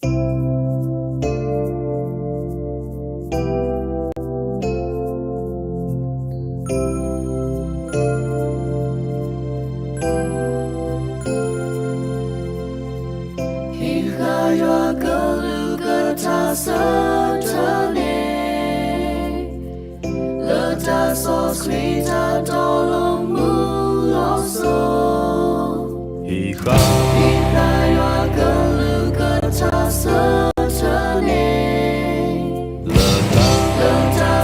ဟံးဃာ်ယွၤကလုၢ်ကထါဆၢထၢၣ်န့ၣ်, လၢတၢ်စီဆှံတၢ်တီလိၤမုာ်လီၤစိၤ, ဟံးဃာ်, ဟံးဃာ်ယွၤကလုၢ်ကထါဆၢထၢၣ်န့ၣ်, လၢတၢ်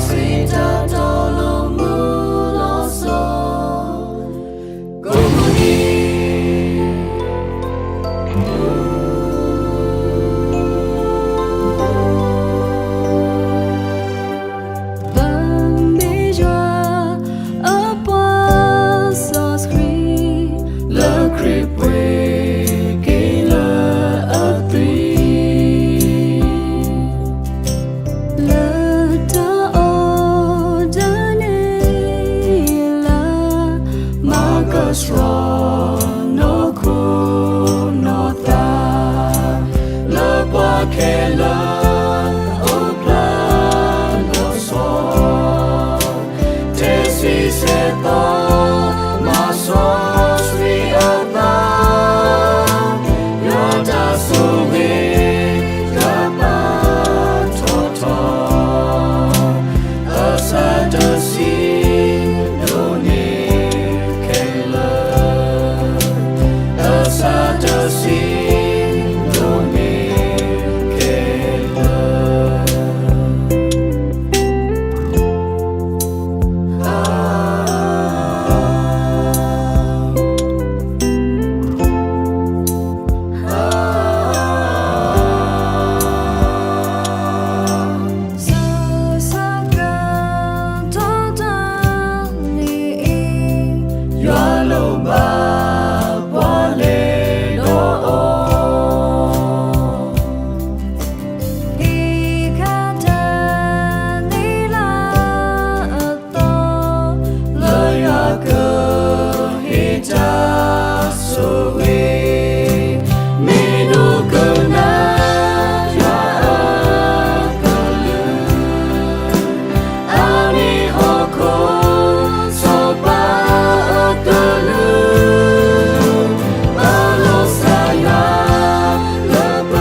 စီဆှံတၢ်တီလိၤမုာ်လီၤစိၤ, ကိးမုၢ်နံၤ ပမ့ၢ်ယွၤအပှၤစီဆှံ, လၢခရံာ်ပှ့ၤက့ၤလၢအသွံၣ်, လၢတၢ်အီၣ်တၢ်န့ၣ်လၢ မၤကဆှီနီၢ်ခိနီၢ်သး, လၢပှၤခဲလၢာ်အိၣ်ဖျါလီၤဆီ, တဆံဆဲသီ မၤစီဆှံအသး, ယွၤတၢ်ဆိၣ်ဂ့ၤတၢ်ပာ်ထီၣ်ထီ, အဆၢတဆံဒိၣ်န့ၢ်ခဲလၢာ်, အဆၢတဆံဒိၣ်န့ၢ်ခဲလၢာ်. ဆူစကတၢၢ်တနံၤအံၤ, ယွၤလိၣ်ဘၣ်ပှၤလဲၤဒီးအီၤ, ဟံးဃာ်တၢ်န့ၣ်လၢအသီ, လၢယွၤကဟ့ၣ်တၢ်ဆိၣ်ဂ့ၤ, မ့ၢ်ဒိကနၣ်ယွၤအကလုၢ်, အမ့ၢ်ဟီၣ်ခိၣ်စီၤပၤအကလုၢ်, ပလီၤစၢ်ယွၤလၢပ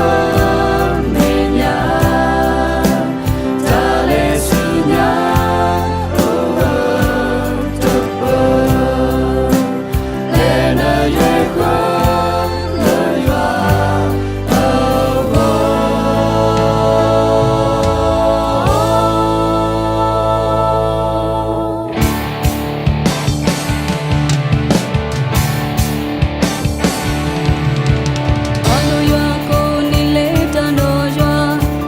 မဲာ်ညါ, တၢ်လဲၤဆူညါအိၣ်ဝဲတပၢၢ်, လဲၤနုာ်ယဲၢ်ဃၢလၢယွၤ အၢၣ်လီၤယွၤကိးနံၤလၢတၢ်ဒီးယွၤ,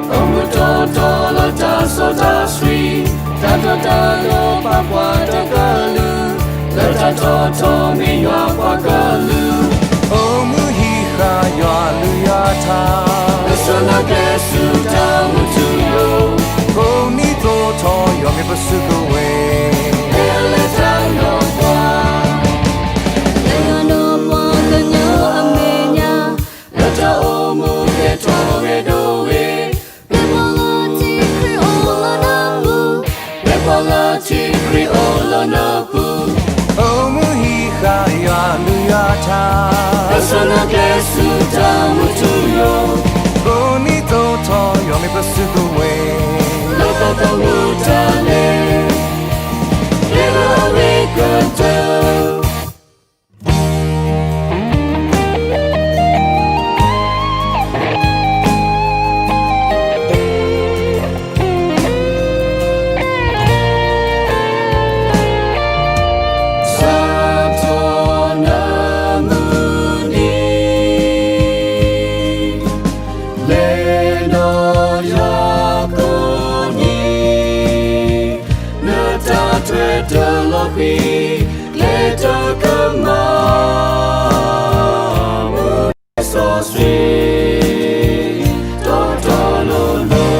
အိၣ်မူတီတီလၢတၢ်စီတၢ်ဆှံ, တၢ်တီတၢ်လိၤပာ်ပှၤတကလုာ်, လၢတၢ်တီထီမ့ၢ်ယွၤပှၤကလုာ်, အိၣ်မူဟံးဃာ်ယွၤအကလုၢ်ယွၤအထါ, ပစိာ်နကျဲဆူတၢ်မူထူယိာ်, ကိးနံၤသိးထီၣ်ယွၤမ့ၢ်ပစုကဝဲၤ, လၢအလဲၤတၢ်ဒီးပှၤ, လၢယွၤဒီးပှၤကညီအမဲာ်ညါ, လၢတၢ်အိၣ်မူကဲထီၣ်ဂဲၤဒိၣ်ဝဲ, ပှၤလၢထံခရံာ်အိၣ်လၢနပူၤ, ပှၤလၢထံခရံာ်အိၣ်လၢနပူၤ, အိၣ်မူဟံးဃာ်ယွၤအကလုၢ်ယွၤအထါ, ပစိာ်နကျဲဆူတၢ်မူထူယိာ်, ကိးနံၤသိးထီၣ်ယွၤမ့ၢ်ပစုကဝဲၤ, လၢတၢ်သမူတၢ်လဲၤ, လၢအဝဲကတၢၢ် စးထီၣ်နမုၢ်နံၤ, လဲၤဒီးယွၤကိးနံၤ, နတၢ်ထွဲတၢ်လီၤဃံၤ, ကျဲတကမၣ် မူန့ၢ်စီဆှံ တီတီလိၤလိၤ,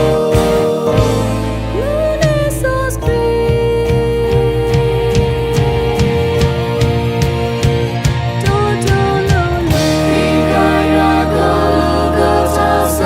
မူန့ၢ်စီဆှံ တီတီလိၤလိၤ, ဟံးဃာ်ယွၤကလုၢ်ကထါစ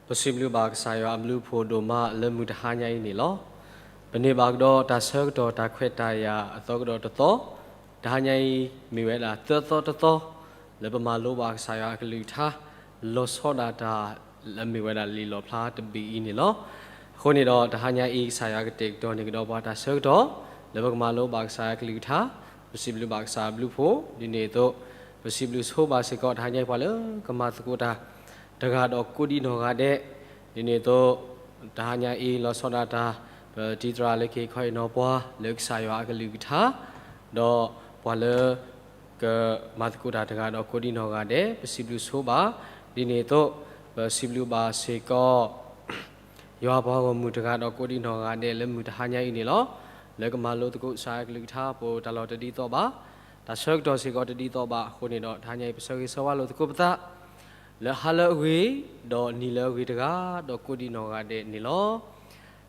ပစံးဘျုးဘၣ်ကစၢ်ယွၤအဘျုးအဖှိၣ်ဒိၣ်မးလၢမုၢ်တဟါညါအံၤန့ၣ်လီၤ. ပန့ၢ်ဘၣ်ကဒီးတၢ်ဆၢကတီၢ်တၢ်ခွဲးတၢ်ယာ်အသီကဒီးတသီ, တဟါညါအံၤမ့ၢ်ဝဲဒၣ်သၢသီတသီ, လၢပမၤလိဘၣ်ကစၢ်ယွၤအကလုၢ်ကထါ, လီၤဆီဒၣ်တၢ်လၢမ့ၢ်ဝဲဒၣ်လံာ်လီၣ်ဖျါတဘ့ၣ်အံၤန့ၣ်လီၤ. အဃိန့ၣ်ဒီး တဟါညါအံၤ ကစၢ်ယွၤကတဲာ်ကတီၤန့ၢ်ကဒီးပှၤတၢ်ဆၢကတီၢ် လၢပကမၤလိဘၣ်ကစၢ်ယွၤကလုၢ်ကထါ, ပစံးဘျုးဘၣ်ကစၢ်အဘျုးအဖှိၣ်, ဒ်န့ၣ်အသိး ပစံးဘျုးဆိဘၣ်စ့ၢ်ကီး တဟါညါအံၤပှၤလၢကမၤသကိးတၢ် တဂၤဒီးကိးဒံနီၢ်ဂၤဒဲး, ဒ်န့ၣ်အသိး တဟါညါအံၤ လီၤဆီဒၣ်တၢ် ပတံၤသရၣ်လၢကဟ့ၣ်ခီဟ့ၣ်နီၤပှၤလၢကစၢ်ယွၤအကလုၢ်ကထါ, ဒီးပှၤလၢ ကမၤသကိးတၢ်တဂၤဒီးကိးဒံနီၢ်ဂၤဒဲး ပစံးဘျုးဆိဘၣ်, ဒ်န့ၣ်အသိး ပစံးဘျုးဘၣ်စ့ၢ်ကီး ယွၤပှၤဂီၢ်မုၢ်တဂၤဒီးကိးဒံနီၢ်ဂၤဒဲးလၢမုၢ်တဟါညါအံၤန့ၣ်လီၤ. လၢကမၤလိသကိးကစၢ်ယွၤကလုၢ်ကထါ ပတၢ်လီၢ်တဒ်သိးဘၣ်, တၢ်ဆၢကတီၢ်စ့ၢ်ကီးတဒ်သိးဘၣ်အဃိန့ၣ်ဒီး တဟါညါအံၤ ပဆၢဂ့ၤဆၢဝါလိာ်သကိးပသး လၢဟါလၢအဂ့ၤ ဒီးနံၤလၢအဂ့ၤတဂၤ ဒီးကိးဒံနီၢ်ဂၤဒဲးန့ၣ်လီၤ.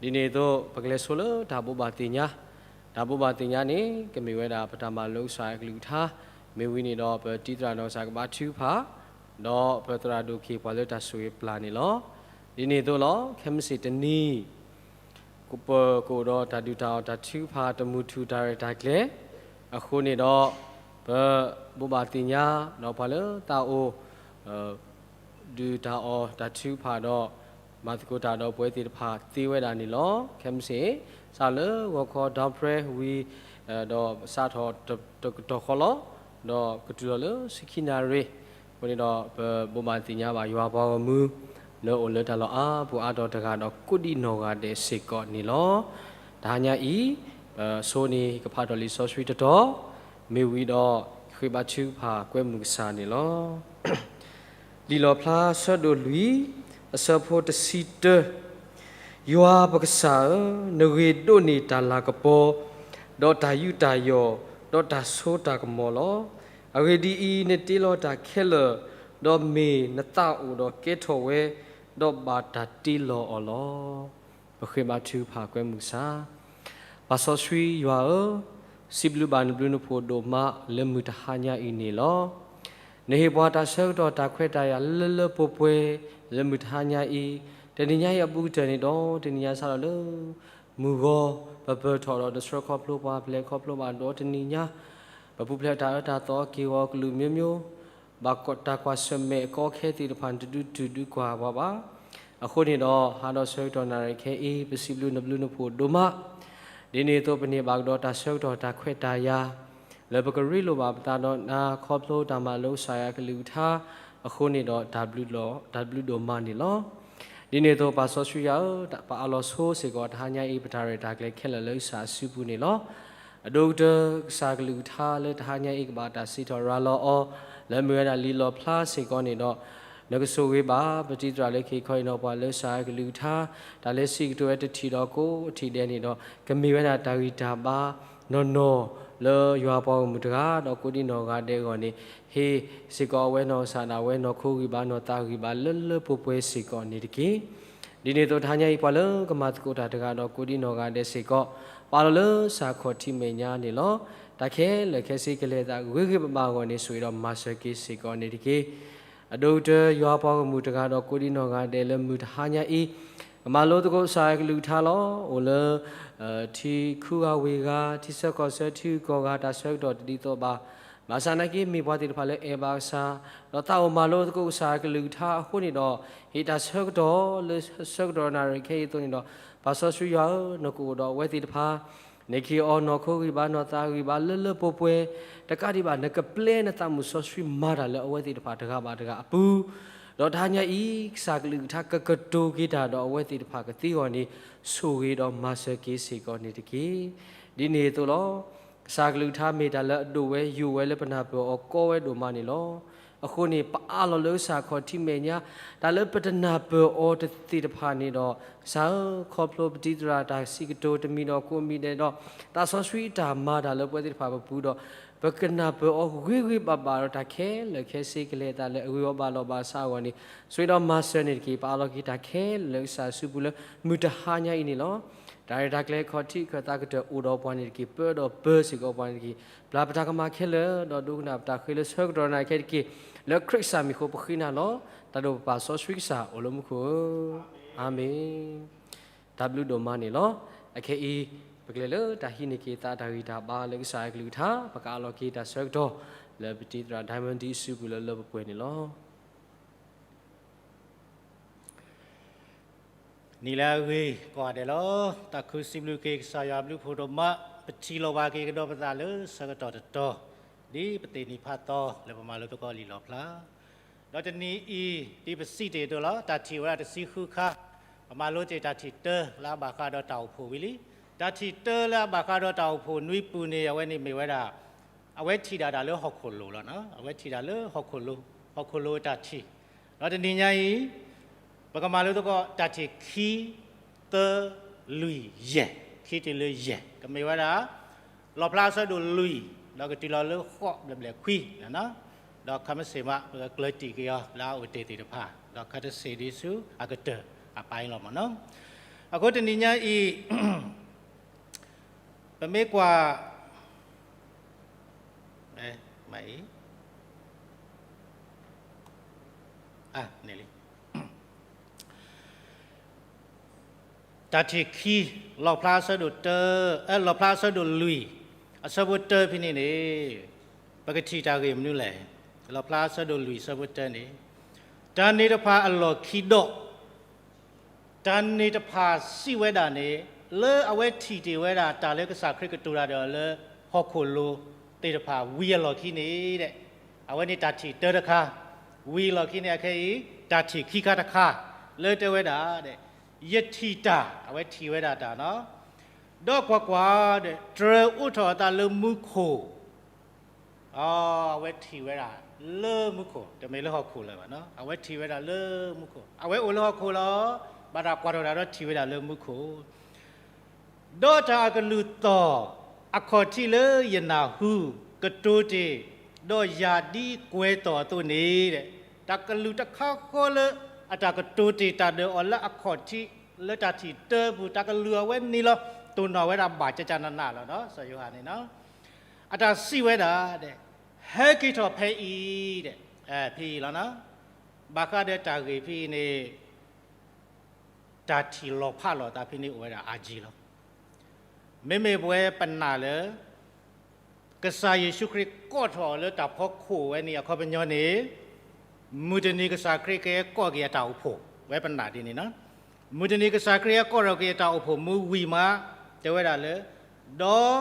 ဒ်န့ၣ်အသိး ပကလဲၤဆိလၢတၢ်ဘိးဘၣ်သ့ၣ်ညါ, တၢ်ဘိးဘၣ်သ့ၣ်ညါန့ၣ် ကမ့ၢ်ဝဲဒၣ်ပတၢ်မၤလိကစၢ်ယွၤကလုၢ်ကထါ, မ့ၢ်ဝံၤန့ၣ်ဒီး ပတံၤသရၣ်နီၢ်ကစၢ်ကဘါထုကဖၣ်, ဒီးပသရၣ်ဒိၣ်က့ၤပှၤလၢတၢ်ဆိၣ်ဂ့ၤပျၢ်န့ၣ်လီၤ. ဒ်န့ၣ်အသိးလီၤ ခဲမုၢ်ဆ့ၣ်တနံၤ ပကအိၣ်ဒီးတၢ်ဒုၣ်တၢ်အီၣ်တၢ်ထုကဖၣ်တမုာ်ထူၣ်တၢ်ရဲၣ်တၢ်ကျဲၤ, အဃိန့ၣ်ဒီး ပဘိးဘၣ်သ့ၣ်ညါ ဒီးပှၤလၢတၢ်အိၣ် ဒုၣ်တၢ်အီၣ်တၢ်ထုကဖၣ်ဒီး မၤသကိးတၢ်ဒီးပဝဲသ့ၣ်တဖၣ်သ့ဝဲဒၣ်န့ၣ်လီၤ. ခဲမုၢ်ဆ့ၣ် စးလၢဂီၤခီဒီပြဲဝံၤ ဒီးစးထီၣ်တကတီၢ်ဃီလီၤ. ဒီးကတုၤလီၤလၢဆံခံနၣ်ရံၣ်, အဃိန့ၣ်ဒီး ပဘိးဘၣ်သ့ၣ်ညါဘၣ်ယွၤပှၤဂီၢ်မုၢ် လၢအိၣ်လၢတၢ်လီၢ်အါပူၤအါတီၤတဂၤဒီးကိးဒံနီၢ်ဂၤဒဲးစ့ၢ်ကီးန့ၣ်လီၤ. တဟါညါအံၤ ပဆိန့ၣ် ကဖးထီၣ်လံာ်စီဆှံတတီၤ, မ့ၢ်ဝံၤဒီး ဃ့ဘါထုကဖၣ်ကွဲမုာ်ကစၢ်န့ၣ်လီၤ. လံာ်လီၣ်ဖျါဆၢဒိၣ်လွံၢ် အဆၢဖိတဆံတၢ, ယွၤပကစၢ်ဧၢ, နဂ့ၤဒိးန့ၢ်တၢ်လၤကပီၤ, ဒီးတၢ်ယူးတၢ်ယီၣ်, ဒီးတၢ်စိတၢ်ကမီၤလီၤ. အဂ့ၢ်ဒ်အံၤ, နတ့လီၤတၢ်ခဲလၢာ်, ဒီးမ့ၢ်နသးအိၣ်ဒီးကဲထီၣ်ဝဲ, ဒီးဘၣ်တၢ်တ့လီၤအီၤလီၤ. ပဃ့ဘါထုကဖၣ်ကွဲမုာ်ကစၢ်. ပၢ်စီဆှံယွၤဧၢ, စံးဘျုးဘၣ်နဘျုးနဖှိၣ်ဒိၣ်မးလၢမုၢ်တဟါညါအံၤန့ၣ်လီၤ. နဟ့ၣ်ပှၤတၢ်ဆၢကတီၢ်တၢ်ခွဲးတၢ်ယာ်လၢလၢပှဲၤပှဲၤ လၢမုၢ်တဟါညါအံၤ, တနံၤညါအံၤအဘူးကတၢၢ်န့ၣ်ဒီး တနံၤညါစးထီၣ်လၢ မုၢ်ဂီၤ ပပၢၢ်ထီၣ်ဒီးနဆှၢခီဖျိပှၤ ပလဲၤခီဖျိဘၣ်ဒီးတနံၤညါ ပပူၤဖျဲးတၢ်အၢတၢ်သီက့ၢ်ဂီၤကလုာ်မျိုးမျိုး ဘၣ်တၢ်ကွၢ်ဆၢၣ်မဲာ်အကီအခဲသ့ၣ်တဖၣ် နတဒုးတူၢ်ဒုးကွၢ်ပှၤဘၣ်. အဃိန့ၣ်ဒီး ဟါဒီးဆၢကတီၢ်နၣ်ရံၣ်ခဲအံၤ ပစံးဘျုးနဘျုးနဖှိၣ်ဒိၣ်မး. ဒ်န့ၣ်အသိး ပန့ၢ်ဘၣ်ကဒီးတၢ်ဆၢကတီၢ်တၢ်ခွဲးတၢ်ယာ် လၢပကရ့လိာ်ဘၣ်ပသးဒီးနၤ ခီဖျိတၢ်မၤလိကစၢ်ယွၤကလုၢ်ကထါ အဃိန့ၣ်ဒီး တၢ်ဘျုးဒိၣ်မးန့ၣ်လီၤ. ဒ်န့ၣ်အသိး ပၢ်စီဆှံယွၤဧၢ, ပအးလီၤဆိစ့ၢ်ကီး တဟါညါအံၤ ပတၢ်ရဲၣ်တၢ်ကျဲၤခဲလၢာ်လၢကစၢ်အစုပူၤန့ၣ်လီၤ. အဒိၣ်ကတၢၢ် ကစၢ်ကလုၢ်ကထါလၢတဟါညါအံၤ ကဘၣ်တၢ်စံးထီၣ်ရၤလီၤအီၤ လၢမ့ၢ်ဝဲဒၣ်လံာ်လီၣ်ဖျါစ့ၢ်ကီးန့ၣ်ဒီး နကဆိၣ်ဂ့ၤဘၣ် ပတံၤသရၣ်လၢကဟ့ၣ်ခီဟ့ၣ်နီၤပှၤလၢကစၢ်ကလုၢ်ကထါ တၢ်လၢစံးကတိၤဝဲတထံၣ်ဒီးကိးထံၣ်ဒဲးန့ၣ်ဒီး ကမ့ၢ်ဝဲဒၣ်တၢ်ဂံၢ်တၢ်ဘါနီၢ်နီၢ် လၢယွၤပှၤဂီၢ်မုၢ်တဂၤ ဒီးကိးဒံနီၢ်ဂၤဒဲးအဂီၢ်န့ၣ် ဟ့ၣ်စ့ၢ်ကီးအဝဲနီၢ်ကစၢ်ဒၣ်ဝဲ နီၢ်ခိဂံၢ်ဘါနီၢ်သးဂံၢ်ဘါလၢလၢပှဲၤပှဲၤစ့ၢ်ကီးန့ၣ်တက့ၢ်. ဒ်န့ၣ်အသိး တဟါညါအံၤ ပှၤလၢကမၤသကိးတၢ်တဂၤဒီးကိးဒံနီၢ်ဂၤဒဲးစ့ၢ်ကီး ပအးလီၤလၢကစၢ်ခီၣ်ထံးမဲာ်ညါန့ၣ်လီၤ. တၢ်ခဲလၢာ်ခဲဆ့ကလဲၤအသးဂ့ၤဂ့ၤဘၣ်ဘၣ်အဂီၢ်န့ၣ် ဆိၣ်ဂ့ၤဒီးမၤစၢၤက့ၤစ့ၢ်ကီးန့ၣ်တက့ၢ်. အဒိၣ်ကတၢၢ် ယွၤပှၤဂီၢ်မုၢ်တဂၤဒီးကိးဒံနီၢ်ဂၤဒဲးလၢမုၢ်တဟါညါအံၤ ကမၤလိသကိးကစၢ်ကလုၢ်ကထါလီၤ. အိၣ်လၢ ထံခူဂၤဝ့ၢ်ဂၤ ထံဆၢကီၢ်ဆၢထံဂုၤကီၢ်ဂၤ တၢ်ဆၢကတီၢ်တဒ်သိးဘၣ်. ဘၣ်ဆၣ်နာ်က့ မ့ၢ်ပှၤသ့ၣ်တဖၣ်လၢအဲၣ်ဘၣ်ကစၢ် ဒီးသးအိၣ်မၤလိသကိးကစၢ်ကလုၢ်ကထါအဃိန့ၣ်ဒီး ဟ့ၣ်တၢ်ဆၢကတီၢ်လၢဆၢကတီၢ်နၣ်ရံၣ်ခဲအံၤအသိးန့ၣ်ဒီး ပၢ်စီဆှံယွၤဧၢ, နကအိၣ်ဒီးအဝဲသ့ၣ်တဖၣ် နကဟ့ၣ်အီၤနီၢ်ခိဂံၢ်ဘါနီၢ်သးဂံၢ်ဘါလၢလၢပှဲၤပှဲၤ, တကးဒံးဘၣ် နကပျဲနသးမုၣ်စီဆှံမၤတၢ်လၢအဝဲသ့ၣ်တဖၣ်တဂၤဘၣ်တဂၤအပူၤ, ဒီးတဟါညါအံၤ ကစၢ်ကလုၢ်ကထါကကတိၤက့ၤတၢ်ဒီးအဝဲသ့ၣ်တဖၣ်ကသ့အဂီၢ်န့ၣ် ဆိၣ်ဂ့ၤဒီးမၤစၢၤက့ၤစ့ၢ်ကီးန့ၣ်တက့ၢ်. ဒ်န့ၣ်အသိးလီၤ. ကစၢ်ကလုၢ်ကထါမ့ၢ်တၢ်လၢအဒိၣ်ဝဲယိာ်ဝဲလၢပနၢ်ပၢၢ်အီၤကီဝဲဒိၣ်မးန့ၣ်လီၤ. အဃိန့ၣ် ပအးလီၤလၢကစၢ်ခီၣ်ထံးမဲာ်ညါ တၢ်လၢပတနၢ်ပၢၢ်အီၤတသ့ၣ်တဖၣ်န့ၣ်ဒီး ကစၢ်ဧၢ, ခီဖျိပတံၤသရၣ်တၢ်စံးကတိၤတမံၤဒီးကိးမံၤဒဲးဒီး သးစီဆှံအတၢ်မၤတၢ်လၢပဝဲသ့ၣ်တဖၣ်ပပူၤဒီး ပကနၢ်ပၢၢ်အီၤဂ့ၤဂ့ၤဘၣ်ဘၣ်ဒီးတၢ်ခဲလၢာ်ခဲဆ့ကလဲၤအသးလၢအဂ့ၤအီၤဘၣ်လီၤဘၣ်စးအဂီၢ်န့ၣ် ဆိၣ်ဂ့ၤဒီးမၤစၢၤန့ၣ်တက့ၢ်. ပအးလီၤက့ၤတၢ်ခဲလၢာ်လၢကစၢ်အစုပူၤလၢမုၢ်တဟါညါအံၤန့ၣ်လီၤ. တၢ်ရဲၣ်တၢ်ကျဲၤခီၣ်ထံးခၢၣ်သးကတၢၢ်အိၣ်ဒီးပှၤန့ၣ်တက့ၢ်, ပၢဒီးပၢစ့ၢ်ကီးပှၤန့ၣ်တက့ၢ်. ပျၢ်ပတၢ်ကမၣ်ခဲလၢာ်, ဒီးဒိကနၣ်ပတၢ်ဃ့လၢဆၢကတီၢ်နၤခဲတက့ၢ်. လၢခရံာ်ကစၢ်မံၤအဃိပဃ့နၤလီၤ. တၢ်ဒိၣ်ပပၢ်စီဆှံကစၢ်အိၣ်လၢမူခိၣ်ဧၢ, အၤမ့ၣ်. တၢ်ဘျုးဒိၣ်မးန့ၣ်လီၤ. အခဲအံၤ ပကလဲၤလၢတၢ်ဟံးန့ၢ်က့ၤသးတၢ်ဂံၢ်တၢ်ဘါလၢကစၢ်ယွၤကလုၢ်ကထါ, ပကအးလီၤက့ၤတၢ်ဆၢကတီၢ် လၢပတံၤသရၣ် Diamond ဒံအစုပူၤလၢလၢပှဲၤပှဲၤန့ၣ်လီၤ. နံၤလၢအဂ့ၤကိးဂၤဒဲးလီၤ. သးခုစံးဘျုးက့ၤကစၢ်ယွၤဘျုးဖှိၣ်ဒိၣ်မး, ပထံၣ်လိာ်ဘၣ်က့ၤကဒီးပသးလၢဆၢကတီၢ်တတီၤ, ဒ်ပသ့ၣ်နံၤဖးသီလၢပမၤလိသကိးလံာ်လီၣ်ဖျါ, ဒီးတနံၤအံၤ ဒ်ပစံးတ့ၢ်အသိးလီၤ, တၢ်ထံၣ်ဝဲဒၣ်တဆံဃုခါ, ပမၤလိတ့ၢ်တၢ်ထံၣ်တၢလၢအဘၣ်ဃးဒီးတၢ်အိၣ်ဖှိၣ်ဝံၤလံ. တၢ်ထံၣ်တၢလၢအဘၣ်ဃးဒီးတၢ်အိၣ်ဖှိၣ်နွံပူၤန့ၣ် အဝဲန့ၣ်မ့ၢ်ဝဲဒၣ် အဝဲထံၣ်ဒၣ်တၢ်လၢဟီၣ်ခိၣ်လိၤလီၤ. အဝဲထံၣ်ဒၣ်လၢဟီၣ်ခိၣ်လိၤ, ဟီၣ်ခိၣ်လိၤတၢ်ထံၣ်, ဒီးတနံၤညါအံၤ ပကမၤလိသကိးတၢ်ထံၣ်ခံ, သၢ, လွံၢ်, ယဲၢ်, ခံတုၤလၢယဲၢ်, ကမ့ၢ်ဝဲဒၣ် လီၣ်ဖျါအဆၢဒိၣ်လွံၢ် ဒီးကတုၤလီၤလၢဃိးဘျဲၣ်ဘျဲၣ်ခွံ, ဒီးခီမ့ၢ်ဆ့ၣ်မး ပကကျၢၤတံၢ်က့ၤအီၤလၢအအိၣ်တ့ၢ်သ့ၣ်တဖၣ်, ဒီးခါတဆံးဒ်ဆူအကတၢၢ်အပာ်အံၤလီၤမ့ၢ်နီၤ. အဃိတနံၤညါအံၤ ပမ့ၢ်ကွၢ် မ့ၢ်အံၤ, အန့ၣ်လံ တၢ်ထံၣ်ခံ, လီၣ်ဖျါအဆၢဒိၣ်တၢ, လီၣ်ဖျါအဆၢဒိၣ်လွံၢ်, အဆၢဖိတၢဖဲန့ၣ်န့ၣ်, ပကထံၣ်တၢ်ဂ့ၢ်မနုၤလဲၣ်. လီၣ်ဖျါအဆၢဒိၣ်လွံၢ်အဆၢဖိတၢန့ၣ်, တၢ်န့ၣ်တဖၣ်အလီၢ်ခံဒီး တၢ်န့ၣ်တဖၣ်စံးဝဲဒၣ်န့ၣ်, လၢအဝဲထံၣ်တ့ၢ်ဝဲဒၣ်တၢ်လၢကစၢ်ခရံာ်ကတိၤတၢ်ဒီးလၢ ဟီၣ်ခိၣ်လိၤသ့ၣ်တဖၣ်ဝံၤအလီၢ်ခံန့ၣ်ဒီး, အဝဲန့ၣ်တၢ်ထံၣ်တၢတခါ, ဝံၤအလီၢ်ခံန့ၣ်အခဲအံၤ တၢ်ထံၣ်ခံခါတခါ, လၢတဲဝဲဒၣ် ယထံၣ်တၢ်, အဝဲထံၣ်ဝဲဒၣ်တၢ်နီၤ, ဒီးကွၢ်ကွၢ်ဒီး တြၢၤအိးထီၣ်အသးလၢမူခိၣ် အဝဲထံၣ်ဝဲဒၣ်လၢမူခိၣ်, တမ့ၢ်လၢဟီၣ်ခိၣ်လၢၤဘၣ်နီၤ, အဝဲထံၣ်ဝဲဒၣ်လၢမူခိၣ်, အဝဲအိၣ်လၢဟီၣ်ခိၣ်လီၤ, ဘၣ်တၢ်ကွၢ်ထီၣ်တၢ်ဒီးထံၣ်ဝဲဒၣ်လၢမူခိၣ်, ဒီးတၢ်အကလုၢ်သီၣ်အခီၣ်ထံးလၢယနၢ်ဟူ, ကတိၤတ့ၢ်ဒီးယၤဒ်ကွဲၤသီၣ်အသိးန့ၣ်, တၢ်ကလုၢ်တခါဃီလၢ အတၢ်ကတိၤတ့ၢ်တၢ်ဒီးအီၤလၢအခီၣ်ထံး လၢတၢ်ထံၣ်တၢပူၤ, တၢ်ကလုၢ်အဝဲန့ၣ်လီၤ, တိၢ်နီၣ်ဝဲဒၣ်ဘၣ်ကကနနလီၤ, စီၤယိၤဟၣ်န့ၣ်နီၤ, အတၢ်စံးဝဲဒၣ် ဟဲက့ၤထီၣ်ဖဲအံၤ, ဖဲအံၤလီၤနီၤ, ဘၣ်ဃးဒီးတၢ်ဂ့ၢ်ဖဲအံၤန့ၣ် တၢ်ထံၣ်လီၤဖးလိာ်သးဖဲန့ၣ်အိၣ်ဝဲဒၣ်အါကံလီၤ. မ့မ့ၢ်ပဝဲပနာ်လၢ ကစၢ်ယ့ၣ်ၡူးခရံာ်ကိးထီၣ်လၢတၢ်ဖီခိၣ်ဝဲန့ၣ်အခီပညီန့ၣ်, မုၢ်တနံၤကစၢ်ခရံာ်ကဟဲကိးက့ၤအတၢ်အိၣ်ဖှိၣ်, ဝဲပနာ်ဒ်န့ၣ်နီၤ, မုၢ်တနံၤကစၢ်ခရံာ်ဟဲကိးထီၣ်က့ၤအတၢ်အိၣ်ဖှိၣ်မ့ၢ်ဝံၤမး, တဲဝဲဒၣ်လၢ, ဒီး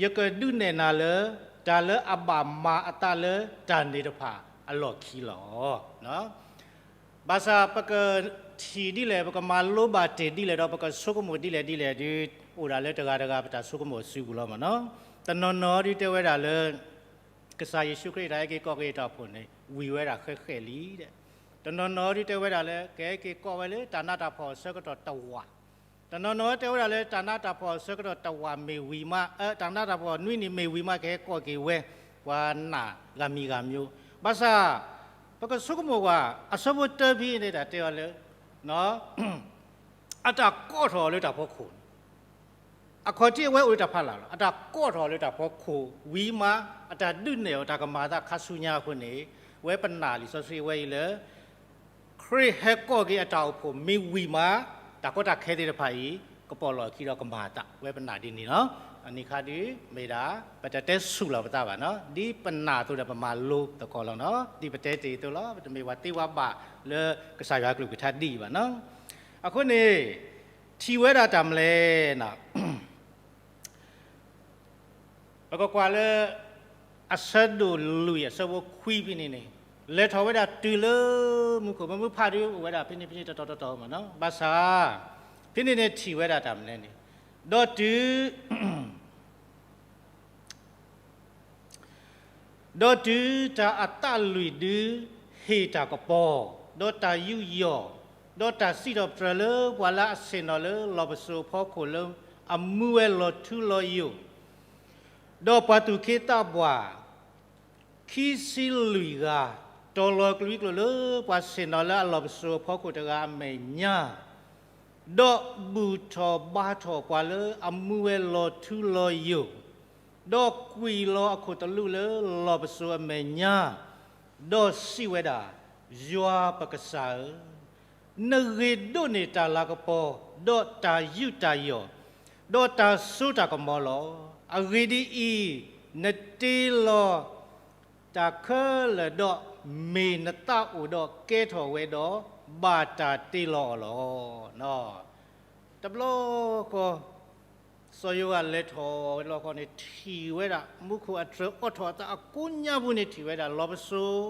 ယကဒုးနဲၣ်နၤလၢ တၢ်လၢအဘၣ်မၤအသးလၢတၢ်န့ၣ်တဖၣ်အလီၢ်ခံလီၤ. ဘၣ်ဆၣ်ပကထံၣ်ဒ်လဲၣ်, ပကမၤလိဘၣ်တ့ၢ်ဒ်လဲၣ်, ဒီးပကဆိကမိၣ်ဒ်လဲၣ်ဒ်လဲၣ်ဒီး, အိၣ်ဒၣ်လၢတဂၤတဂၤပတၢ်ဆိကမိၣ်အစုပူၤလီၤမ့ၢ်နီၤ. တနီၤနီၤဒုးတဲဝဲဒၣ်လၢ ကစၢ်ယ့ၣ်ၡူးခရံာ်တၢ်ဟဲက့ၤကိးက့ၤအတၢ်အိၣ်ဖှိၣ်န့ၣ် ဝံၤဝဲဒၣ်ဃဲးဃဲးလံဒီး, တနီၤနီၤဒုးတဲဝဲဒၣ်လၢ ကဟဲက့ၤကိးဝဲလၢတၢ်နးတၢ်ဖှီၣ်အဆၢကတီၢ်တဝာ်, တနီၤနီၤတဲဝဲဒၣ်လၢတၢ်နးတၢ်ဖှီၣ်အဆၢကတီၢ်တဝာ်မ့ၢ်ဝံၤမး, တၢ်နးတၢ်ဖှီၣ်နွံနံၣ်မ့ၢ်ဝံၤမး ကဟဲကိးက့ၤဝဲ ပှၤနာ်ဂၤမံၤဂၤမံၤ, ဘၣ်ဆၣ် ပကဆိကမိၣ်ကွၢ် အဆၢဖိတၢဖဲန့ၣ် တၢ်တဲအီၤလၢ အတၢ်ကိးထီၣ်အီၤလၢတၢ်ဖီခိၣ်န့ၣ်, အခီၣ်ထံးအဝဲအိၣ်လၢတၢ်ဖီလာ်လီၤ. အတၢ်ကိးထီၣ်အီၤလၢတၢ်ဖီခိၣ်ဝံၤမး, အတၢ်ဒုးနဲၣ်အီၤတၢ်ကမၤအသးခါဆူညါအဃိန့ၣ်, ဝဲပနာ်လံာ်စီဆှံဝဲအံၤလၢ ခရံာ်ဟဲကိးက့ၤအတၢ်အိၣ်ဖှိၣ်မ့ၢ်ဝံၤမး, တၢ်ကီတၢ်ခဲသ့ၣ်တဖၣ်အံၤ ကပိာ်လီၢ်ခံဒီးကမၤအသး, ဝဲပနာ်ဒ်န့ၣ်လီၤ. အန့ၣ်ခါဒုး မ့ၢ်ဒၣ် ပတတဲဆူၣ်လီၤပသးဘၣ်နီၤ, ဒ်ပနာ်အသိးဒီးပမၤလိသကိးလီၤနီၤ, ဒ်ပတဲတ့ၢ်အသိးလီၤပတမ့ၢ်ပှၤသ့ဝဲဘၣ်လၢကစၢ်ယွၤကလုၢ်ကထါဒ်အံၤဘၣ်နီၤ. အဃိန့ၣ် ထံၣ်ဝဲဒၣ်တၢ်မနုၤလဲၣ်နီၤ ပကကွၢ်လၢ အဆၢဒိၣ်လွံၢ်အဆၢဖိခွံဖဲန့ၣ်န့ၣ်, လဲၤထီၣ်ဝဲဒၣ်တုၤလၢမူခိၣ်, မ့ၢ်မုၢ်ဖးဒုးအိၣ်ဝဲဒၣ်ဖဲန့ၣ်ဖဲန့ၣ်တတီၤတတီၤမ့ၢ်နီၤ, ဘၣ်ဆၣ် ဖဲန့ၣ်န့ၣ်ထံၣ်ဝဲဒၣ်တၢ်မနုၤလဲၣ်န့ၣ်, ဒီးတုၤ ဒီးတုၤတၢ်အသးလွံၢ်ဒု ဟ့ၣ်တၢ်ကပီၤ, ဒီးတၢ်ယူးယီၣ်, ဒီးတၢ်စံးထီၣ်ပတြၢၤလၢပှၤလၢအဆ့ၣ်နီၤလၢလီၢ်ပစိာ်အဖီခိၣ်လၢအမူဝဲလီၤထူလီၤယိာ်, ဒီးပှၤသူၣ်က့သးပှၢ် ခံဆံလွံၢ်ဂၤ တီၤလီၤကလွံကျိာ်လၢပှၤဆ့ၣ်နီၤလၢအလီၢ်ပစိာ်အဖီခိၣ်တဂၤအမဲာ်ညါ, ဒီးဘူၣ်ထီၣ်ဘါထီၣ်ပှၤလၢအမူဝဲလီၤထူလီၤယိာ်, ဒီးကွံာ်လီၤအခိၣ်သလုးလၢလီၢ်ပစိာ်အမဲာ်ညါ, ဒီးစံးဝဲဒၣ်, ယွၤပကစၢ်ဧၢ, နဂ့ၤဒိၣ်န့ၢ်တၢ်လၤကပီၤ, ဒီးတၢ်ယူးတၢ်ယီၣ်, ဒီးတၢ်စိတၢ်ကမီၤလီၤ. အဂ့ၢ်ဒ်အံၤ, နတ့လီၤ တၢ်ခဲလၢာ်ဒီးမ့ၢ်နသးအိၣ်ဒီးကဲထီၣ်ဝဲဒီး ဘၣ်တၢ်တ့လီၤအီၤလီၤ. တဘျီဃီ စီၤယိၤဟၣ်လဲၤထီၣ်ဝဲလီၤဃီန့ၣ် ထံၣ်ဝဲဒၣ် မူခိၣ်အတြဲၤအိးထီၣ်အသးအကိးညါပူၤန့ၣ် ထံၣ်ဝဲဒၣ်လီၤပစိာ်,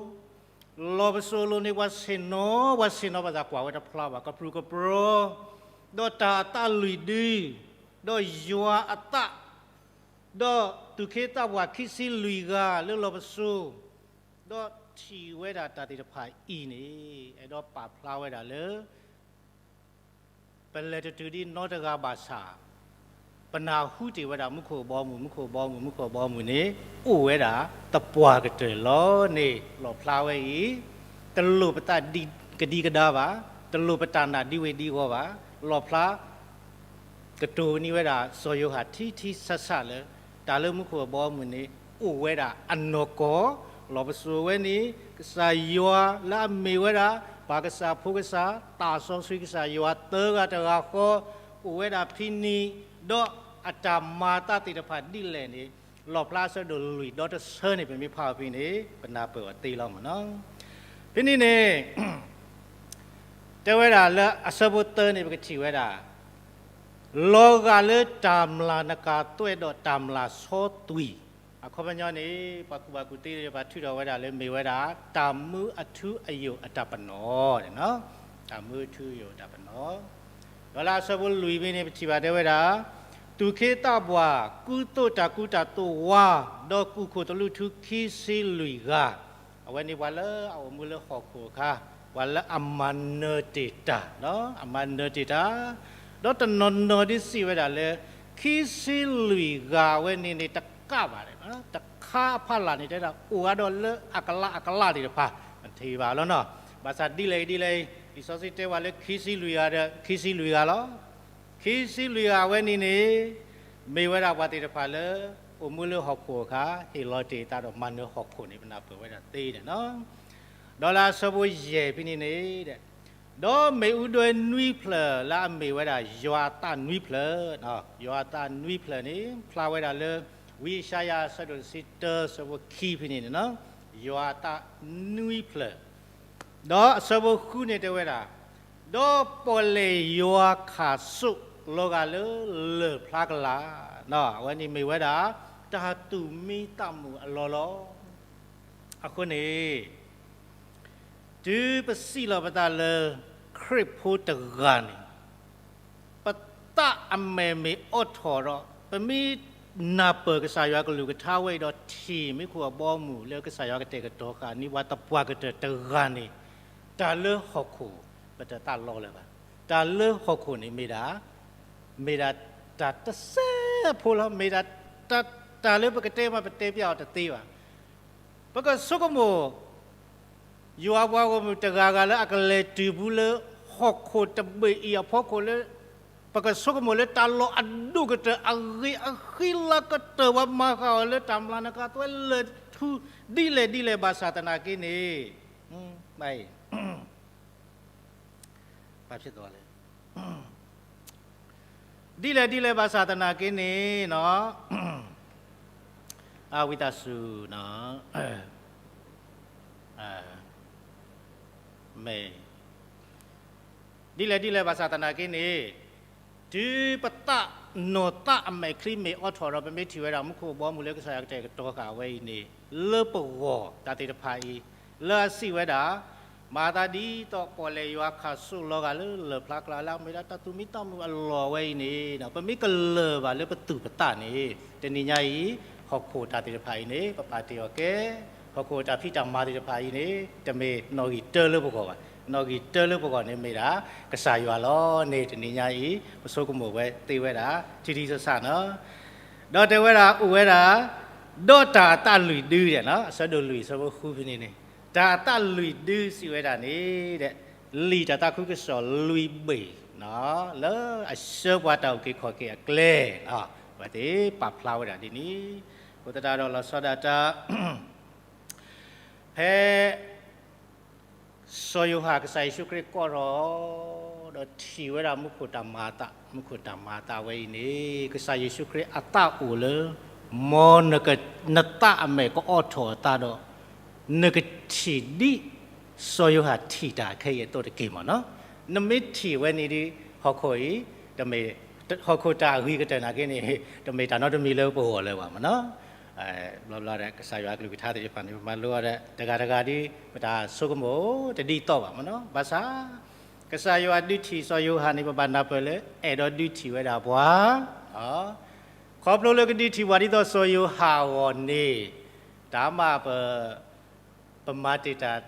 လီၤပစိာ်အလိၤန့ၣ် ပှၤဆ့ၣ်နီၤ ပှၤဆ့ၣ်နီၤပသးကွၢ်ဝဲတဖျါဘၣ် ကပြုၢ်ကပြီၤ, ဒီးတၢ်အသးလွံၢ်ဒု, ဒီးယွၤအသး ဒီးသူၣ်က့သးပှၢ်ခံဆံလွံၢ်ဂၤလၢလီၤပစိာ်, ဒီးထံၣ်ဝဲဒၣ်တၢ်သ့ၣ်တဖၣ်အံၤန့ၣ် အဲၣ်ဒိးပာ်ဖျါဝဲဒၣ်လၢ ပလဲၤတတုၤဒ်နီတဂၤဘၣ်ဆၣ်, ပနၢ်ဟူတ့ၢ်ဝဲဒၣ်မူခိၣ်အဘီအမုၢ် မူခိၣ်အဘီအမုၢ် မူခိၣ်အဘီအမုၢ်န့ၣ် အိၣ်ဝဲဒၣ်သပှၢ်ကတၢၢ်လီၤန့ၣ် လီၣ်ဖျါဝဲအံၤ, တလိၣ်ပသးကဒံကဒါဘၣ်, တလိၣ်ပတၢ်နာ်ဒ်ဝဲဒ်အဂီၢ်ဘၣ်, လီၣ်ဖျါ ကတိၤန့ၢ်ဝဲဒၣ်စီၤယိၤဟၣ်ထံထံဆးဆးလၢ တၢ်လၢမူခိၣ်အဘီအမုၢ်န့ၣ် အိၣ်ဝဲဒၣ်အနီၢ်ကီၢ်, လီၤပစိာ်ဝဲန့ၣ် ကစၢ်ယွၤလၢအမ့ၢ်ဝဲဒၣ် ပၢ်ကစၢ်ဖိကစၢ် သးစီဆှံကစၢ်ယွၤသၢဂၤတဂၤဃီ အိၣ်ဝဲဒၣ်ဖဲန့ၣ်, ဒီးအတၢ်မၤအသးသ့ၣ်တဖၣ်ဒ်လဲၣ်န့ၣ် လီၣ်ဖျါအဆၢဒိၣ်လွံၢ်ဒီတဆၢန့ၣ် ပမ့ၢ်ဖးအီၤဖဲန့ၣ် ပနၢ်ပၢၢ်အီၤသ့လီၤမ့ၢ်နီၤ. ဖဲန့ၣ်န့ၣ် တဲဝဲဒၣ်လၢအဆၢဖိသၢန့ၣ် ပကထံၣ်ဝဲဒၣ် လီၤဂာ်လၢတၢ်မျၢ်နကၤသွဲၣ်ဒီးတၢ်မျၢ်ဆီသွံၣ်, အခီပညီန့ၣ် ပှၤကူၣ်ဘၣ်ကူၣ်သ့ ပှၤထုးထီၣ်ဝဲဒၣ်လၢမ့ၢ်ဝဲဒၣ် တၢ်မူအထူအယိာ်အတၢ်ပနီၣ်, တၢ်မူအထူအယိာ်အတၢ်ပနီၣ်, ဒီးလၢအဆၢဖိလွံၢ်ဖဲန့ၣ် ပထံၣ်ဘၣ်တဲဝဲဒၣ် သူၣ်က့သးပှၢ် ကူသိးတၢ်ကူတၢ်သိးဝါ, ဒီးကူၣ်ခိၣ်သလုးထူခံဆံလွံၢ်ဂၤ, အဝဲန့ၣ်ပှၤလၢအအိၣ်မူလၢဟီၣ်ခိၣ်အခါ, ပှၤလၢအမၤနၢၤတ့ၢ်တၢ်, အမၤနၢၤတ့ၢ်တၢ်, ဒီးတနီၤနီၤဒ်စံးဝဲဒၣ်လၢ ခံဆံလွံၢ်ဂၤဝဲန့ၣ်န့ၣ် တကးဘၣ်, တခါအဖီလာ်န့ၣ် တဲဒၣ်အိၣ်ဝဲဒီးလၢအကလးအကလးသ့ၣ်တဖၣ်, ပထံၣ်ဘၣ်လီၤနီၤ. ဘၣ်ဆၣ်ဒ်လဲၣ်ဂ့ၤဒ်လဲၣ်ဂ့ၤ လံာ်စီဆှံတဲဝဲလၢခံဆံလွံၢ်ဂၤဒီး ခံဆံလွံၢ်ဂၤလီၤ. ခံဆံလွံၢ်ဂၤဝဲန့ၣ်န့ၣ် မ့ၢ်ဝဲဒၣ်ပှၤသ့ၣ်တဖၣ်လၢ အိၣ်မူလၢဟီၣ်ခိၣ်အခါ ဟ့ၣ်လီၤတ့ၢ်အသးဒီးမၤနၢၤဟီၣ်ခိၣ်န့ၣ် ပနၢ်ပၢၢ်ဝဲဒၣ်သ့န့ၣ်လီၤ. ဒီးလၢအဆၢဖိယဲၢ်ဖဲန့ၣ်န့ၣ်, ဒီးမ့ၣ်အူဒွဲနွံဖျၢၣ်လၢအမ့ၢ်ဝဲဒၣ်ယွၤအသးနွံဖျၢၣ်, ယွၤအသးနွံဖျၢၣ်န့ၣ် ဖျါဝဲဒၣ်လၢ ဝံယၡါယၤအဆၢဒိၣ်တဆံတၢ အဆၢဖိခံဖဲန့ၣ်န့ၣ်လီၤ. ယွၤအသးနွံဖျၢၣ် ဒီးအဆၢဖိဃုန့ၣ်တဲဝဲဒၣ်, ဒီးပီၣ်လဲၣ်ယွၤခၣ်စိၣ်လီၤဂာ်လၢလၢၢ်ဖျါကလၤ, အဝဲန့ၣ်မ့ၢ်ဝဲဒၣ် တၢ်သူၣ်မံသးမုာ်အလီၢ်လီၤ. အဃိန့ၣ် တုၤပစံးလီၤပသးလၢ ခရံာ်ဖိတဂၤန့ၣ် ပသးအမဲာ်မ့ၢ်အိးထီၣ်ဒီး ပမ့ၢ်နၢ်ပၢၢ်ကစၢ်ယွၤကလုၢ်ကထါဝဲအံၤဒီး ထံၣ်မူခိၣ်အဘီအမုၢ်လၢကစၢ်ယွၤကတဲာ်ကတီၤဃာ်န့ၢ်ပှၤသပှၢ်ကတၢၢ်တဂၤန့ၣ်, တၢ်လၢဟီၣ်ခိၣ် ပတသးလီလၢၤဘၣ်. တၢ်လၢဟီၣ်ခိၣ်န့ၣ်မ့ၢ်ဒၣ်, မ့ၢ်ဒၣ်တၢ်တစဲးဖိလီၤ. မ့ၢ်ဒၣ်တၢ်လၢပကတဲမး ပတဲပျးအီၤတသ့ဘၣ်. ပကဆိကမိၣ် ယွၤပှၤဂီၢ်မုၢ်တဂၤဂၤလၢအကလဲၤတုၤဘူးလၢ ဟီၣ်ခိၣ်တဘ့ၣ်အံၤအဖီခိၣ်လၢ ပကဆိကမိၣ်လၢတၢ်လီၢ်အဒိၣ်ကတၢၢ်အဂ့ၤအဃံလၤကတၢၢ် ပှၤမၤဃာ်အီၤလၢတၢ်မျၢ်နကၤသွဲၣ်လၢာ်ထူ ဒ်လဲၣ်ဒ်လဲၣ်ဘၣ်ဆၣ်သနာ်က့န့ၣ်, ဘၣ် ဒ်လဲၣ်ဒ်လဲၣ်ဘၣ်ဆၣ်သနာ်က့န့ၣ်, အဝံသးစူၤ, မ့ၢ် ဒ်လဲၣ်ဒ်လဲၣ်ဘၣ်ဆၣ်သနာ်က့န့ၣ်, တုၤပသးနီၢ်သးအမဲာ်ချံမ့ၢ်အိးထီၣ်ဒီး ပမ့ၢ်ထံၣ်ဝဲဒၣ်မူခိၣ်အဘီအမုၢ်လၢကစၢ်ယွၤကတဲာ်ကတီၤဃာ်ဝဲအံၤန့ၣ်, လၢပဂီၢ်တၢ်သ့ၣ်တဖၣ်အံၤ, လၢအစံးဝဲဒၣ်, မၤသးဒ်သိးပီၣ်လဲၣ်ယွၤခၣ်စိၣ်လီၤဂာ်လၢလၢၢ်ဖျါကလၤလၢ အမ့ၢ်ဒၣ်တၢ်သူၣ်မံသးမုာ်အလီၢ်ဝဲအံၤန့ၣ်, ပမ့ၢ်ကလၢၢ်ဘၣ်လၢပသူၣ်ပသးန့ၣ်, တနံၤညါအံၤ ဟီၣ်ခိၣ်တၢ်သ့ၣ်တဖၣ်အံၤန့ၣ် ပပာ်တ့ၢ်အီၤကဲ, ဟီၣ်ခိၣ်တၢ်ဖံးတၢ်မၤသ့ၣ်တဖၣ်အံၤန့ၣ် တမ့ၢ်နီၣ်ဂံၢ်တၢလၢပဂီၢ်ဘၣ်. နီၣ်ဂံၢ်တၢလၢပဂီၢ်န့ၣ်မ့ၢ်ဒၣ် ကစၢ်ယွၤလီၤန့ၣ် တနံၤညါအံၤ ပဆိကမိၣ်ဝဲသ့ဝဲဒၣ် ထံထံဆးဆးနီၤ. ဒီးတဲဝဲဒၣ် အိၣ်ဝဲဒၣ် ဒီးတၢ်အသးလွံၢ်ဒု, အဆၢဒိၣ်လွံၢ် အဆၢဖိဃုဖဲန့ၣ်န့ၣ်, တၢ်အသးလွံၢ်ဒုစံးဝဲဒၣ်န့ၣ်, လံာ်တၢ်သးခုကစီၣ်လွံၢ်ဘ့ၣ် လၢအဆှၢပှၤတၢ်အုၣ်က့ၤခီၣ်က့ၤအကျဲ, ပသ့ၣ်ပာ်ဖျါဝဲဒၣ်ဒ်န့ၣ်, အဃိသတးဒီးလီၤဆီဒၣ်တၢ် ဖဲ စီၤယိၤဟၣ်ကစၢ်ယ့ၣ်ၡူးခရံာ်ကိးထီၣ် ဒီးထံၣ်ဝဲဒၣ်မူခိၣ်တၢ်မၤအသး, မူခိၣ်တၢ်မၤအသးဝဲအံၤန့ၣ် ကစၢ်ယ့ၣ်ၡူးခရံာ်အသးအိၣ်လၢ မ်နက နသးအမဲာ်ကအိးထီၣ်အသးဒီး နကထံၣ်ဒ် စီၤယိၤဟၣ်ထံၣ်တၢ်ခဲအံၤအသိးတက့ၢ်မ့ၢ်နီၤ. နမ့ၢ်ထံၣ်ဝဲန့ၣ်ဒီး ဟီၣ်ခိၣ်အံၤ တမ့ၢ် ဟီၣ်ခိၣ်တၢ်အဂ့ၤကတၢၢ်နာ်က့န့ၣ် တမ့ၢ်တၢ်နီတမံၤလၢပဂီၢ်လၢၤဘၣ်မ့ၢ်နီၤ. ဘျီဘျီဒီး ကစၢ်ယွၤအကလုၢ်ကထါသ့ၣ်တဖၣ်န့ၣ် ပမၤလိအီၤဒီး တဂၤတဂၤဒီး ပတၢ်ဆိကမိၣ်တဒ်သိးဘၣ်မ့ၢ်နီၤ. ဘၣ်ဆၣ် ကစၢ်ယွၤဒုးထံၣ်စီၤယိၤဟၣ်န့ၣ် ပဘၣ်နၢ်ပၢၢ်လၢ အဲၣ်ဒိးဒုးထံၣ်ဝဲဒၣ်ပှၤ ခီဖျိလၢကဒုးထံၣ်ပှၤဒ်သိးစီၤယိၤဟၣ်အဂီၢ်န့ၣ် တၢ်မၤပ ပမၤတ့ၢ်တၢ်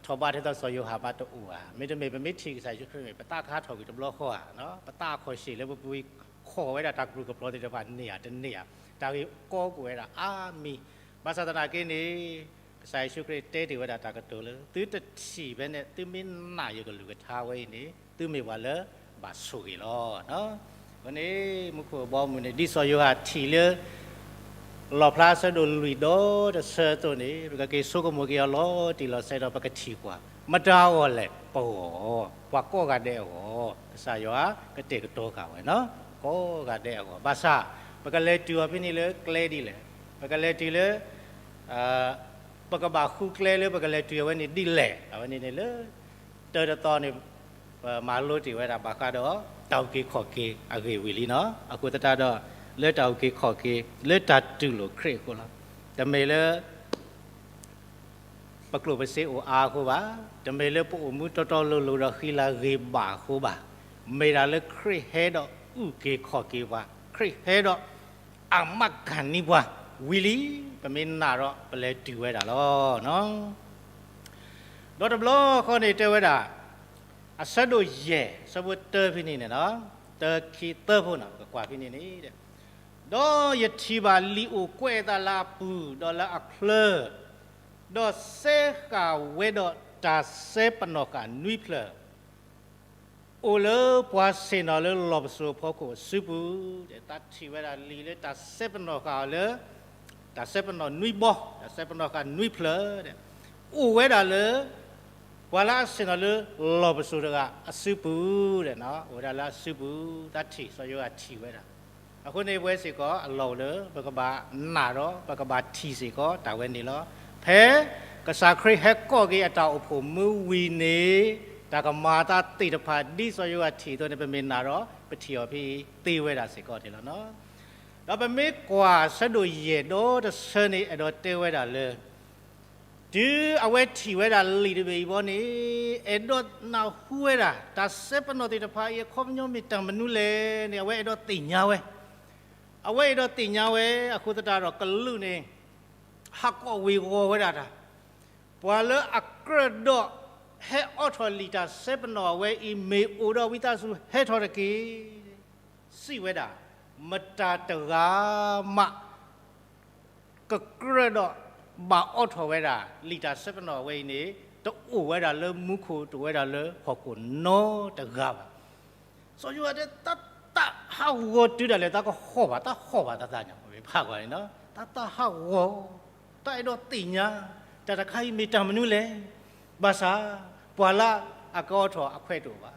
ထီၣ်ဘးထဲသိးစီၤယိၤဟၣ်မးတအိၣ်ဧါ. မ့တမ့ၢ် ပမ့ၢ်ထံၣ်ကစၢ်ယ့ၣ်ၡူးခရံာ်န့ၣ် ပသးကဟးထီၣ်ကွံာ်တဘျီဃီဧါ. ပသးအခီၣ်ဆံၣ်လၢပပူၤကွံာ် ခိးဝဲဒၣ်တၢ်ကရူၢ်ကပျီၤသ့ၣ်တဖၣ်န့ၢ်ဧါတန့ၢ်ဧါ. တၢ်ဂ့ၢ်ကီကိၣ်ဝဲဒၣ်အါမံၤ. ဘၣ်ဆၣ်သနာ်က့န့ၣ် ကစၢ်ယ့ၣ်ၡူးခရံာ်တဲတ့ၢ်ဝဲဒၣ်တၢ်ကတိၤလၢ သုတထံၣ်ဖဲန့ၣ် သုမ့ၢ်နာ်ယကလုၢ်ကထါဝဲအံၤန့ၣ် သုမ့ၢ်ပှၤလၢဘၣ်ဆိၣ်ဂ့ၤလီၤ. အဃိန့ၣ် မူခိၣ်အဘီအမုၢ်န့ၣ် ဒ်စီၤယိၤဟၣ်ထံၣ်လၢ လီၣ်ဖျါအဆၢဒိၣ်လွံၢ်ဒီတဆၢအသိးန့ၣ် ပကက့ၤဆိကမိၣ်က့ၤအီၤလီၤတံၢ်လီၤဆဲးဒီး ပကထံၣ်ကွၢ် မတၤအဂီၢ်လဲၣ် ပဂီၢ်, ပှၤကိးဂၤဒဲးအဂီၢ်, ကစၢ်ယွၤကတဲာ်ကတီၤဃာ်ဝဲနီၤ, ကိးဂၤဒဲးအဂီၢ်. ဘၣ်ဆၣ် ပကလဲၤတုၤအီၤဖဲန့ၣ်လၢကျဲဒ်လဲၣ်, ပကလဲၤတုၤလၢ ပကဘၣ်ဃုကျဲလၢပကလဲၤတုၤအဝဲန့ၣ်ဒ်လဲၣ်. အဝဲန့ၣ်န့ၣ်လၢ တၢ်တသီန့ၣ် ပမၤလိတ့ၢ်ဝဲဒၣ်ဘၣ်ဃးဒီး တၢ်အုၣ်က့ၤခီၣ်က့ၤအဂ့ၢ်ဝံၤလံနီၤ. အဃိသတးဒီး လၢတၢ်အုၣ်က့ၤခီၣ်က့ၤ လၢတၢ်တူၢ်လိာ်ခရံာ်အဃိလီၤ. တမ့ၢ်လၢ ပကျိၣ်ပစ့အိၣ်အါအဃိဘၣ်, တမ့ၢ်လၢပအိၣ်မူတီတီလိၤလိၤဒီးဃံလၤဂ့ၤဘၣ်အဃိဘၣ်, မ့ၢ်ဒၣ်လၢခရံာ်ဟဲဒီးအုၣ်က့ၤခီၣ်က့ၤပှၤ, ခရံာ်ဟဲဒီး အမၤကၢ်န့ၢ်ပှၤဝံၤလံ, ပမ့ၢ်နာ်ဒီးပလဲၤတုၤဝဲဒၣ်လီၤ. ဒီးတဘျီဃီန့ၣ်တဲဝဲဒၣ် အဆၢဒိၣ်ယဲၢ် ဆၢဖိတၢဖဲန့ၣ်န့ၣ်, တၢ ခံ သၢဖိန့ၣ် ပကကွၢ်ဖဲန့ၣ်န့ၣ်, ဒီးယထံၣ်ဘၣ်လံာ်အိၣ်ကွဲးအသးလၢအပူၤဒီးလၢအချၢ, ဒီးစဲဃာ်ဝဲဒီးတၢ်စဲပနီၣ်ဃာ်နွံဖျၢၣ် အိၣ်လၢပှၤဆ့ၣ်နီၤလၢလီၢ်ပစိာ်အဖီခိၣ်အစုပူၤ, သးထံၣ်ဝဲဒၣ်လံာ်လၢတၢ်စဲပနီၣ်ဃာ်အီၤလၢ တၢ်စဲပနီၣ်နွံဘီ, တၢ်စဲပနီၣ်ဃာ်နွံဖျၢၣ်, အိၣ်ဝဲဒၣ်လၢ ပှၤလၢအဆ့ၣ်နီၤလၢလီၢ်ပစိာ်တဂၤအစုပူၤ, အိၣ်ဝဲဒၣ်လၢအစုပူၤ, သးထံၣ်စီၤယိၤဟၣ်ထံၣ်ဝဲဒၣ်. အဃိန့ၣ် ပဝဲစ့ၢ်ကီးအလီၢ်အိၣ်လၢ ပကဘၣ်နာ်ဒီး ပကဘၣ်ထံၣ်စ့ၢ်ကီးတၢ်ဝဲန့ၣ်လီၤ. ဖဲကစၢ်ခရံာ်ဟဲကိးက့ၤအတၢ်အိၣ်ဖှိၣ်မုၢ်ဝံၤန့ၣ် တၢ်ကမၤအသးသ့ၣ်တဖၣ် ဒ်စီၤယိၤဟၣ်ထံၣ်အသိးန့ၣ် ပမ့ၢ်နာ်ဒီး ပထံၣ်အီၤဖဲအံၤသ့ဝဲဒၣ်စ့ၢ်ကီးန့ၣ်လီၤ. ဒီးပမ့ၢ်ကွၢ်ဆၢဒိၣ်ယဲၢ်ဒီတဆၢန့ၣ် အဲၣ်ဒိးတဲဝဲဒၣ်လၢ တုၤအဝဲထံၣ်ဝဲဒၣ်လံာ်တဘ့ၣ်အံၤဘီန့ၣ် အဲၣ်ဒိးနၢ်ဟူဝဲဒၣ် တၢ်စဲပနီၣ်သ့ၣ်တဖၣ်အံၤ အခီပညီမ့ၢ်တၢ်မနုၤလဲၣ်န့ၣ် အဝဲအဲၣ်ဒိးသ့ၣ်ညါဝဲ, အဝဲအဲၣ်ဒိးသ့ၣ်ညါဝဲ. အဃိသတးဒီးကလူးန့ၣ် ဟးကိးဝ့ၤဝီၤဝဲဒၣ်တၢ်, ပှၤလၢအကြၢးဒီး ဟဲအိးထီၣ်လံာ်တၢ်စဲပနီၣ်အဝဲအံၤ မ့ၢ်အိၣ်ဒီးဝံသးစူၤဟဲထီၣ်တက့ၢ် စံးဝဲဒၣ်, မတၤတဂၤမး ကကြၢးဒီးဘၣ်အိးထီၣ်ဝဲဒၣ် လံာ်တၢ်စဲပနီၣ်အဝဲအံၤန့ၣ် တအိၣ်ဝဲဒၣ်လၢမူခိၣ် တအိၣ်ဝဲဒၣ်လၢဟီၣ်ခိၣ်နီတဂၤဘၣ်. စီၤယိၤဟၣ်တဲ တၢ်သးဟးဂီၤတုၤဒၣ်လဲာ် တၢ်ကဟီၣ်ဘၣ်, တၢ်ဟီၣ်ဘၣ်တၢ်သးညါ မ့ၢ်ဖးကွၢ်န့ၣ်, တၢ်သးဟးဂီၤ, တၢ်အဲၣ်ဒိးသ့ၣ်ညါ တၢ်တခါအံၤမ့ၢ်တၢ်မနုၤလဲၣ်. ဘၣ်ဆၣ် ပှၤလၢအကအိးထီၣ်အခွဲးတအိၣ်ဘၣ်.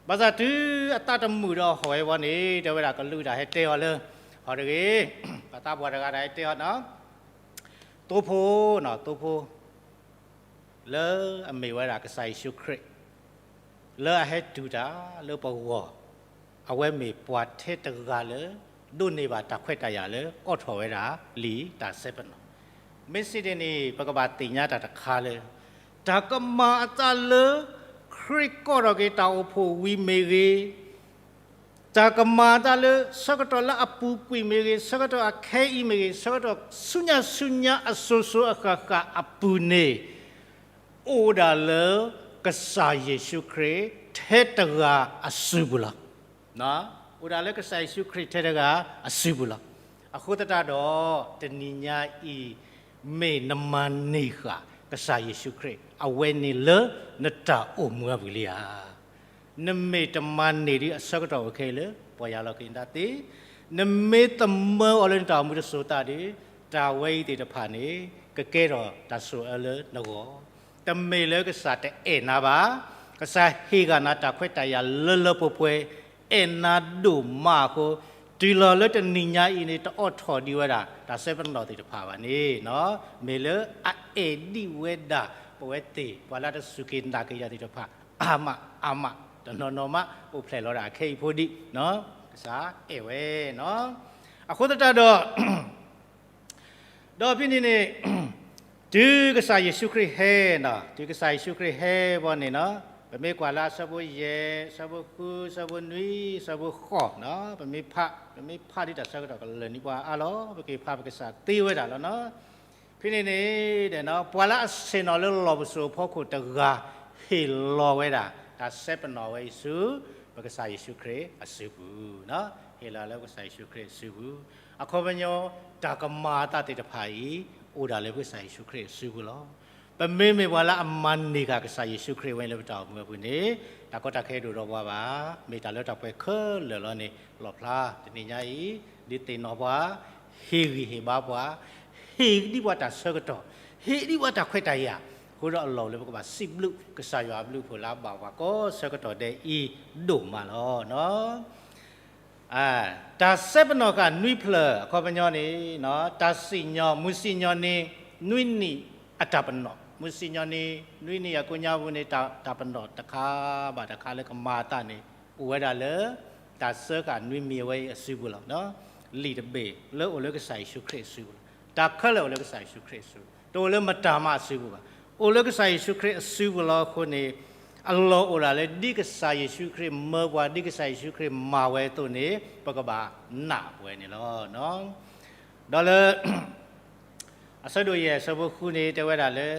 ဘၣ်ဆၣ်တုၤအသးတမုာ်ဒီးဟီၣ်ဝဲဘီန့ၣ် တဲဝဲဒၣ်ကလူးတၢ်ဟဲတဲအီၤလၢ ဟီၣ်တဂ့ၤ, ပှၤသးပှၢ်တဂၤတၢ်ဟဲတဲအီၤနီၤ, သိဖိ, သိဖိ လၢအမ့ၢ်ဝဲဒၣ်ကစၢ်ယ့ၣ်ၡူးခရံာ် လၢအဟဲတူၢ်တၢ်လၢပဂီၢ်, အဝဲမ့ၢ်ပှၤထဲတဂၤလၢ ဒိးန့ၢ်ဘၣ်တၢ်ခွဲးတၢ်ယာ်လၢ အိးထီၣ်ဝဲဒၣ်လံာ်တၢ်စဲပနီၣ်. မ့ၢ်စံးဒ်န့ၣ် ပကဘၣ်သ့ၣ်ညါတၢ်တခါလၢ တၢ်ကမၤအသးလၢ ခရံာ်ကိးထီၣ်က့ၤတၢ်အိၣ်ဖှိၣ်ဝံၤမ့ၢ်ဂ့ၤ, တၢ်ကမၤအသးလၢ ဆၢကတီၢ်လၢအပူၤကွံာ်မ့ၢ်ဂ့ၤ, ဆၢကတီၢ်အခဲအံၤမ့ၢ်ဂ့ၤ, ဆၢကတီၢ်ဆူညါဆူညါအစိၤစိၤအဃၣ်ဃၣ်အပူၤန့ၣ် အိၣ်ဒၣ်လၢကစၢ်ယ့ၣ်ၡူးခရံာ်ထဲတဂၤအစုပူၤလီၤ. အိၣ်ဒၣ်လၢကစၢ်ယ့ၣ်ၡူးခရံာ်ထဲတဂၤအစုပူၤလီၤ. အဃိသတးဒီး တနံၤညါအံၤ မ့ၢ်နမၤန့ၢ်ဃာ်ကစၢ်ယ့ၣ်ၡူးခရံာ် အဝဲန့ၣ်လၢနတၢ်အိၣ်မူအပူၤလံဧါ. နမ့ၢ်တမၤန့ၢ်ဒံးအဆၢကတီၢ်အိၣ်ခဲအံၤလၢ ပီၢ်ယၢ်လီၤက့ၤနသ့, နမ့ၢ်သမၢအီၤလၢနတၢ်အိၣ်မူတစိၤသးဒီး တၢ်ဝဲအံၤသ့ၣ်တဖၣ်န့ၣ် ကကဲထီၣ်တၢ်ဆိၣ်အၢလၢနဂီၢ်. တမ့ၢ်လၢကစၢ်တအဲၣ်နၤဘၣ်, ကစၢ်ဟ့ၣ်ဂံၢ်နၤတၢ်ခွဲးတၢ်ယာ်လၢလၢပှဲၤပှဲၤ, အဲၣ်နၤဒိၣ်မးအဃိ, တုၤလီၤလၢတနံၤညါအံၤန့ၣ် တအိးထီၣ်ဒံးဝဲဒၣ် တၢ်စဲပနီၣ်သ့ၣ်တဖၣ်ဘၣ်န့ၣ်, မ့ၢ်လၢအအဲၣ်ဒံးဝဲဒၣ် ပဝဲသ့ၣ် ပှၤလၢတစူၢ်က့ၤနာ်က့ၤယၤသ့ၣ်တဖၣ် အါမး အါမး တနီၤနီၤမး အိၣ်ဖျဲၣ်လီၤဒၣ်အခဲအံၤဖိဒံး, ကစၢ်အဲၣ်ဝဲ, အဃိသတးဒီး ဒီးဖဲန့ၣ်န့ၣ် တုၤကစၢ်ယ့ၣ်ၡူးခရံာ်ဟဲ, တုၤကစၢ်ယ့ၣ်ၡူးခရံာ်ဟဲဘီန့ၣ်, ပမ့ၢ်ကွၢ်လၢအဆၢဖိယဲၢ်, အဆၢဖိဃု, အဆၢဖိနွံ, အဆၢဖိဃိး, ပမ့ၢ်ဖး, ပမ့ၢ်ဖးဒ်တၢ်ဆၢကတီၢ်ကလၢာ်န့ၢ်ပှၤအါလီၤ, ပက့ၤဖးပကစၢ်သ့ဝဲဒၣ်လီၤ. ဖဲန့ၣ်န့ၣ်, ပှၤလၢအဆ့ၣ်နီၤလၢလီၢ်ပစိာ်အဖီခိၣ်တဂၤ ဟ့ၣ်လီၤဝဲဒၣ် တၢ်စဲပနီၣ်ဝဲအံၤဆူ ပကစၢ်ယ့ၣ်ၡူးခရံာ်အစုပူၤ, ဟ့ၣ်လီၤလၢပကစၢ်ယ့ၣ်ၡူးခရံာ်အစုပူၤ, အခီပညီ တၢ်ကမၤအသးသ့ၣ်တဖၣ်အံၤ အိၣ်ဒၣ်လၢပကစၢ်ယ့ၣ်ၡူးခရံာ်အစုပူၤလီၤ. ပမ့မ့ၢ်ပှၤလၢအမၤန့ၢ်ဃာ်ကစၢ်ယ့ၣ်ၡူးခရံာ်ဝဲလၢပတၢ်အိၣ်မူအပူၤန့ၣ်, တၢ်ကီတၢ်ခဲဒိၣ်ဒီးပှၤဘၣ်, မ့ၢ်တၢ်လၢတၢ်ပှဲၤခဲလၢာ်လီၤန့ၣ် လီၣ်ဖျါတနံၤညါအံၤ, ဒုးသ့ၣ်နီၣ်ပှၤ, ဟ့ၣ်ဂံၢ်ဟ့ၣ်ဘါပှၤ, ဟ့ၣ်ဒံးပှၤတၢ်ဆၢကတီၢ်, ဟ့ၣ်ဒံးပှၤတၢ်ခွဲးတၢ်ယာ်, အဃိဒီးအလီၢ်အိၣ်လၢပကဘၣ်စံးဘျုး ကစၢ်ယွၤအဘျုးအဖှိၣ်လၢအဘၣ်ပှၤကိးဆၢကတီၢ်ဒဲးအံၤဒိၣ်မးလီၤ. တၢ်စဲပနီၣ်ဃာ်နွံဖျၢၣ် အခီပညီန့ၣ်, တၢ်စံၣ်ညီၣ်, မုၢ်စံၣ်ညီၣ်န့ၣ် နွံနံၣ်အတၢ်ပနီၣ်, မုၢ်စံၣ်ညီၣ်န့ၣ် နွံနံၣ်အကိးညါပူၤန့ၣ် တၢ်ပနီၣ်တခါဘၣ်တခါလၢကမၤအသးန့ၣ် အိၣ်ဝဲဒၣ်လၢ တၢ်စၢဃာ်နွံမံၤအဝဲအံၤအစုပူၤလီၤ. လံာ်တဘ့ၣ်လၢအိၣ်လၢကစၢ်ယ့ၣ်ၡူးခရံာ်အစုပူၤလီၤ. တၢ်ခဲလၢာ်အိၣ်လၢကစၢ်ယ့ၣ်ၡူးခရံာ်အစုပူၤ, တအိၣ်လၢမတၤမးအစုပူၤဘၣ်. အိၣ်လၢကစၢ်ယ့ၣ်ၡူးခရံာ်အစုပူၤလီၤအဃိန့ၣ်, အလီၢ်အိၣ်ဒၣ်လၢ ဒ်ကစၢ်ယ့ၣ်ၡူးခရံာ်မၢပှၤ, ဒ်ကစၢ်ယ့ၣ်ၡူးခရံာ်မၤဝဲအသိးန့ၣ် ပကဘၣ်နာ်ပဝဲန့ၣ်လီၤ. ဒီးလၢ အဆၢဒိၣ်ယဲၢ် အဆၢဖိဃုန့ၣ် တဲဝဲဒၣ်လၢ,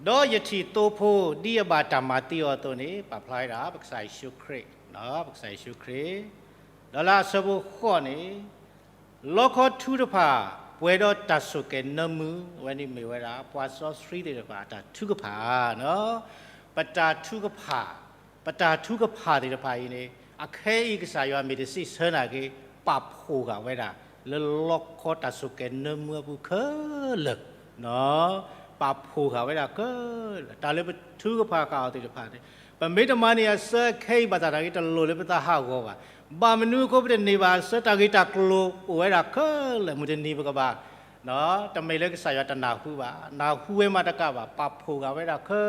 ဒီးယထံၣ်သိဖိ ဒ်အဘၣ်တၢ်မၤသံအီၤအသိးန့ၣ် ပာ်ဖျါဝဲဒၣ် ပကစၢ်ယ့ၣ်ၡူးခရံာ်, ပကစၢ်ယ့ၣ်ၡူးခရံာ်, ဒီးလၢအဆၢဖိဃိးန့ၣ်, လီခီထူတဖၣ် ပှဲၤဒီးတၢ်ဆိၣ်ကဲၤနၢမူ, အဝဲန့ၣ်မ့ၢ်ဝဲဒၣ် ပှၤစီဆှံသ့ၣ်တဖၣ်အတၢ်ထုကဖၣ်, ပတၢ်ထုကဖၣ်, ပတၢ်ထုကဖၣ်သ့ၣ်တဖၣ်အံၤန့ၣ် အခဲအံၤကစၢ်ယွၤမ့ၢ်တစံးဆၢနာ်က့ၤ ပာ်ဖှိၣ်ဃာ်ဝဲဒၣ် လၢလီခီတၢ်ဆိၣ်ကဲၤနၢမူအပူၤခဲလၢာ်, ပာ်ဖှိၣ်ဃာ်ဝဲဒၣ်ခဲလၢာ် တၢ်လၢပထုကဖၣ်ဃာ်အီၤသ့ၣ်တဖၣ်န့ၣ်, ပမ့ၢ်တမၤန့ၢ်အဆၢခဲအံၤဘၣ်သတးနာ်က့ၤ တလိၣ်လၢပသးဟးဂီၤဘၣ်. ဘၣ်မနုၤအဃိပတန့ၢ်ဘၣ်အဆၢ တၢ်ဂ့ၢ်တၢ်ကျိၤအိၣ်ဝဲဒၣ်ခဲလၢာ် မုၢ်တနံၤပကဘၣ် တမ့ၢ်လၢကစၢ်ယွၤတနၢ်ဟူဘၣ်, နၢ်ဟူဝဲမးတကးဘၣ် ပာ်ဖှိၣ်ဃာ်ဝဲဒၣ်ခဲ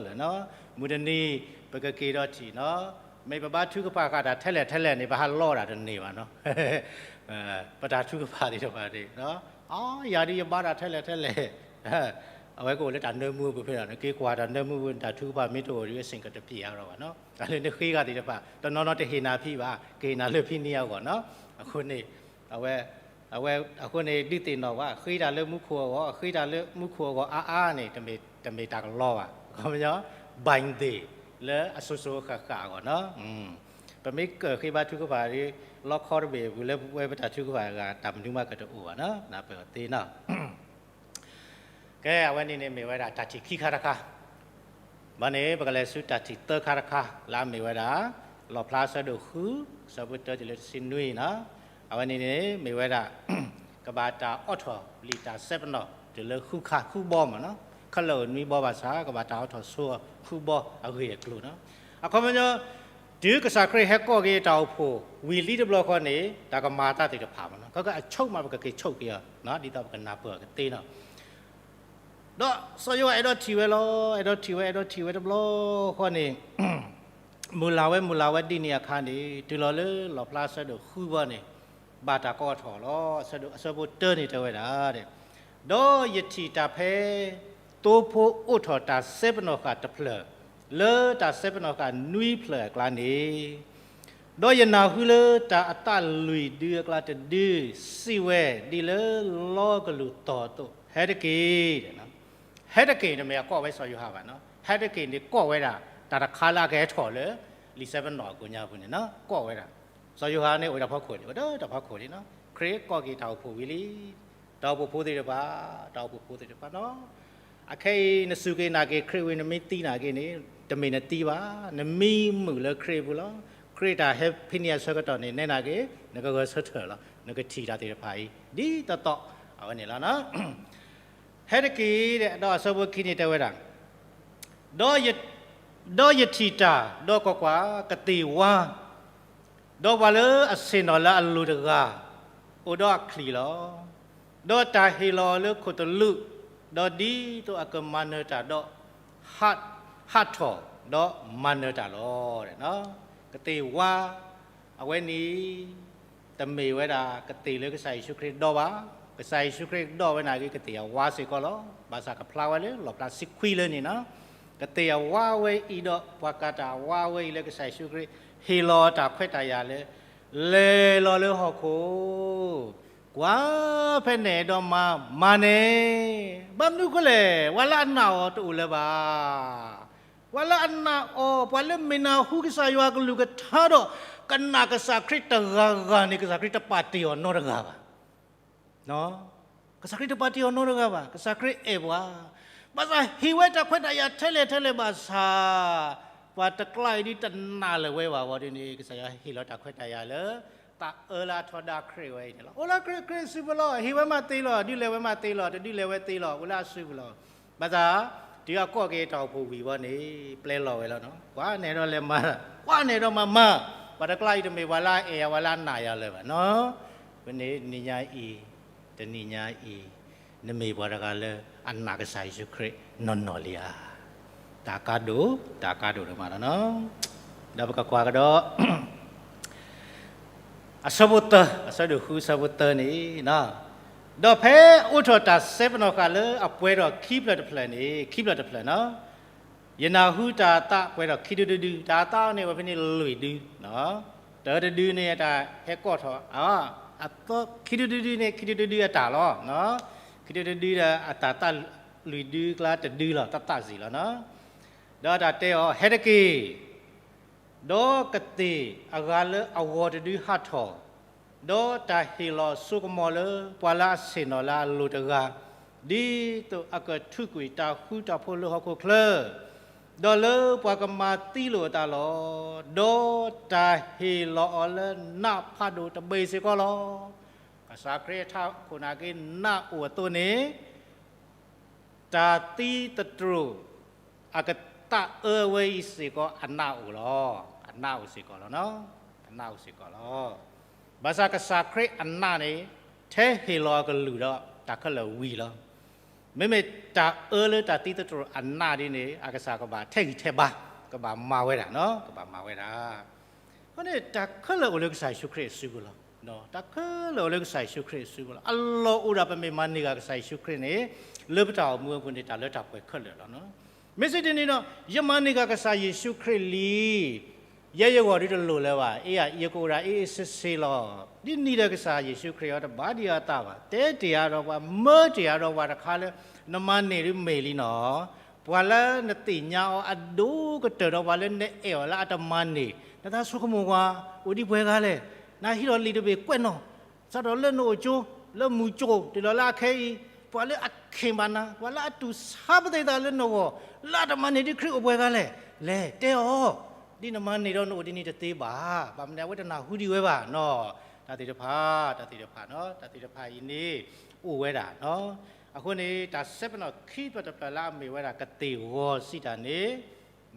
လၢာ်, မုၢ်တနံၤ ပကက့ၤဒီးထံၣ်, မ့ၢ်ပဘါထုကဖၣ်ဃာ်တၢ်ထဲလဲၣ်ထဲလဲၣ်န့ၣ် ပဟးလီတၢ်တန့ၢ်ဘၣ်နီၤ, ပတၢ်ထုကဖၣ်သ့ၣ်တဖၣ်န့ၣ်, ယၤဒုးယဘါတၢ်ထဲလဲၣ်ထဲလဲၣ်, အဝဲကအိၣ်လၢတၢ်နၢမူအပူၤဖဲန့ၣ်, နက့ၤကွၢ်တၢ်နၢမူပူၤန့ၣ် တၢ်ထုကဖၣ်မ့ၢ်တအိၣ်ဒီး အဆ့ၣ်ကတပျံၤအါထီၣ်ဘၣ်နီၤ, တၢ်လၢနဃ့ဂၤသ့ၣ်တဖၣ် တနီၤနီၤတဟ့ၣ်နၤဖံးဘၣ်, ကဟ့ၣ်နၤလၢဖံးန့ၢ်အဂီၢ်နီၤ, အဃိန့ၣ်, အဝဲ, အဃိန့ၣ် ဒုးသ့ၣ်နီၣ်ဝဲ ဃ့တၢ်လၢမူခိၣ်အဂီၢ်, ဃ့တၢ်လၢမူခိၣ်အဂီၢ်အါအါန့ၣ် တမ့ၢ်တၢ်ကလီဘၣ်, ခီပညီ ဘၣ်သ့ၣ် လၢအစိၤစိၤအဃၣ်ဃၣ်အဂီၢ်နီၤ, ပမ့ၢ်ကဃ့ဘါထုကဖၣ်ဒီး လီခီတဘ့ၣ်အပူၤလၢပဝဲပတၢ်ထုကဖၣ်အဂၤ တၢ်မနုၤမးကတအိၣ်ဘၣ်နီၤ, နၢ်ပၢၢ်သ့နီၤ ကဲ အဝဲန့ၣ်န့ၣ်မ့ၢ်ဝဲဒၣ်တၢ်ထံၣ်ခံခါတခါ, ဘၣ်န့ၣ် ပကလဲၤဆူတၢ်ထံၣ်သၢခါတခါ လၢအမ့ၢ်ဝဲဒၣ် လီၣ်ဖျါအဆၢဒိၣ်ဃု အဆၢဖိတၢတုၤလၢတဆံနွံနီၤ, အဝဲန့ၣ်န့ၣ်မ့ၢ်ဝဲဒၣ် ကဘၣ်တၢ်အိးထီၣ်လံာ်တၢ်စဲပနီၣ် တုၤလၢဃုခါဃုဘီမးနီၤ, ခဲလၢာ်အိၣ်နွံဘီဘၣ်ဆၣ် ကဘၣ်တၢ်အိးထီၣ်ဆိဃုဘီအဂ့ၢ်အကျိၤနီၤ, အခီပညီ တုၤကစၢ်ခရံာ်ဟဲကိးက့ၤတၢ်အိၣ်ဖှိၣ်ဝံၤလံတဘျီဃီန့ၣ် တၢ်ကမၤအသးသ့ၣ်တဖၣ်မးနီၤ, ကကအဆိကမိၣ်ပကက့ၤဆိၣ်က့ၤအီၤ, ဒ်သိးပကနၢ်ပၢၢ်အီၤကသ့နီၤ, ဒီးစီၤယိၤဟၣ်အဲၣ်ဒိးထံၣ်ဝဲလီၤ, အဲၣ်ဒိးထံၣ်ဝဲ အဲၣ်ဒိးထံၣ်ဝဲတဘျီဃီန့ၣ် မုၢ်လၢ်ဝဲ မုၢ်လၢ်ဝဲဒ်န့ၣ်အခါန့ၣ် တုၤလီၤလၢလီၣ်ဖျါအဆၢဒိၣ်ဃုဘီန့ၣ် ဘၣ်တၢ်ကိးထီၣ်လီၤ. အဆၢဒိၣ်, အဆၢဖိတၢန့ၣ်တဲဝဲဒၣ်, ဒီးယထံၣ်တၢ်ဖဲ သိဖိအိးထီၣ်တၢ်စဲပနီၣ်ဃာ်တဖျၢၣ် လၢတၢ်စဲပနီၣ်ဃာ်နွံဖျၢၣ်အကျါန့ၣ်, ဒီးယနၢ်ဟူလၢတၢ်အသးလွံၢ်ဒုအကျါတဒု စံးဝဲဒ်လၢလီကလူးသီၣ်အသိး, ဟဲတက့ၢ် ဟဲတက့ၢ်န့ၣ်မ့ၢ်အကိးဝဲစီၤယိၤဟၣ်ဘၣ်နီၤ, ဟဲတက့ၢ်န့ၣ်ကိးဝဲဒၣ် တၢ်တခါလၢအကဟဲထီၣ်လၢ လံာ်စဲပနီၣ်အကိးညါပူၤန့ၣ်နီၤ, ကိးဝဲဒၣ်, စီၤယိၤဟၣ်န့ၣ်အိၣ်တၢ်ဖီခိၣ်လံ, အိၣ်ဒီးတၢ်ဖီခိၣ်လံနီၤ, ခရံာ်ကိးက့ၤတၢ်အိၣ်ဖှိၣ်ဝံၤလံ, တၢ်အိၣ်ဖှိၣ်ဖိသ့ၣ်တဖၣ်, တၢ်အိၣ်ဖှိၣ်ဖိသ့ၣ်တဖၣ်နီၤ, အခဲအံၤနစူၢ်က့ၤနာ်က့ၤခရံာ်ဝံၤ နမ့ၢ်သံနာ်က့ၤန့ၣ် တမ့ၢ်နသံဘၣ်, နမံမုာ်လၢခရံာ်အပူၤလီၤ. ခရံာ်တၢ်ဟဲဖဲန့ၣ်အဆၢကတီၢ်န့ၣ် နဲဒၣ်က့ၤ နကဂဲၤဆၢထၢၣ်လီၤ. နကထံၣ်တၢ်သ့ၣ်တဖၣ်အံၤ ဒ်သိးသိး အဝဲန့ၣ်လီၤ. ဟဲတက့ၢ်, ဒီးအဆၢဖိခံန့ၣ်တဲဝဲဒၣ်, ဒီးယ, ဒီးယထံၣ်တၢ်, ဒီးကွၢ်ကွၢ်, ကသ့ၣ်ဝါ, ဒီးပှၤလၢအဆ့ၣ်နီၤလၢအလိၤတဂၤ, အိၣ်ဒီးအချံၣ်လီၤ. ဒီးတၢ်ဟ့ၣ်လီၤအီၤလၢခိၣ်သလုး, ဒီးဒ်သိးအကမၤနၢၤတၢ်ဒီး ဟးထီၣ်, ဒီးမၤနၢၤတၢ်လီၤ. ကသ့ၣ်ဝါ, အဝဲန့ၣ် တမ့ၢ်ဝဲဒၣ်ကသ့ၣ်လၢကစၢ်ယ့ၣ်ၡူးခရံာ်ဒီးဘၣ်. ကစၢ်ယ့ၣ်ၡူးခရံာ်ဒီးဝဲန့ၣ်က့ၤ ကသ့ၣ်အဝါစ့ၢ်ကီးလီၤ. ဘၣ်ဆၣ်ကဖျါဝဲလၢလီၣ်ဖျါတဆံခွံလၢန့ၣ်လီၤ. ကသ့ၣ်အဝါဝဲအံၤဒီး ပှၤကၤတၢ်အဝါဝဲအံၤလၢကစၢ်ယ့ၣ်ၡူးခရံာ် ဟ့ၣ်လီၤတၢ်ခွဲးတၢ်ယာ်လၢ လဲၤလီၤလၢဟီၣ်ခိၣ်, ကွၢ်ဖဲနအဲၣ်ဒိးမၤ, မၤန့ၢ်, ဘၣ်မနုၤဃိလဲၣ်, ပှၤလၢအနာ်အီၤတအိၣ်လၢၤဘၣ်. ပှၤလၢအနာ်အီၤ, ပှၤလၢမ့ၢ်နၢ်ဟူကစၢ်ယွၤအကလုၢ်ကထါဒီး ကနာ်ကစၢ်ခရံာ်တဂၤဂၤန့ၣ် ကစၢ်ခရံာ်တပာ်တ့ၢ်အီၤနီတဂၤဘၣ်. ကစၢ်ခရံာ်တပာ်တ့ၢ်အီၤနီတဂၤဘၣ်. ကစၢ်ခရံာ်အဲၣ်ပှၤ, ဘၣ်ဆၣ်ဟ့ၣ်ဝဲတၢ်ခွဲးတၢ်ယာ်ထဲလဲၣ်ထဲလဲၣ်ဘၣ်ဆၣ်, ပှၤတကျါအံၤဒ်တနာ်လၢၤဝဲဘၣ်ဝဲဒ်န့ၣ် ကစၢ်ယွၤဟ့ၣ်လီၤတၢ်ခွဲးတၢ်ယာ်လၢ သးအၢလၢအထီဒါခရံာ်ဝဲအံၤန့ၣ်လီၤ. အိၣ်လၢခရံာ်ခရံာ်အစုပူၤလီၤ. ဟ့ၣ်ဝဲမးသ့လီၤ. ဒုးလဲၤဝဲမးသ့လီၤ. တဒုးလဲၤဝဲသ့လီၤ. အိၣ်လၢအစုပူၤလီၤ. ဘၣ်ဆၣ် တုၤအကိးက့ၤတၢ်အိၣ်ဖှိၣ်ဝံၤဝဲန့ၣ် ပျဲလီၤဝဲလီၤနီၤ. ကွၢ်နအဲၣ်ဒိးလဲၤမၤ, ကွၢ်နအဲၣ်ဒိးမၤမၤ, ပှၤတကျါအံၤတမ့ၢ်ပှၤလၢအအဲၣ်ယၤ ပှၤလၢအနာ်ယၤလၢၤဘၣ်နီၤ. ဝဲန့ၣ်နံၤညါအံၤ, တနံၤညါအံၤ, နမ့ၢ်ပှၤတဂၤလၢအနာ်ကစၢ်ယ့ၣ်ၡူးခရံာ်နီၢ်နီၢ်လံဧါ. တၢ်ကါဒိၣ်, တၢ်ကါဒိၣ်ဒိၣ်မးလီၤနီၤ. ဒီးပကကွၢ်ကဒီး အဆၢဖိသၢ, အဆၢဒိၣ်ဃု အဆၢဖိသၢန့ၣ်, ဒီးဖဲအိးထီၣ်တၢ်စဲပနီၣ်ဃာ်လၢအပှဲၤထီၣ်ခံဖျၢၣ်တဖျၢၣ်န့ၣ်, ခံဖျၢၣ်တဖျၢၣ်နီၤ, ယနၢ်ဟူတၢ်အသးပှဲၤထီၣ်ခံဒုဒုဒု, တၢ်အသးန့ၣ်ဝဲဖဲန့ၣ်လွံၢ်ဒု, တၢတဒုန့ၣ်အတၢ်ဟဲကိးထီၣ်, အသီခံဒုဒုဒုန့ၣ် ခံဒုဒုဒုအတၢ်လီၤ. ခံဒုဒုဒုဒီးအတၢ်သးလွံၢ်ဒုကျါတဒုလီၤ, တၢ်သးစံၣ်လီၤနီၤ. ဒီးတၢ်တဲအီၤ ဟဲတက့ၢ် ဒီးကသ့ၣ်အဂၤလၢအဂီၤတဒုဟးထီၣ်, ဒီးတၢ်ဟ့ၣ်လီၤစိကမီၤလၢပှၤလၢအဆ့ၣ်နီၤလၢအလိၤတဂၤ, ဒ်သိးအကထုးကွံာ်တၢ်ဃူတၢ်ဖိးလၢဟီၣ်ခိၣ်ချၢ, ဒီးလၢပှၤကမၤသံလိာ်အသးလီၤ. ဒီးတၢ်ဟ့ၣ်လီၤအီၤလၢနးဖးဒိၣ်တဘ့ၣ်စ့ၢ်ကီးလီၤ. ကစၢ်ခရံာ်အထးခိၣ်နာ်က့ နးအိၣ်အသိးန့ၣ် တၢ်သံသတြိာ် အကသးအၢဝဲအံၤစ့ၢ်ကီး အနးအိၣ်လီၤ. အနးအိၣ်စ့ၢ်ကီးလီၤ. အနးအိၣ်စ့ၢ်ကီးလီၤ. ဘၣ်ဆၣ်ကစၢ်ခရံာ်အနးန့ၣ် ထဲဟ့ၣ်လီၤအကလုၢ်ဒီး တၢ်ခဲလၢာ်ဝံၤလီၤ. မ့မ့ၢ်တၢ်အၢလၢတၢ်သံသတြိာ်အနးဒ်န့ၣ် အကစၢ်ကဘၣ်ထဲဂံၢ်ထဲဘါ, ကဘၣ်မၤဝဲဒၣ်, ကဘၣ်မၤဝဲဒၣ်. အဃိန့ၣ် တၢ်ခဲလၢာ်အိၣ်လၢကစၢ်ယ့ၣ်ၡူးခရံာ်အစုပူၤလီၤ. တၢ်ခဲလၢာ်အိၣ်လၢကစၢ်ယ့ၣ်ၡူးခရံာ်အစုပူၤလီၤ. အလီၢ်အိၣ်ဒၣ်ပမ့ၢ်မၤန့ၢ်ဂၤကစၢ်ယ့ၣ်ၡူးခရံာ်န့ၣ် လၢပတၢ်အိၣ်မူအပူၤန့ၣ် တၢ်လၢတၢ်ပှဲၤခဲလၢာ်လီၤ. မ့ၢ်စံးဒ်န့ၣ်ဒီး ယမၤန့ၢ်ဂၤကစၢ်ယ့ၣ်ၡူးခရံာ်လံ ယဲယဂီၢ်ဒုတလိၣ်လၢၤဘၣ်. အ့ ယကအိၣ်ဒၣ်အ့ၣ်အ့ၣ်ဆ့ဆ့လီၤ. ဒ်န့ၣ်ဒီးကစၢ်ယ့ၣ်ၡူးခရံာ်အံၤတဘၣ်ဒံးအသးဘၣ်. တဲတ့ၢ်အါဒီးပှၤ, မၢတ့ၢ်အါဒီးပှၤတခါလၢ နမၤန့ၢ်ဒုးမ့ၢ်လံနီၤ. ပှၤလၢနသ့ၣ်ညါအီၤအဒိၣ်ကတၢၢ်ဒီးပှၤလၢနအဲၣ်အီၤလၢအတမၤန့ၢ်, နသးဆိကမိၣ်ကွၢ်, အိၣ်ဒံးပှဲၤဂၤလဲၣ်. နဟံးထီၣ်လံာ်တဘ့ၣ်ကွဲးနီၣ်, စးထီၣ်လၢနအိၣ်ကၠိ, လၢမုၢ်ကၠိ, တုၤလီၤလၢအခဲအံၤ, ပှၤလၢအခ့ၣ်ဘၣ်နၤ, ပှၤလၢအတူၢ်ဆါပသ့ၣ်သးလၢနဂီၢ်, လၢအတမၤန့ၢ်ဒုးခရံာ်အိၣ်ပှဲၤဂၤလဲၣ်. လဲၤတဲအီၤ, ဒ်နမၤန့ၢ်ဒီးနအိၣ်ဒ်န့ၣ်တသ့ဘၣ်. ဘၣ်မနုၤအဝဲတနၢ်ဟူဒံးဝဲဘၣ်နီၤ. တၢ်သ့ၣ်တဖၣ်, တၢ်သ့ၣ်တဖၣ်နီၤ, တၢ်သ့ၣ်တဖၣ်အံၤန့ၣ် အိၣ်ဝဲဒၣ်နီၤ. အဃိန့ၣ် တၢ်စဲပနီၣ်ခံဖျၢၣ်တဖျၢၣ်လၢအမ့ၢ်ဝဲဒၣ်ကသ့ၣ်ဂီၤစံးတၢ်န့ၣ်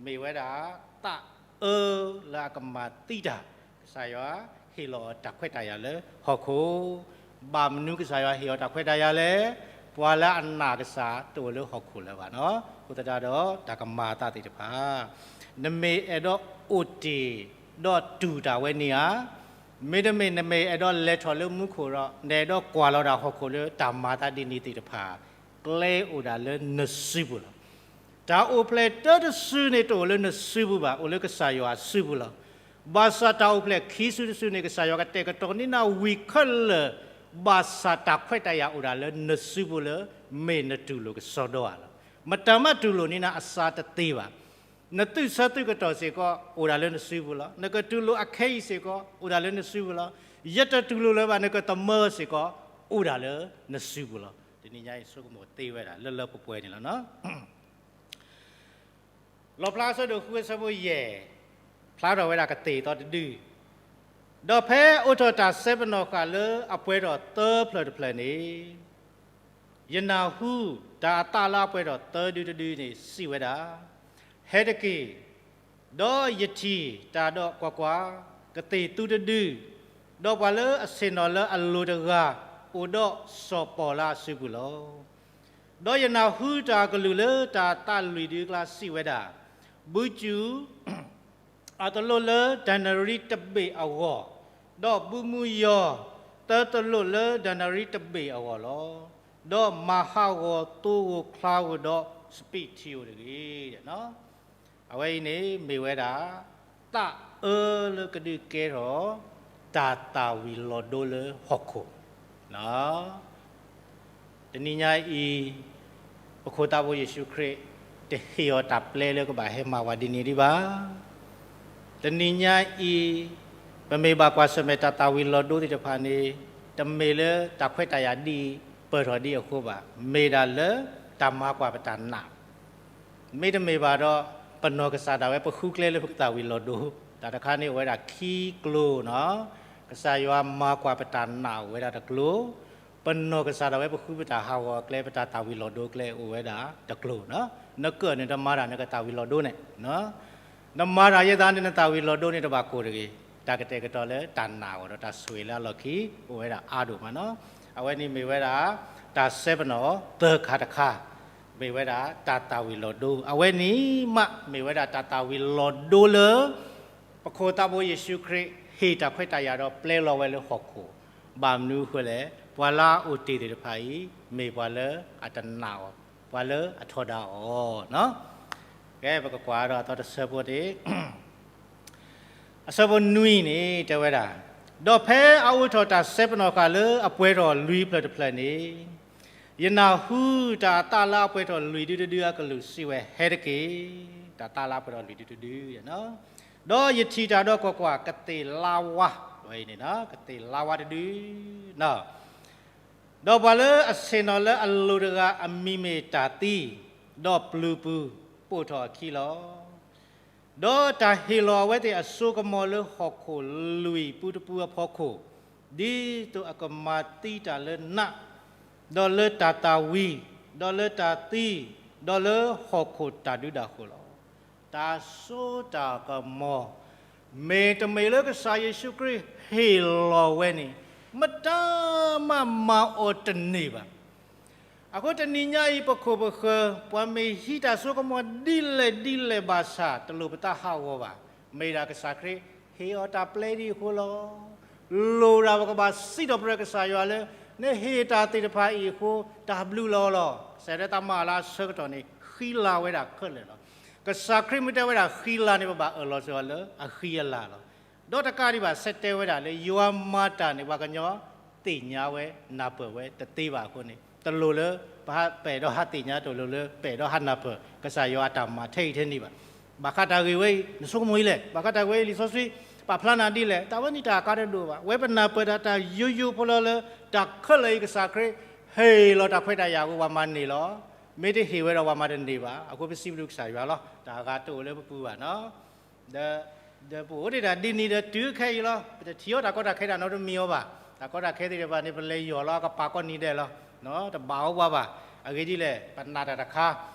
မ့ၢ်ဝဲဒၣ် သးအၢလၢအကမၤသံတၢ်, ကစၢ်ယွၤဟ့ၣ်လီၤအီၤတၢ်ခွဲးတၢ်ယာ်လၢဟီၣ်ခိၣ်. ဘၣ်မနုၤကစၢ်ယွၤဟ့ၣ်အီၤတၢ်ခွဲးတၢ်ယာ်လဲၣ်. ပှၤလၢအနာ်ကစၢ်တအိၣ်လၢဟီၣ်ခိၣ်လၢၤဘၣ်နီၤ. အဃိသတးဒီး တၢ်ကမၤအသးသ့ၣ်တဖၣ် နမ့ၢ်အဲၣ်ဒိးအိၣ်တ့ၢ်ဒီးတူၢ်တၢ်ဝဲန့ၣ်ဧါ, မ့တမ့ၢ်နမ့ၢ်အဲၣ်ဒိးလဲၤထီၣ်လၢမူခိၣ်ဒီး နအဲၣ်ဒိးကွၢ်လီၤဒၣ်ဟီၣ်ခိၣ်လၢတၢ်မၤအသးဒ်န့ၣ်သ့ၣ်တဖၣ်, ကျဲအိၣ်ဒၣ်လၢနစုပူၤလီၤ. တၢ်အိၣ်ဖျဲၣ်တၢတစုန့ၣ် တအိၣ်လၢနစုပူၤဘၣ်, အိၣ်လၢကစၢ်ယွၤအစုပူၤလီၤ. ဘၣ်ဆၣ်တၢ်အိၣ်ဖျဲၣ်ခံစုတစုန့ၣ် ကစၢ်ယွၤကတဲာ်ကတီၤန့ၢ်နၤဝံၤခဲလၢာ်, ဘၣ်ဆၣ်တၢ်ခွဲးတၢ်ယာ်အိၣ်ဒၣ်လၢနစုပူၤလၢ မ့ၢ်နတူၢ်လိာ်ကစီဒီဧါလီၤ. မတၤမးတူၢ်လိာ်န့ၢ်နၤအစှၤတသ့ဘၣ်. နသုးဆၢသုးကတီၢ်စ့ၢ်ကီး အိၣ်ဒၣ်လၢနစုပူၤလီၤ. နကတူၢ်လိာ်အခဲအံၤစ့ၢ်ကီး အိၣ်ဒၣ်လၢနစုပူၤလီၤ. ယတတူၢ်လိာ်လၢၤဘၣ် နကသမၢစ့ၢ်ကီး အိၣ်ဒၣ်လၢနစုပူၤလီၤ. တနံၤညါအံၤ ဆိကမိၣ်သ့ဝဲဒၣ် လၢလၢပှဲၤပှဲၤန့ၣ်လီၤနီၤ. လီၣ်ဖျါအဆၢဒိၣ်ဃုအဆၢဖိယဲၢ်, ဖျါထီၣ်ဝဲဒၣ်ကသ့ၣ်အသီတဒု, ဒီးဖဲအိးထီၣ်တၢ်စဲပနီၣ်ဃာ်လၢအပှဲၤထီၣ်သၢဖျၢၣ်တဖျၢၣ်န့ၣ်, ယနၢ်ဟူတၢ်အသးလၢအပှဲၤထီၣ်သၢဒုတဒုန့ၣ်စံးဝဲဒၣ်, ဟဲတက့ၢ်, ဒီးယထံၣ်တၢ်ဒီးကွၢ်ကွၢ်, ကသ့ၣ်သူတဒု, ဒီးပှၤလၢအဆ့ၣ်နီၤလၢအလိၤတဂၤ အိၣ်ဒီးစီၤပီၤလၢအစုပူၤလီၤ. ဒီးယနၢ်ဟူတၢ်အကလုၢ်လၢတၢ်သးလွံၢ်ဒုအကျါစံးဝဲဒၣ်, ဘုစူၤ အတလိၣ်လၢဒၤနရံတဘ့ၣ်အဂီၢ်, ဒီးဘုမုယီၤ သၢတလိၣ်လၢဒၤနရံတဘ့ၣ်အဂီၢ်လီၤ. ဒီးမၤဟးဂီၤသိဂီၤချါဂီၤဒီးစပံးထံဧိၤတဂ့ၤ. အဝဲအံၤန့ၣ်မ့ၢ်ဝဲဒၣ် သးအၢလၢကဒုးကဲထီၣ် တၢ်သၣ်ဝံၤလီၤဒိလၢဟီၣ်ခိၣ် တနံၤညါအံၤ ပခိၣ်သးဘိယ့ၣ်ၡူးခရံာ် တဟ့ၣ်အီၤတၢ်ပျဲလၢကဘၣ်ဟဲမၤဝဲဒ်န့ၣ်ဒံးဘၣ်. တနံၤညါအံၤ ပမ့ၢ်ဘၣ်ကွၢ်ဆၢၣ်မဲာ်တၢ်သၣ်ဝံၤလီၤဒိသ့ၣ်တဖၣ်န့ၣ် တမ့ၢ်လၢတၢ်ခွဲးတၢ်ယာ်ဒ်အံၤပၢၢ်ထီၣ်ဒ်အံၤအဃိဘၣ်, မ့ၢ်ဒၣ်လၢတၢ်မၤကွၢ်ပတၢ်နာ် မ့တမ့ၢ်ဘၣ်ဒီး ပနီၢ်ကစၢ်ဒၣ်ဝဲပဃုကျဲလၢပကသၣ်ဝံၤလီၤဒိ, တၢ်တခါန့ၣ်အိၣ်ဝဲဒၣ်ခံကျိနီၤ, ကစၢ်ယွၤမၤကွၢ်ပတၢ်နာ်အိၣ်ဝဲဒၣ်တကျိ, ပနီၢ်ကစၢ်ဒၣ်ဝဲပဃုပတၢ်ဟးဂီၤအကျဲ ပတၢ်သၣ်ဝံၤလီၤဒိကျဲအိၣ်ဝဲဒၣ်တကျိနီၤ, နကၢၣ်န့ၣ်တမၤတၢ်နကသၣ်ဝံၤလီၤဒိန့ၣ် နမၤတၢ်ယဲသးန့ၣ် နသၣ်ဝံၤလီၤဒိန့ၣ်တဘၣ်ကိၢ်တဂ့ၤ, တၢ်ကတဲာ်ကတီၤလၢတၢ်နာ်အဂီၢ်ဒီးတၢ်ဆိၣ်ဂ့ၤလၢအလီၢ်ခံ အိၣ်ဝဲဒၣ်အါဒိၣ်မးနီၤ, အဝဲန့ၣ်မ့ၢ်ဝဲဒၣ် တၢ်စဲပနီၣ်သၢခါတခါ, မ့ၢ်ဝဲဒၣ်တၢ်သၣ်ဝံၤလီၤဒိ, အဝဲန့ၣ်မးမ့ၢ်ဝဲဒၣ်တၢ်သၣ်ဝံၤလီၤဒိလၢ ပခိၣ်သးဘိယ့ၣ်ၡူးခရံာ် ဟ့ၣ်တၢ်ခွဲးတၢ်ယာ်ဒီးပျဲလီၤဝဲလၢဟီၣ်ခိၣ်, ဘၣ်မနုၤအဃိလဲၣ်, ပှၤလၢအအိၣ်တ့ၢ်သ့ၣ်တဖၣ်အံၤ မ့ၢ်ပှၤလၢအတနာ်အီၤ, ပှၤလၢအထီဒါအီၤနီၤ, ကဲ ပကကွၢ်ဒီးအသီတဆၢဖိန့ၣ် အဆၢဖိနွံန့ၣ် တဲဝဲဒၣ်, ဒီးဖဲအအိးထီၣ်တၢ်စဲပနီၣ်ဃာ်လၢအပှဲၤထီၣ်လွံၢ်ဖျၢၣ်တဖျၢၣ်န့ၣ်, ယနၢ်ဟူတၢ်အသးလၢအပှဲၤထီၣ်လွံၢ်ဒုတဒုအကလုၢ်စံးဝဲ, ဟဲတက့ၢ်, တၢ်သးလၢအပှဲၤထီၣ်လွံၢ်ဒုတဒု, ဒီးယထံၣ်တၢ်ဒီးကွၢ်ကွၢ်, ကသ့ၣ်လါဝါ, ဝဲအံၤန့ၣ် ကသ့ၣ်လါဝါတဒု ဒီးပှၤလၢအဆ့ၣ်နီၤလၢအလိၤတဂၤအမံၤမ့ၢ်တၢ်သံ, ဒီးတၢ်ဟ့ၣ်လီၤအဝဲသ့ၣ်အစိကမီၤလၢဟီၣ်ခိၣ်လွံၢ်ပူတပူအဖီခိၣ်, ဒ်သိးအကမၤသံတၢ်လၢနး, ဒီးလၢတၢ်သၣ်ဝံၤ, ဒီးလၢတၢ်သံ, ဒီးလၢဟီၣ်ခိၣ်တၢ်ဒုးတၢ်ဃိၤလီၤ. တၢ်စိတၢ်ကမီၤ မ့တမ့ၢ်လၢကစၢ်ယ့ၣ်ၡူးခရံာ်ဟ့ၣ်လီၤဝဲန့ၣ် မတၤမၤမၤအီၤတန့ၢ်ဘၣ်. အဃိတနံၤညါအံၤ ပခိၣ်ပဃၢၤ ပှၤမ့ၢ်ဟံးတၢ်စိကမီၤဒ်လဲၣ်ဒ်လဲၣ်ဘၣ်ဆၣ် တလိၣ်ပသးဟးဂီၤဘၣ်. မ့ၢ်ဒၣ်ကစၢ်ခရံာ်ဟ့ၣ်အီၤတၢ်ပျဲဒ်အဃိလီၤ. လိၣ်ဒၣ်ပကဘၣ်စံးထီၣ်ပတြၢၤကစၢ်ယွၤလၢ နဟ့ၣ်တၢ်သ့ၣ်တဖၣ်အံၤအဃိ တၢ်ဘျုးလီၤလီၤ. ကစၢ်ယွၤတၢ်မၤအလၤအဆၢကတီၢ်န့ၣ် ဃံလၤဝဲဒၣ်ခဲလၢာ်လီၤ. ကစၢ်ခရံာ်မ့ၢ်တဲဝဲဒၣ်ဃံလၤန့ၣ် ပဘၣ်အၢၣ်လီၤစ့ၢ်ကီးလၢအဃံအလၤလီၤ. ဒီးတကးဒံးဘၣ် ဆဲးတဲဝဲဒၣ်လၢ ယွၤမၤတၢ်န့ၣ် ပှၤကညီသ့ၣ်ညါဝဲနၢ်ပၢၢ်ဝဲတသ့ဘၣ်အဃိန့ၣ် တလိၣ်လၢပဟးပအဲၣ်ဒိးဟးသ့ၣ်ညါ တလိၣ်လၢပအဲၣ်ဒိးဟးနၢ်ပၢၢ် ကစၢ်ယွၤအတၢ်မၤထဲအံၤထဲန့ၣ်ဘၣ်. ဘၣ်ဃးတၢ်ဂ့ၢ်ဝဲအံၤ နဆိကမိၣ်အံၤလဲၣ်, ဘၣ်ဃးတၢ်ဂ့ၢ်ဝဲအံၤ လံာ်စီဆှံပာ်ဖျါနၤဒ်လဲၣ်, တၢ်ဝဲန့ၣ်တၢ်အကါတဒိၣ်ဘၣ်. ဝဲပနၢ်ပၢၢ်တၢ် တၢ်ယိယိဖိလီၤလၢ တၢ်ခဲလၢာ်အံၤ ကစၢ်ခရံာ်ဟ့ၣ်လီၤတၢ်ခွဲးတၢ်ယာ်အဃိ ပှၤမၤန့ၢ်လီၤ. မ့ၢ်တဟ့ၣ်ဝဲဒီး ပှၤမၤတန့ၢ်ဘၣ်. အဃိပစံးဘျုးကစၢ်ယွၤလီၤ. တၢ်အဂၤတအိၣ်လၢပပူၤဘၣ်နီၤ. ဒီး ဒီးပအိၣ်ဒံးတၢ်ဒ်န့ၣ်ဒီးတုၤခဲအံၤလီၤ. ပတထံၣ်အီၣ်တၢ်ကီတၢ်ခဲတၢ်နီတမံၤအီၤဘၣ်. တၢ်ကီတၢ်ခဲသ့ၣ်တဖၣ်န့ၣ် ပလဲၤယီၢ်လီၤ ကပာ်ကီၢ်နံၤဒဲးလီၤ. တဘၣ်အီၤပှၤဘၣ်. အဂ့ၢ်ဒ်လဲၣ် ပနာ်တၢ်တခါ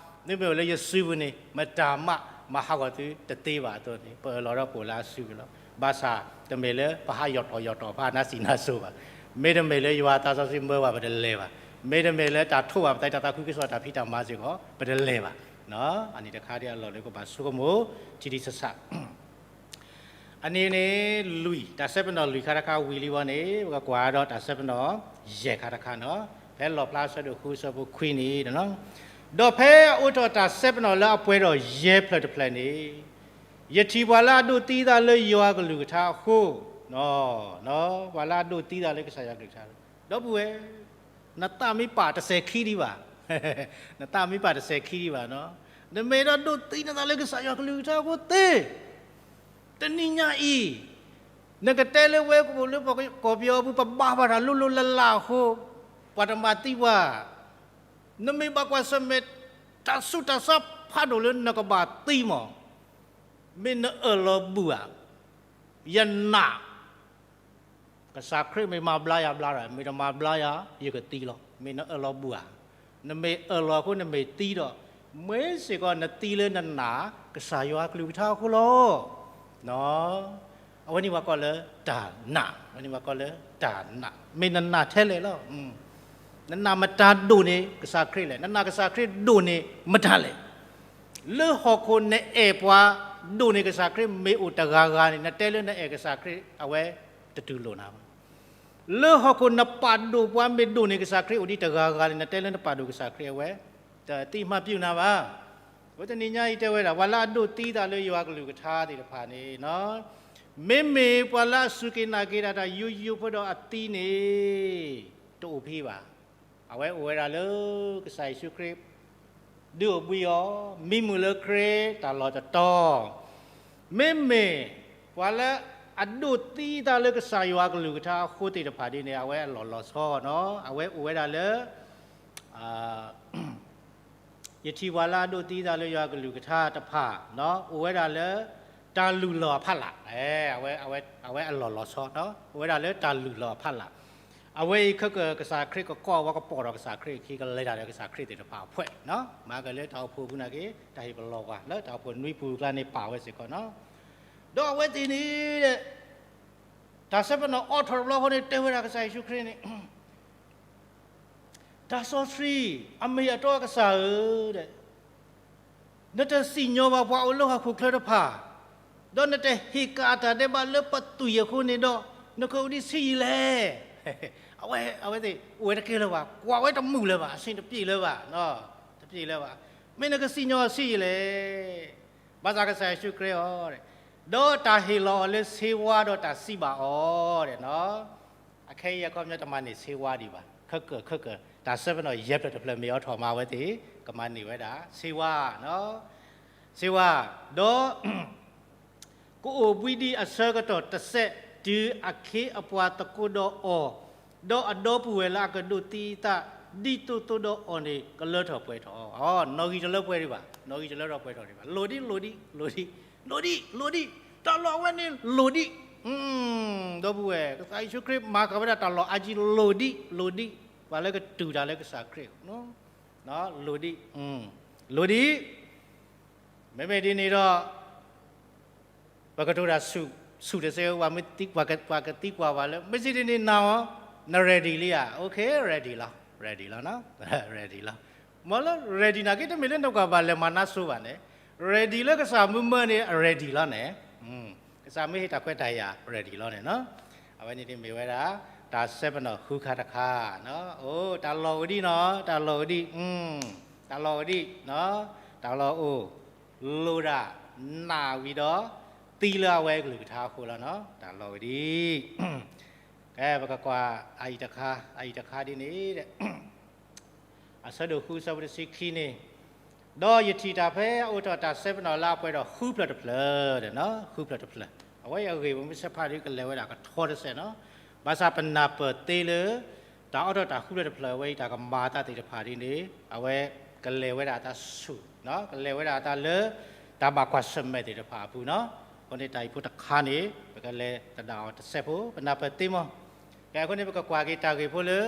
မ့မ့ၢ်အိၣ်လၢယစုပူၤန့ၣ် မတၤမး မၤဟးဂီၤသုတသ့ဘၣ်အသိးန့ၣ် ပအၢၣ်လီၤဒီးပအိၣ်လၢအစုပူၤလီၤ. ဘၣ်ဆၣ်တမ့ၢ်လၢပဟးယီၢ်တီၢ်ယီၢ်တီၢ် ပဟးနါစံးနါစိၤဘၣ်. မ့တမ့ၢ်လၢယွၤအသးစီဆှံမၢဘၣ် ပတလဲၤဘၣ်. မ့တမ့ၢ်လၢတၢ်ထိးဘၣ်ပသး တၢ်သးခုကစီၣ်တၢ်ဖံးတၢ်မၤစ့ၢ်ကီး ပတလဲၤဘၣ်. အန့ၣ်တခါဒ်အလီၢ်လၢကဘၣ်ဆိကမိၣ် ထံထံဆးဆး အန့ၣ်န့ၣ် လွံၢ် တၢ်စဲပနီၣ်လွံၢ်ခါတခါဝံၤလံဝဲန့ၣ် ပကကွၢ်ဒီးတၢ်စဲပနီၣ်ယဲၢ်ခါတခါနီၤ. ဖဲလီၣ်ဖျါအဆၢဒိၣ်ဃုအဆၢဖိခွံန့ၣ် ဒီးဖဲအအိးထီၣ်တၢ်စဲပနီၣ်လၢအပှဲၤဒီးယဲၢ်ဖျၢၣ်တဖျၢၣ်န့ၣ် ယထံၣ်ပှၤလၢအဒိးသံသးလၢယွၤအကလုၢ်ကထါအဃိ, ပှၤလၢအဒိးသံသးလၢကစၢ်ယွၤအကလုၢ်ကထါ, ဒီပုၢ်ဝဲၢ် နသးမ့ၢ်ပာ်တစဲးခံဒံးဘၣ်, နသးမ့ၢ်ပာ်တစဲးခံဒံးဘၣ်နီၤ, နမ့ၢ်အဲၣ်ဒိးဒိးသံနသးလၢကစၢ်ယွၤကလုၢ်ကထါအဃိသ့, တနံၤညါအံၤ နကတဲလၢဝဲကအိၣ်လၢပကီၢ်ပယီၤပူၤ ပဘါဘၣ်တၢ်လိၤလိၤလးလးအဃိ ပှၤတမၤသံပှၤ, နမ့ၢ်ဘၣ်ကွၢ်ဆၢၣ်မဲာ် တၢ်ဆူးတၢ်ဆါဖး ဖးဒိၣ်လၢနကဘၣ်သံမး, မ့ၢ်နအၢၣ်လီၤဘူၣ်ဧါ, ယနာ် ကစၢ်ခရံာ်မ့ၢ်မၤဘျါယၤဘျါဒီး မ့ၢ်တမၤဘျါယၤ ယကသံလီၤ. မ့ၢ်နအၢၣ်လီၤဘူၣ်ဧါ, နမ့ၢ်အၢၣ်လီၤအဃိနမ့ၢ်သံဒီး မ့ၢ်စ့ၢ်ကီးနသံလၢနနာ် ကစၢ်ယွၤကလုၢ်ကထါအဃိလီၤ. အဝဲန့ၣ်ပှၤကိးလၢတၢ်နာ်, အဝဲန့ၣ်ပှၤကိးလၢတၢ်နာ်, မ့ၢ်နနာ်ထဲလဲၣ်လီၤ. နနာ်မတၤဒိၣ်န့ၢ်ကစၢ်ခရံာ်လဲၣ်, နနာ်ကစၢ်ခရံာ်ဒိၣ်န့ၢ်မတၤလဲၣ်. လၢဟီၣ်ခိၣ်နအဲၣ်ပှၤဒိၣ်န့ၢ်ကစၢ်ခရံာ်မ့ၢ်အိၣ်တဂၤဂၤန့ၣ် နတဲလၢနအဲၣ်ကစၢ်ခရံာ် အဝဲတတူၢ်လိာ်နၤဘၣ်. လၢဟီၣ်ခိၣ်နပာ်ဒိၣ်ပှၤမ့ၢ်ဒိၣ်န့ၢ်ကစၢ်ခရံာ်အိၣ်ဒံးတဂၤဂၤန့ၣ် နတဲလၢနပာ်ဒိၣ်ကစၢ်ခရံာ် အဝဲတသံမၤပျုၢ်နၤဘၣ်. အဃိတနံၤညါအံၤတဲဝဲဒၣ် ပှၤလၢအဒိးသံသးလၢယွၤကလုၢ်ကထါသ့ၣ်တဖၣ်န့ၣ် မ့မ့ၢ်ပှၤလၢအစူၢ်က့ၤနာ်က့ၤတၢ်တၢ်ယိယိဖိဒီးအသံန့ၣ် တအိၣ်ဖဲဘၣ်. အဝဲအိၣ်ဝဲဒၣ်လၢကစၢ်ယ့ၣ်ၡူးခရံာ် ဒုးအိၣ်ဘှံးအီၤ, မံမုာ်လၢခရံာ်တၢ်လီၢ်တတီၤ, မ့မ့ၢ်ပှၤလၢအဒိးသံသးလၢကစၢ်ယွၤကလုၢ်ကထါအဃိသ့ၣ်တဖၣ်ဒ်န့ၣ် အဝဲအလီၢ်လီၤဆီနီၤ, အဝဲအိၣ်ဝဲဒၣ်လၢ ယထံၣ်ပှၤလၢအဒိးသံသးလၢယွၤကလုၢ်ကထါတဖၣ် အိၣ်ဝဲဒၣ်လၢ တၢ်လုၢ်လီၢ်အဖီလာ်, အဝဲအလီၢ်လီၤဆီ, အိၣ်ဝဲဒၣ်လၢတၢ်လုၢ်လီၢ်အဖီလာ်, အဝဲအံၤခဲကစၢ်ခရံာ်ကကိးဝဲ ကပိာ်ထီၣ်ကစၢ်ခရံာ်အခံ ကလဲၤတၢ်ဒီးကစၢ်ခရံာ်သ့ၣ်တဖၣ်အဖှဲး, မၤကလၢတၢ်အိၣ်ဖှိၣ်ပူၤနာ်က့ တၢ်ဟ့ၣ်ပလီၢ်ပှၤ လၢတၢ်အိၣ်ဖှိၣ်နွံပူၤအကျါန့ၣ် ပာ်ဝဲစ့ၢ်ကီးနီၤ, ဒီးအဝဲသ့ၣ်န့ၣ် တၢ်စဲပနီၣ်အိးထီၣ်တဘျီဃီန့ၣ် တဲဝဲဒၣ်ကစၢ်ယ့ၣ်ၡူးခရံာ်န့ၣ် တၢ်စီဆှံ အမ့ၢ်အတီအကစၢ်ဧၢ, နတစံၣ်ညီၣ်ဘၣ်ပှၤအိၣ်လၢဟီၣ်ခိၣ်ချၢတဖၣ်, ဒီးနတဟ့ၣ်ကၣ်တၢ်ဒဲးဘးလၢပသွံၣ်အဃိန့ၣ်ဒီး နကအိၣ်ဒံးဆံးယံာ်လဲၣ်. အဝဲသ့ၣ်အိၣ်ဝဲတကဲလၢၤဘၣ်, ကွၢ်ဝဲတမုာ်လၢၤဘၣ်, အဆ့တပျ့ၤလၢၤဘၣ်, တပျ့ၤလၢၤဘၣ်, မ့ၢ်နကစံၣ်ညီၣ်ဆံးယံာ်လဲၣ်. ဘၣ်ဆၣ်ကစၢ်ယ့ၣ်ၡူးခရံာ်အီၤ ဒီးတၢ်ဟ့ၣ်လီၤအီၤလၢဆ့ဝါဒီးတၢ်စံးဘၣ်အီၤ အခဲအံၤအခီပညီ တမၤန့ၢ်ဆ့ဝါဒံးဘၣ်, ခဲကၢၢ်ခဲကၢၢ် တၢ်စဲပနီၣ်ယဲၢ်ဖျၢၣ်တဖျၢၣ်မ့ၢ်အိးထီၣ်မး အဝဲသ့ၣ် ကမၤန့ၢ်ဝဲဒၣ် ဆ့ဝါ, ဆ့ဝါ, ဒီး ကအိၣ်ဘှံးဒံးအဆၢကတီၢ်တစဲး တုၤအခ့အပှၤသကိးဒီးအီၤ, ဒီးအဒီပုၢ်ဝဲၢ်လၢအကဒိးသံသး ဒ်သိးသိးဒီးအီၤန့ၣ် ကလၢထီၣ်ပှဲၤထီၣ်, နီၣ်ဂံၢ်တလၢပှဲၤဒံးဘၣ်, နီၣ်ဂံၢ်တလၢထီၣ်ပှဲၤထီၣ်ဒံးဘၣ်, လိၣ်ဒံး လိၣ်ဒံး လိၣ်ဒံး လိၣ်ဒံး လိၣ်ဒံး, တၢ်လီၢ်အဝဲန့ၣ်လိၣ်ဒံး, ဒီပုၢ်ဝဲၢ် ကစၢ်ယ့ၣ်ၡူးခရံာ်မၤဃာ်ဝဲဒၣ်တၢ်လီၢ်အါကံလိၣ်ဒံး လိၣ်ဒံး, ပှၤလၢကတူၢ်တၢ်လၢကစၢ်ခရံာ် လိၣ်ဒံး, လိၣ်ဒံး, မ့မ့ၢ်ဒ်န့ၣ်ဒီး ပကတိၤတၢ်ဆူၣ် ဆူၣ်တစဲး ပှၤကသံကွၢ်ဘၣ်လၢ မ့ၢ်စံးဒ်န့ၣ်နၤအီၤ န ready လံဧါ, OK, ready လီၤ, ready လီၤ, ready လီၤ, မ့ၢ်လၢ ready နာ်က့ တမ့ၢ်လၢနကွၢ်ဘၣ်လဲၤမၤနါစိၤဘၣ်န့ၣ်, ready လၢကစၢ်မုၢ်မၢန့ၣ် ready လီၤန့ၣ်, ကစၢ်မ့ၢ်ဟ့ၣ်တၢ်ခွဲးတၢ်ယာ် ready လီၤန့ၣ်, အဝဲန့ၣ်မ့ၢ်ဝဲဒၣ် တၢ်စဲပနီၣ်ဃုခါတခါ, အိၣ် တၢ်လီၢ်ဝဲဒံးနီၤ, တၢ်လီၢ်ဝဲဒံး, တၢ်လီၢ်ဝဲဒံး, တၢ်လီၢ်အိၣ် လိၣ်ဒၣ် နာ်ဝံၤဒီး သံလၢအဝဲကလုၢ်ကထါအဃိလီၤနီၤ, တၢ်လီၢ်ဝဲဒံး, ကဲ ပကကွၢ်အအံၤတခါ, အအံၤတခါဒ်န့ၣ်, အဆၢဒိၣ်ဃု အဆၢဖိတဆံခံန့ၣ်, ဒီးယထံၣ်တၢ်ဖဲအအိၣ်ထီၣ်တၢ်စဲပနီၣ်လၢအပှဲၤထီၣ်ဃုဖျၢၣ်တဖျၢၣ်, ဃုဖျၢၣ်တဖျၢၣ်, အဝဲအဂ့ၢ်ပမ့ၢ်ဆဲးဖးဒ်ကလဲၤဝဲဒၣ်ကထီတစဲးနီၤ, ဘၣ်ဆၣ်ပနၢ်ပၢၢ်သ့လၢ တၢ်အိးထီၣ်တၢ်ဃုဖျၢၣ်တဖျၢၣ်အဝဲအံၤ တၢ်ကမၤအသးသ့ၣ်တဖၣ်ဒ်န့ၣ်, အဝဲကလဲၤဝဲဒၣ်အသးဆူၣ်, ကလဲၤဝဲဒၣ်အသးလၢ တၢ်ဘၣ်ကွၢ်ဆၢၣ်မဲာ်သ့ၣ်တဖၣ်အပူၤနီၤ, အဃိန့ၣ်တၢ်အံၤဖိတခါန့ၣ် ပကလဲၤသဒၣ်အီၤတစဲးဖိ ပနၢ်ပၢၢ်သ့မး, ကဲအဃိန့ၣ် ပကကွၢ်က့ၤတၢ်ဂ့ၢ်ဖိလၢ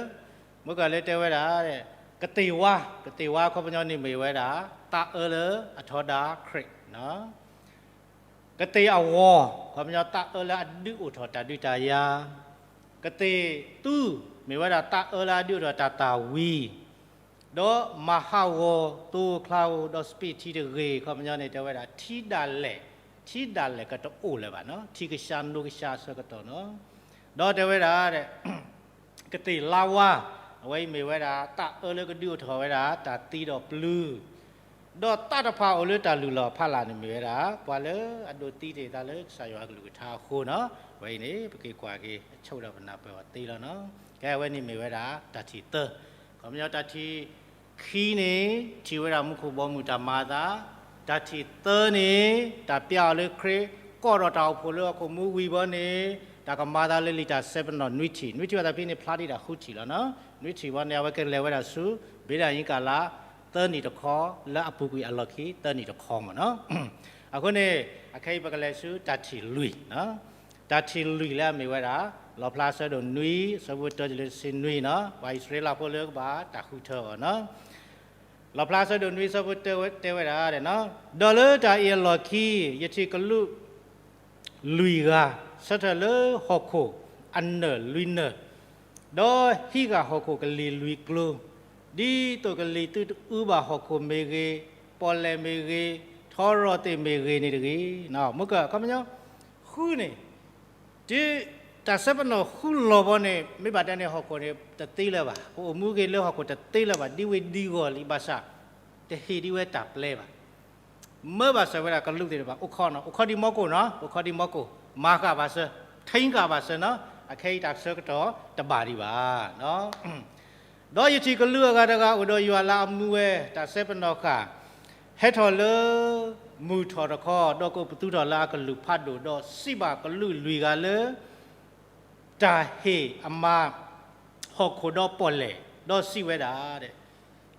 မုၢ်ကၢၢ်လၢတဲဝဲဒၣ် ကသ့ၣ်ဝါ, ကသ့ၣ်ဝါအခီပညီန့ၣ်မ့ၢ်ဝဲဒၣ် သးအၢလၢအထီဒါခရံာ် ကသ့ၣ်အဂီၤ ခီပညီသးအၢလၢအဒုးအိၣ်ထီၣ်တၢ်ဒုးတၢ်ယၤ, ကသ့ၣ်သူ မ့ၢ်ဝဲဒၣ်သးအၢလၢအဒုးအိၣ်ထီၣ်တၢ်သၣ်ဝံၤ, ဒီးမၤဟးဂီၤသိချါဧိၤ ဒီးစပံးထံတဂ့ၤ ခီပညီန့ၣ် တဲဝဲဒၣ် ထံဒၣ်လဲာ်, ထံဒၣ်လဲာ်ကတအိၣ်လၢၤဘၣ်နီၤ, ထံကဆှါနိကဆှါအဆၢကတီၢ်နီၤ, ဒီးတဲဝဲဒၣ် ကသ့ၣ်လါဝါ, အဝဲအံၤမ့ၢ်ဝဲဒၣ် သးအၢလၢကဒုးအိၣ်ထီၣ်ဝဲဒၣ် တၢ်သံဒီးပျုၤ, ဒီးသးတဖၣ်အိၣ်လၢတၢ်လုၢ်လီၢ်အဖီလာ်န့ၣ်မ့ၢ်ဝဲဒၣ် ပှၤလၢအဒိးသံတ့ၢ်သးလၢကစၢ်ယွၤကလုၢ်ကထါအဃိနီၤ, အဝဲအံၤန့ၣ် ပက့ၤကွၢ်က့ၤအဆိကတီၢ်ပနၢ်ပၢၢ်အီၤသ့လီၤနီၤ, ကဲအဝဲန့ၣ်မ့ၢ်ဝဲဒၣ် တၢ်ထံၣ်သၢ, ခီပညီတၢ်ထံၣ် ခံန့ၣ် ထံၣ်ဝဲဒၣ်မူခိၣ်ဘီမုၢ်တၢ်မၤအသး, တၢ်ထံၣ်သၢန့ၣ် တၢ်ပျးအီၤလၢခရံာ် ကိးထီၣ်တၢ်အိၣ်ဖှိၣ်လၢဟီၣ်ခိၣ်မူဝံၤဘီန့ၣ် တၢ်ကမၤသးလၢလံာ်တၢ်စဲပနီၣ်နွံထံၣ်, နွံထံၣ်ဘၣ်သးဖဲန့ၣ် ဖျါဒံးတၢ်ဃုထံၣ်လီၤနီၤ, နွံထံၣ်ဘီန့ၣ် အဝဲကလဲၤဝဲဒၣ်ဆူ ဘ့ဒၣ်ယံကလး သၢနံၣ်တခီ, လၢအပူၤကွံာ်အလီၢ်ခံသၢနံၣ်တခီမ့ၢ်နီၤ. အဃိန့ၣ် အခဲအံၤပကလဲၤဆူတၢ်ထံၣ်လွံၢ်, တၢ်ထံၣ်လွံၢ်လၢအမ့ၢ်ဝဲဒၣ် လီၣ်ဖျါအဆၢဒိၣ်နွံ အဆၢဖိတၢတုၤလၢတဆံနွံနီၤ, ပှၤအံၣ်စရ့လးဖိလၢကဘၣ်တၢ်ဃုထၢအီၤနီၤ. လီၣ်ဖျါအဆၢဒိၣ်နွံ အဆၢဖိတၢတဲဝဲဒၣ်, ဒီးလၢတၢ်အံၤအလီၢ်ခံ ယထံၣ်ကလူး လွံၢ်ဂၤ ဆၢထၢၣ်လၢဟီၣ်ခိၣ်အနၢၣ်လွံၢ်နၢၣ်, ဒီးဟံးဃာ်ဟီၣ်ခိၣ်ကလံၤလွံၢ်ကျိၤ, ဒ်သိးကလံၤသုတအူဘၣ်ဟီၣ်ခိၣ်မ့ၢ်ဂ့ၤ, ပီၣ်လဲၣ်မ့ၢ်ဂ့ၤ, ထီရီၣ်သ့ၣ်မ့ၢ်ဂ့ၤန့ၣ်တဂ့ၤ. မ့ၢ်ကအခီပညီ ဃုန့ၣ် တုၤတၢ်စဲပနီၣ်ဃုလီၤဘီန့ၣ် မ့ၢ်ဘၣ်တဲန့ၣ် ဟီၣ်ခိၣ်န့ၣ် တသ့လၢၤဘၣ်, ပအိၣ်မူက့ၤလၢဟီၣ်ခိၣ်တသ့လၢၤဘၣ်, ဒံဝ့ၤဒံဂီၢ်လံဘၣ်ဆၣ် တဟ့ၣ်ဒံးဝဲတၢ်ပျဲဘၣ်. မၢဘၣ်စၢၤဝဲဒၣ်ကလူးသ့ၣ်တဖၣ် အိၣ်ခိးနီၤ, အိၣ်ခိးဒံးမီကိၣ်နီၤ, အိၣ်ခိးဒံးမီကိၣ်, မၤဃာ်ဘၣ်စၢၤ, ထိၣ်ဃာ်ဘၣ်စၢၤနီၤ, အခဲအံၤတၢ်ဆၢကတီၢ်တဘၣ်ဒံးဘၣ်. ဒီးယထံၣ်ကလူးအဂၤတဂၤအိၣ်ဒီးယွၤလၢအမူဝဲ တၢ်စဲပနီၣ်ဃာ် ဟဲထီၣ်လၢ မုၢ်ထီၣ်တခီ, ဒီးကအိၣ်ပသူထီၣ်လၢအကလုၢ်ဖးဒိၣ်, ဒီးစံးဘၣ်ကလူးလွံၢ်ဂၤလၢ တၢ်ဟ့ၣ်အမါ ဟီၣ်ခိၣ်ဒီးပီၣ်လဲၣ်, ဒီးစံးဝဲဒၣ်,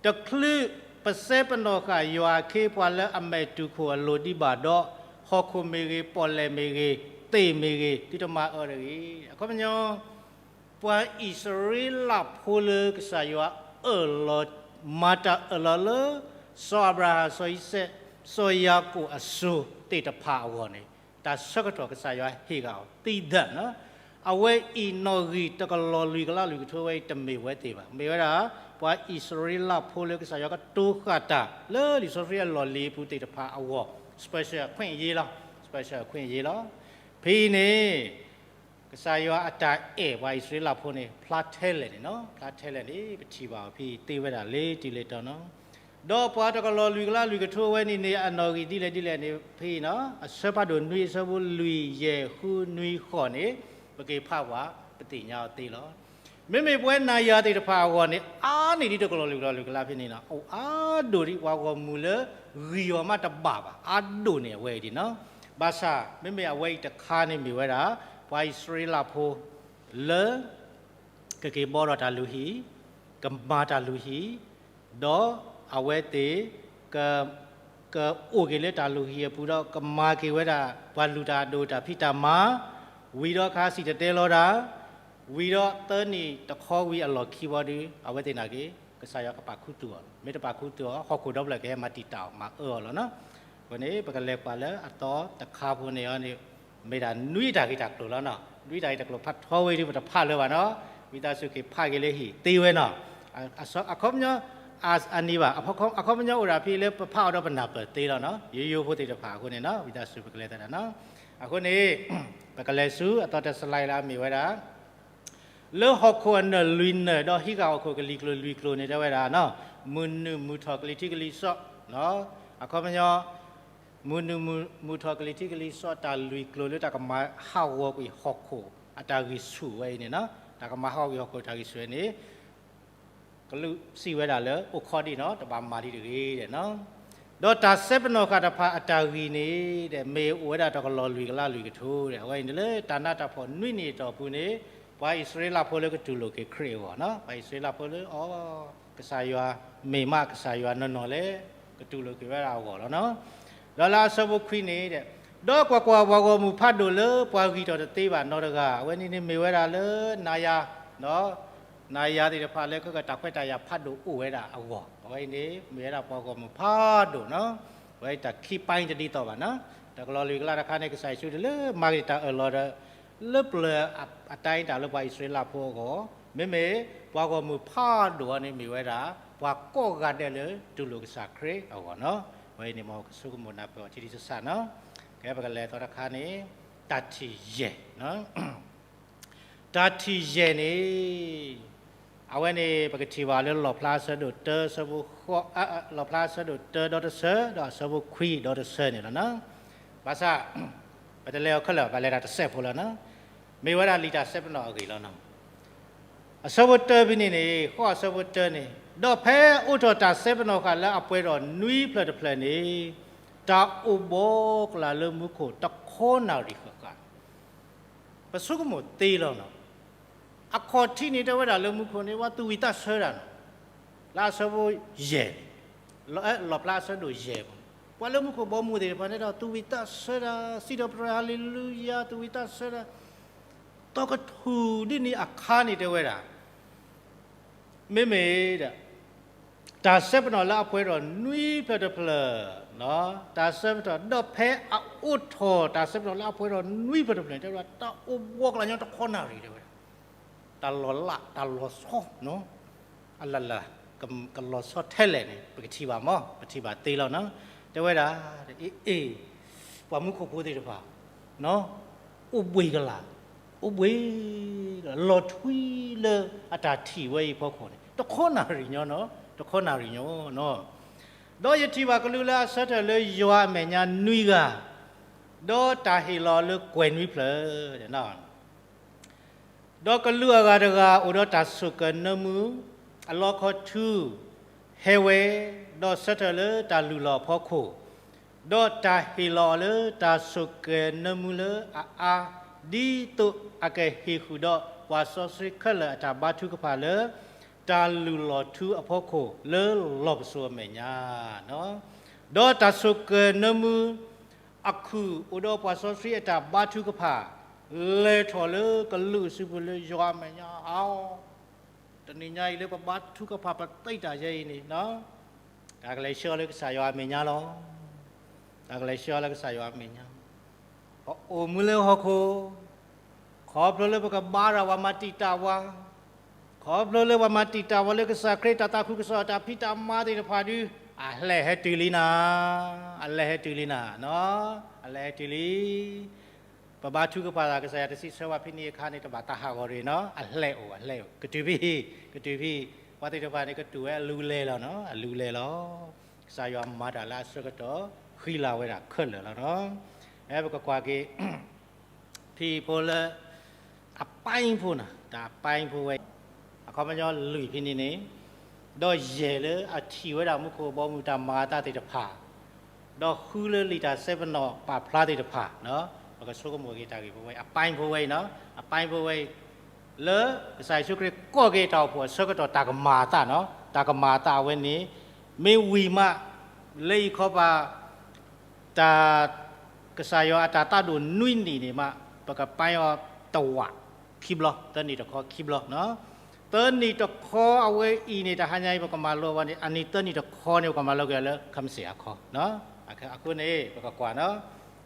တချုးပစဲပနီၣ်ဃာ်ယွၤအခ့အပှၤလၢအမဲာ်တူၢ်ခိၣ်အလိၤဒံးဘၣ်ဒီး, ဟီၣ်ခိၣ်မ့ၢ်ဂ့ၤ, ပီၣ်လဲၣ်မ့ၢ်ဂ့ၤ, သ့ၣ်မ့ၢ်ဂ့ၤ, သုတမၤအၢတဂ့ၤ. အခီပညီ ပှၤအံၣ်စရ့လးဖိလၢကစၢ်ယွၤအၢၣ်လီၤ, မၤတၢ်အၢၣ်လီၤလၢ စီၤအၤဘြၤဟၣ်, စီၤအံၤစဲး, စီၤယၤကိာ်အစိၤသ့ၣ်တဖၣ်အဂီၢ်န့ၣ်, တၢ်ဆၢကတီၢ်ကစၢ်ယွၤဟ့ၣ်ဂ့ၤအီၤသံဒၣ်နီၤ. အဝဲအံၤနီၣ်ဂံၢ်တကလီၤလွံၢ်ကလးလွံၢ်ကထိဝဲအံၤ တမ့ၢ်ဝဲသ့ၣ်ဘၣ်. မ့ၢ်ဝဲဒၣ် ပှၤအံၣ်စရ့လးဖိလၢကစၢ်ယွၤကတိၤဃာ်တၢ်လၢလံာ်စီဆှံအလီၢ်လံၤအပူၤသ့ၣ်တဖၣ်အဂီၢ်, special အခွင့်အရေးလီၤ, special အခွင့်အရေးလီၤ. ဖဲအံၤန့ၣ် ကစၢ်ယွၤအတၢ်အဲၣ်ပှၤအံၣ်စရ့လးဖိန့ၣ် ဖျါထဲလဲၣ်န့ၣ်နီၤ, ဖျါထဲလဲၣ်န့ၣ် ပထံၣ်ဘၣ်အီၤဖဲအံၤသ့ဝဲဒၣ်လၢတုၤလၢတီနီၤ. ဒီးပှၤတကလီၤလွံၢ်ကလးလွံၢ်ကထိဝဲန့ၣ်န့ၣ် အနီၣ်ဂံၢ်ဒ်လဲၣ်ဒ်လဲၣ်န့ၣ် ဖဲအံၤနီၤ, အဆၢဖးဒိၣ်နွံ အဆၢဖိလွံၢ် ယဲၢ် ဃု နွံ ဃိးန့ၣ် ပက့ၤဖးဝဲ ပသ့ၣ်ညါအီၤသ့လီၤ. မ့မ့ၢ်ပဝဲနၤယၤသ့ၣ်တဖၣ်အဂီၢ်န့ၣ် အါန့ၢ်ဒ်တကလီၤလွံၢ်ကလးလွံၢ်ကလးဖဲန့ၣ်နီၤ, အိၣ်အါဒိၣ်ဒ်ပှၤဂီၢ်မုၢ်လၢဂံၢ်အီၤမးတဘၣ်ဘၣ်, အါဒိၣ်န့ၣ်အဝဲအံၤဒ်နီၤ. ဘၣ်ဆၣ် မ့မ့ၢ်အဝဲအံၤတခါန့ၣ်မ့ၢ်ဝဲဒၣ် ပှၤအံၣ်စရ့လးဖိ လၢ ကက့ၤဘှီဒီးတၢ်လုၢ်ဟံၣ်, ကမၤတၢ်လုၢ်ဟံၣ်, ဒီးအဝဲသ့ၣ် က ကအိၣ်က့ၤလၢတၢ်လုၢ်ဟံၣ်အပူၤဒီး ကမၤက့ၤဝဲဒၣ် ပှၤလုၢ်တၢ်ဒိၣ်တၢ်ဖံးတၢ်မၤ, ဝံၤဒီးခါစံၣ်တဲၤတဲလီၤတၢ်, ဝံၤဒီးသၢနံၣ်တခီဝံၤအလီၢ်ခံဘီဒီး အဝဲသ့ၣ်နာ်က့ၤ ကစၢ်ယွၤကပာ်ခူသူၣ်အီၤ, မ့ၢ်တပာ်ခူသူၣ်အီၤ ဟီၣ်ခိၣ်ဒီဖျၢၣ်ကဟဲမၤတံာ်တာ်အီၤ မၤအၢအီၤလီၤနီၤ. အဃိန့ၣ် ပကလဲၤကွၢ်လၢအသီတခါဖိန့ၣ်အီၤန့ၣ် မ့ၢ်ဒၣ်နွံတၢ်ဂ့ၢ်တၢ်ကျိၤလီၤနီၤ. နွံတၢ်ဂ့ၢ်တၢ်ကျိၤဖးထီဝဲဒၣ် ပတဖးလၢၤဘၣ်နီၤ. ဝံသးစူၤက့ၤဖးက့ၤလၢဟံၣ်သ့ဝဲနီၤ. အခီပညီ အနံၤဘၣ်, အခီပညီအိၣ်ဒၣ်ဖဲလၢပဖးအီၤဒီးပနၢ်ပၢၢ်သ့လီၤနီၤ. ယိယိဖိသ့ၣ်တဖၣ်အဃိန့ၣ်နီၤ ဝံသးစူၤပကလဲၤသဒၣ်နီၤ. အဃိန့ၣ် ပကလဲၤဆူအသီတစလါလၢအမ့ၢ်ဝဲဒၣ် လၢဟီၣ်ခိၣ်အနၢၣ်လွံၢ်နၢၣ် ဒီးဟံးဃာ်ဟီၣ်ခိၣ်ကလံၤကျိၤလွံၢ်ကျိၤန့ၣ် တဲဝဲဒၣ်နီၤ, မုၢ်နုာ်မုၢ်ထီၣ်ကလံၤထံးကလံၤစီး, အခီပညီ မုၢ်နုာ်မုၢ်ထီၣ်ကလံၤထံးကလံၤစီး တၢ်လွံၢ်ကျိၤလၢတၢ်ကမၤဟးဂီၤကွံာ်ဟီၣ်ခိၣ်အတၢ်ဂံၢ်ဆူၣ်ဝဲအံၤန့ၣ်နီၤ, တၢ်ကမၤဟးဂီၤကွံာ်ဟီၣ်ခိၣ်တၢ်ဂံၢ်ဆူၣ်ဝဲန့ၣ် ကလူးစံးဝဲဒၣ်လၢ အိၣ်ခိးဒံးနီၤ, တဘၣ်မၤဒံးတဂ့ၤဒဲးနီၤ. ဒီးတၢ်စဲပနီၣ်ဃာ်တဖၣ်အတၢ်ဂံၢ်န့ၣ် ဒီးမ့ၢ်အိၣ်ဝဲဒၣ်တကလီၤလွံၢ်ကလးလွံၢ်ကထိဒီး အဝဲအံၤန့ၣ်လၢတၢ်နးတၢ်ဖှီၣ်နွံနံၣ်အတီၢ်ပူၤန့ၣ် ပှၤအံၣ်စရ့လးဖိလၢကတူၢ်လိာ်က့ၤခရံာ်အဂီၢ်နီၤ, ပှၤအံၣ်စရ့လးဖိလၢအီၤ ကစၢ်ယွၤ မ့ၢ်မးကစၢ်ယွၤနီၢ်နီၢ်လဲၣ် ကတူၢ်လိာ်က့ၤဝဲဒၣ်အဂီၢ်လီၤနီၤ. ဒီးလၢအဆၢဖိခွံန့ၣ် ဒီးကွၢ်ကွၢ်, ပှၤဂီၢ်မုၢ်ဖးဒိၣ်လၢပှၤဂံၢ်ထီၣ်တသ့ဘၣ်နီတဂၤ, အဝဲန့ၣ်န့ၣ်မ့ၢ်ဝဲဒၣ်လၢနၤယၤ, နၤယၤသ့ၣ်တဖၣ်လၢကတၢ်ခွဲးတၢ်ယာ်ဖးဒိၣ်အိၣ်ဝဲဒၣ်အဂီၢ်, အဝဲအံၤန့ၣ် မ့ၢ်ဝဲဒၣ်ပှၤဂီၢ်မုၢ်ဖးဒိၣ်နီၤ, အဝဲတၢ်ခံပၢၢ်တဒ်သိးဘၣ်နီၤ, တကလီၤလွံၢ်ကလးတခါန့ၣ် ကစၢ်ယ့ၣ်ၡူးတလၢမၤက့ၤတၢ်အၢၣ်လီၤဒီး လၢပျၢၤအတၢ်အံၤတၢ်လၢပှၤအံၣ်စရ့လးဖိအဂီၢ်, မ့မ့ၢ်ပှၤဂီၢ်မုၢ်ဖးဒိၣ်အီၤန့ၣ်မ့ၢ်ဝဲဒၣ် ပှၤကိးဂၤဒဲးလၢတူၢ်လိာ်ကစၢ်ခရံာ်အဂီၢ်နီၤ, အဝဲအံၤန့ၣ်မ်ကဆိကမိၣ်နၢ်ပၢၢ်အီၤထံထံဆးဆးနီၤ, ကဲပကလဲၤသီတခါန့ၣ်, တၢ်ထံၣ်ယဲၢ် တၢ်ထံၣ်ယဲၢ်န့ၣ်, အဝဲန့ၣ် ပကထံၣ်ဘၣ်လၢလီၣ်ဖျါဆၢဒိၣ်တၢဆၢဖိဃိး, လီၣ်ဖျါဆၢဒိၣ်တၢဒီတဆၢ, ဒီးအဆၢဖိခွံဒီတဆၢန့ၣ်လီၤနီၤ. ဘၣ်ဆၣ် ပတလဲၤအီၤခဲလၢာ်, ပလဲၤဒၣ်တစဲးဖိလီၤနီၤ. မ့ၢ်ဝဲဒၣ်လံာ်တၢ်စဲပနီၣ်အဂ့ၢ်လီၤနီၤ. အဆၢဖိတၢဖဲန့ၣ်န့ၣ်, ဃိးအဆၢဖိတၢန့ၣ်, ဒီးဖဲအိးထီၣ်တၢ်စဲပနီၣ်ဃာ်လၢအပှဲၤထီၣ်နွံဖျၢၣ်တဖျၢၣ်န့ၣ်, တၢ်အိၣ်ဘှီၣ်ကျၢ်လၢမူခိၣ်တခီနၣ်ရံၣ်ဃၣ်ဃၣ်, ပဆိကမိၣ်သ့လီၤနီၤ. အခီၣ်ထံးန့ၣ်တဲဝဲဒၣ်လၢမူခိၣ်န့ၣ် ပှၤသူၣ်ဝံၣ်သးဆၢတၢ်နီၤ, လၢအဆၢဖိယဲၢ်န့ၣ် လီၣ်ဖျါအဆၢဒိၣ်ယဲၢ်ပူၤ, ပှၤလၢမူခိၣ်ဘီမုၢ်သ့ၣ်တဖၣ်န့ၣ်ဒီး သူၣ်ဝံၣ်သးဆၢတၢ်, စံးထီၣ်ပတြၢၤဟၤလ့လူယၤ, သူၣ်ဝံၣ်သးဆၢတၢ်, ဒီးကထူၣ်ဒ်န့ၣ်အခါန့ၣ်တဲဝဲဒၣ် မ့မ့ၢ်ဒီး တၢ်ဆၢပနီၣ်လၢအပှဲၤထီၣ်နွံဖျၢၣ်တဖျၢၣ်, တၢ်ဆၢပနီၣ် ဒီးဖဲအအိးထီၣ်တၢ်ဆၢပနီၣ်လၢအပှဲၤထီၣ်နွံဖျၢၣ်တဖျၢၣ်န့ၣ် တဲဝဲဒၣ် တၢ်အိၣ်ဘှီကလၢညီတခီနၣ်ရံၣ်တဲဝဲဒၣ်, တၢ်လီၤလး တၢ်လီၤဆီ, အလၢ်လၢ် ကလီၤဆီထဲလဲၣ်န့ၣ် ပကထံၣ်ဘၣ်မး ပထံၣ်ဘၣ်သ့လီၤနီၤ, တဲဝဲဒၣ် အ့ အ့ ပှၤမူခိၣ်ဖိသ့ၣ်တဖၣ် အိၣ်ဘှံးကလာ်, အိၣ်ဘှံးကလာ် လီၤထွံလၢအတၢ်ထံၣ်ဝဲအံၤအဖီခိၣ်န့ၣ် တခီနၣ်ရံၣ်ညီနီၤ, တခီနၣ်ရံၣ်ညီနီၤ, ဒီးယထံၣ်ဘၣ်ကလူးလၢအဆၢထၢၣ်လၢယွၤအမဲာ်ညါနွံဂၤ, ဒီးတၢ်ဟ့ၣ်လီၤလၢကွဲၤနွံဖျၢၣ် ဒီးကလူးအဂၤတဂၤအိၣ်ဒီးတၢ်ဆိၣ်ကၢၤနၢမူ အလီခီထူ ဟဲဝဲ, ဒီးဆၢထၢၣ်လၢတၢ်လုၢ်လီၢ်အဖီခိၣ်, ဒီးတၢ်ဟ့ၣ်လီၤအီၤလၢတၢ်ဆိၣ်ကၢၤနၢမူလၢအအါ, ဒ်သိးအကဟ့ၣ်ဃုာ်ဒီးပှၤစီဆှံခဲလၢာ်အတၢ်ဘါထုကဖၣ်လၢ တၢ်လုၢ်လီၢ်ထူအဖီခိၣ်လၢလီၢ်ပစိာ်အမဲာ်ညါ, ဒီးတၢ်ဆိၣ်ကၢၤနၢမူ အခုၣ်အိၣ်ဒီးပှၤစီဆှံအတၢ်ဘါထုကဖၣ် လဲၤထီၣ်လၢကလူးအစုပူၤလၢယွၤအမဲာ်ညါအါ, တနံၤညါအံၤလၢပဘါထုကဖၣ်ပသ့တၢ်ယဲအံၤန့ၣ်, တၢ်ကလဲၤဆှၢအီၤလၢကစၢ်ယွၤအမဲာ်ညါလီၤ. တၢ်ကလဲၤဆှၢအီၤလၢကစၢ်ယွၤအမဲာ်ညါ, ပအိၣ်မူလၢဟီၣ်ခိၣ်, ခီဖျိလၢပကဘါရၤပှၤမၤတံာ်တာ်ဝဲ, ခီဖျိလၢပှၤမၤတံာ်တာ်ဝဲလၢကစၢ်ခရံာ်တၢ်သးခုကစီၣ်တၢ်ဖံးတၢ်မၤသ့ၣ်တဖၣ်ဒုး, အဟဲဟဲတုၤလံနၤ, အလဲၤဟဲတုၤလံနၤ, အလဲၤဟဲတုၤလံ ပဘါထုကဖၣ်သး ကစၢ်ယွၤတစံးဆၢဘၣ်ဖဲန့ၣ်အခါန့ၣ် တဘၣ်သးဟးဂီၤတဂ့ၤနီၤ, အဟဲအိၣ် အဟဲအိၣ် ကတုၤဖဲ, ကတုၤဖဲ, ပှၤသ့ၣ်တဖၣ်န့ၣ် ကတုၤဝဲအလူၤလဲၤလီၤနီၤ, အလူၤလဲၤလီၤ. ကစၢ်ယွၤမၤတၢ်လၢအဆၢကတီၢ် ဃံလၤဝဲဒၣ်ခဲလၢာ်လီၤနီၤ. အဲ ပကကွၢ်က့ၤ ဖဲဖိလၢ အပိုင်းဖိန့ၣ် တၢ်အပိုင်းဖိဝဲ အခီပညီလွံၢ်ဖဲန့ၣ်န့ၣ်, ဒီးယဲၢ်လၢအထံၣ်ဝဲဒၣ်မူခိၣ်ဘီမုၢ်တၢ်မၤအသးသ့ၣ်တဖၣ်, ဒီးဃုလၢလံာ်တၢ်ဆၢပနီၣ်ပာ်ဖျါသ့ၣ်တဖၣ်, ပကဆိကမိၣ်က့ၤတၢ်ဂ့ၢ်ဖိဝဲ အပိုင်းဖိဝဲအံၤနီၤ, အပိုင်းဖိဝဲအံၤ လၢကစၢ်ယ့ၣ်ၡူးခရံာ်ကိးက့ၤတၢ်အိၣ်ဖှိၣ်အဆၢကတီၢ်တၢ်ကမၤအသးနီၤ, တၢ်ကမၤအသးအဝဲန့ၣ် မ့ၢ်ဝံၤမး လၢအံၤခီပၤ တၢ် ကစၢ်ယွၤအတၢ်သးဒိၣ်နွံနံၣ်န့ၣ်မး ပကပိုင်းအီၤတဝာ်ခံဘျီ, သၢနံၣ်တခီခံဘျီနီၤ. သၢနံၣ်တခီအဝဲအံၤန့ၣ် တဟါညါအံၤ ပကမၤလိအဝဲန့ၣ် အနံၤသၢနံၣ်တခီန့ၣ် ပကမၤလိက့ၤလၢ ခမစ့ၣ်အခီ, အဃိန့ၣ် ပကကွၢ်နီၤ,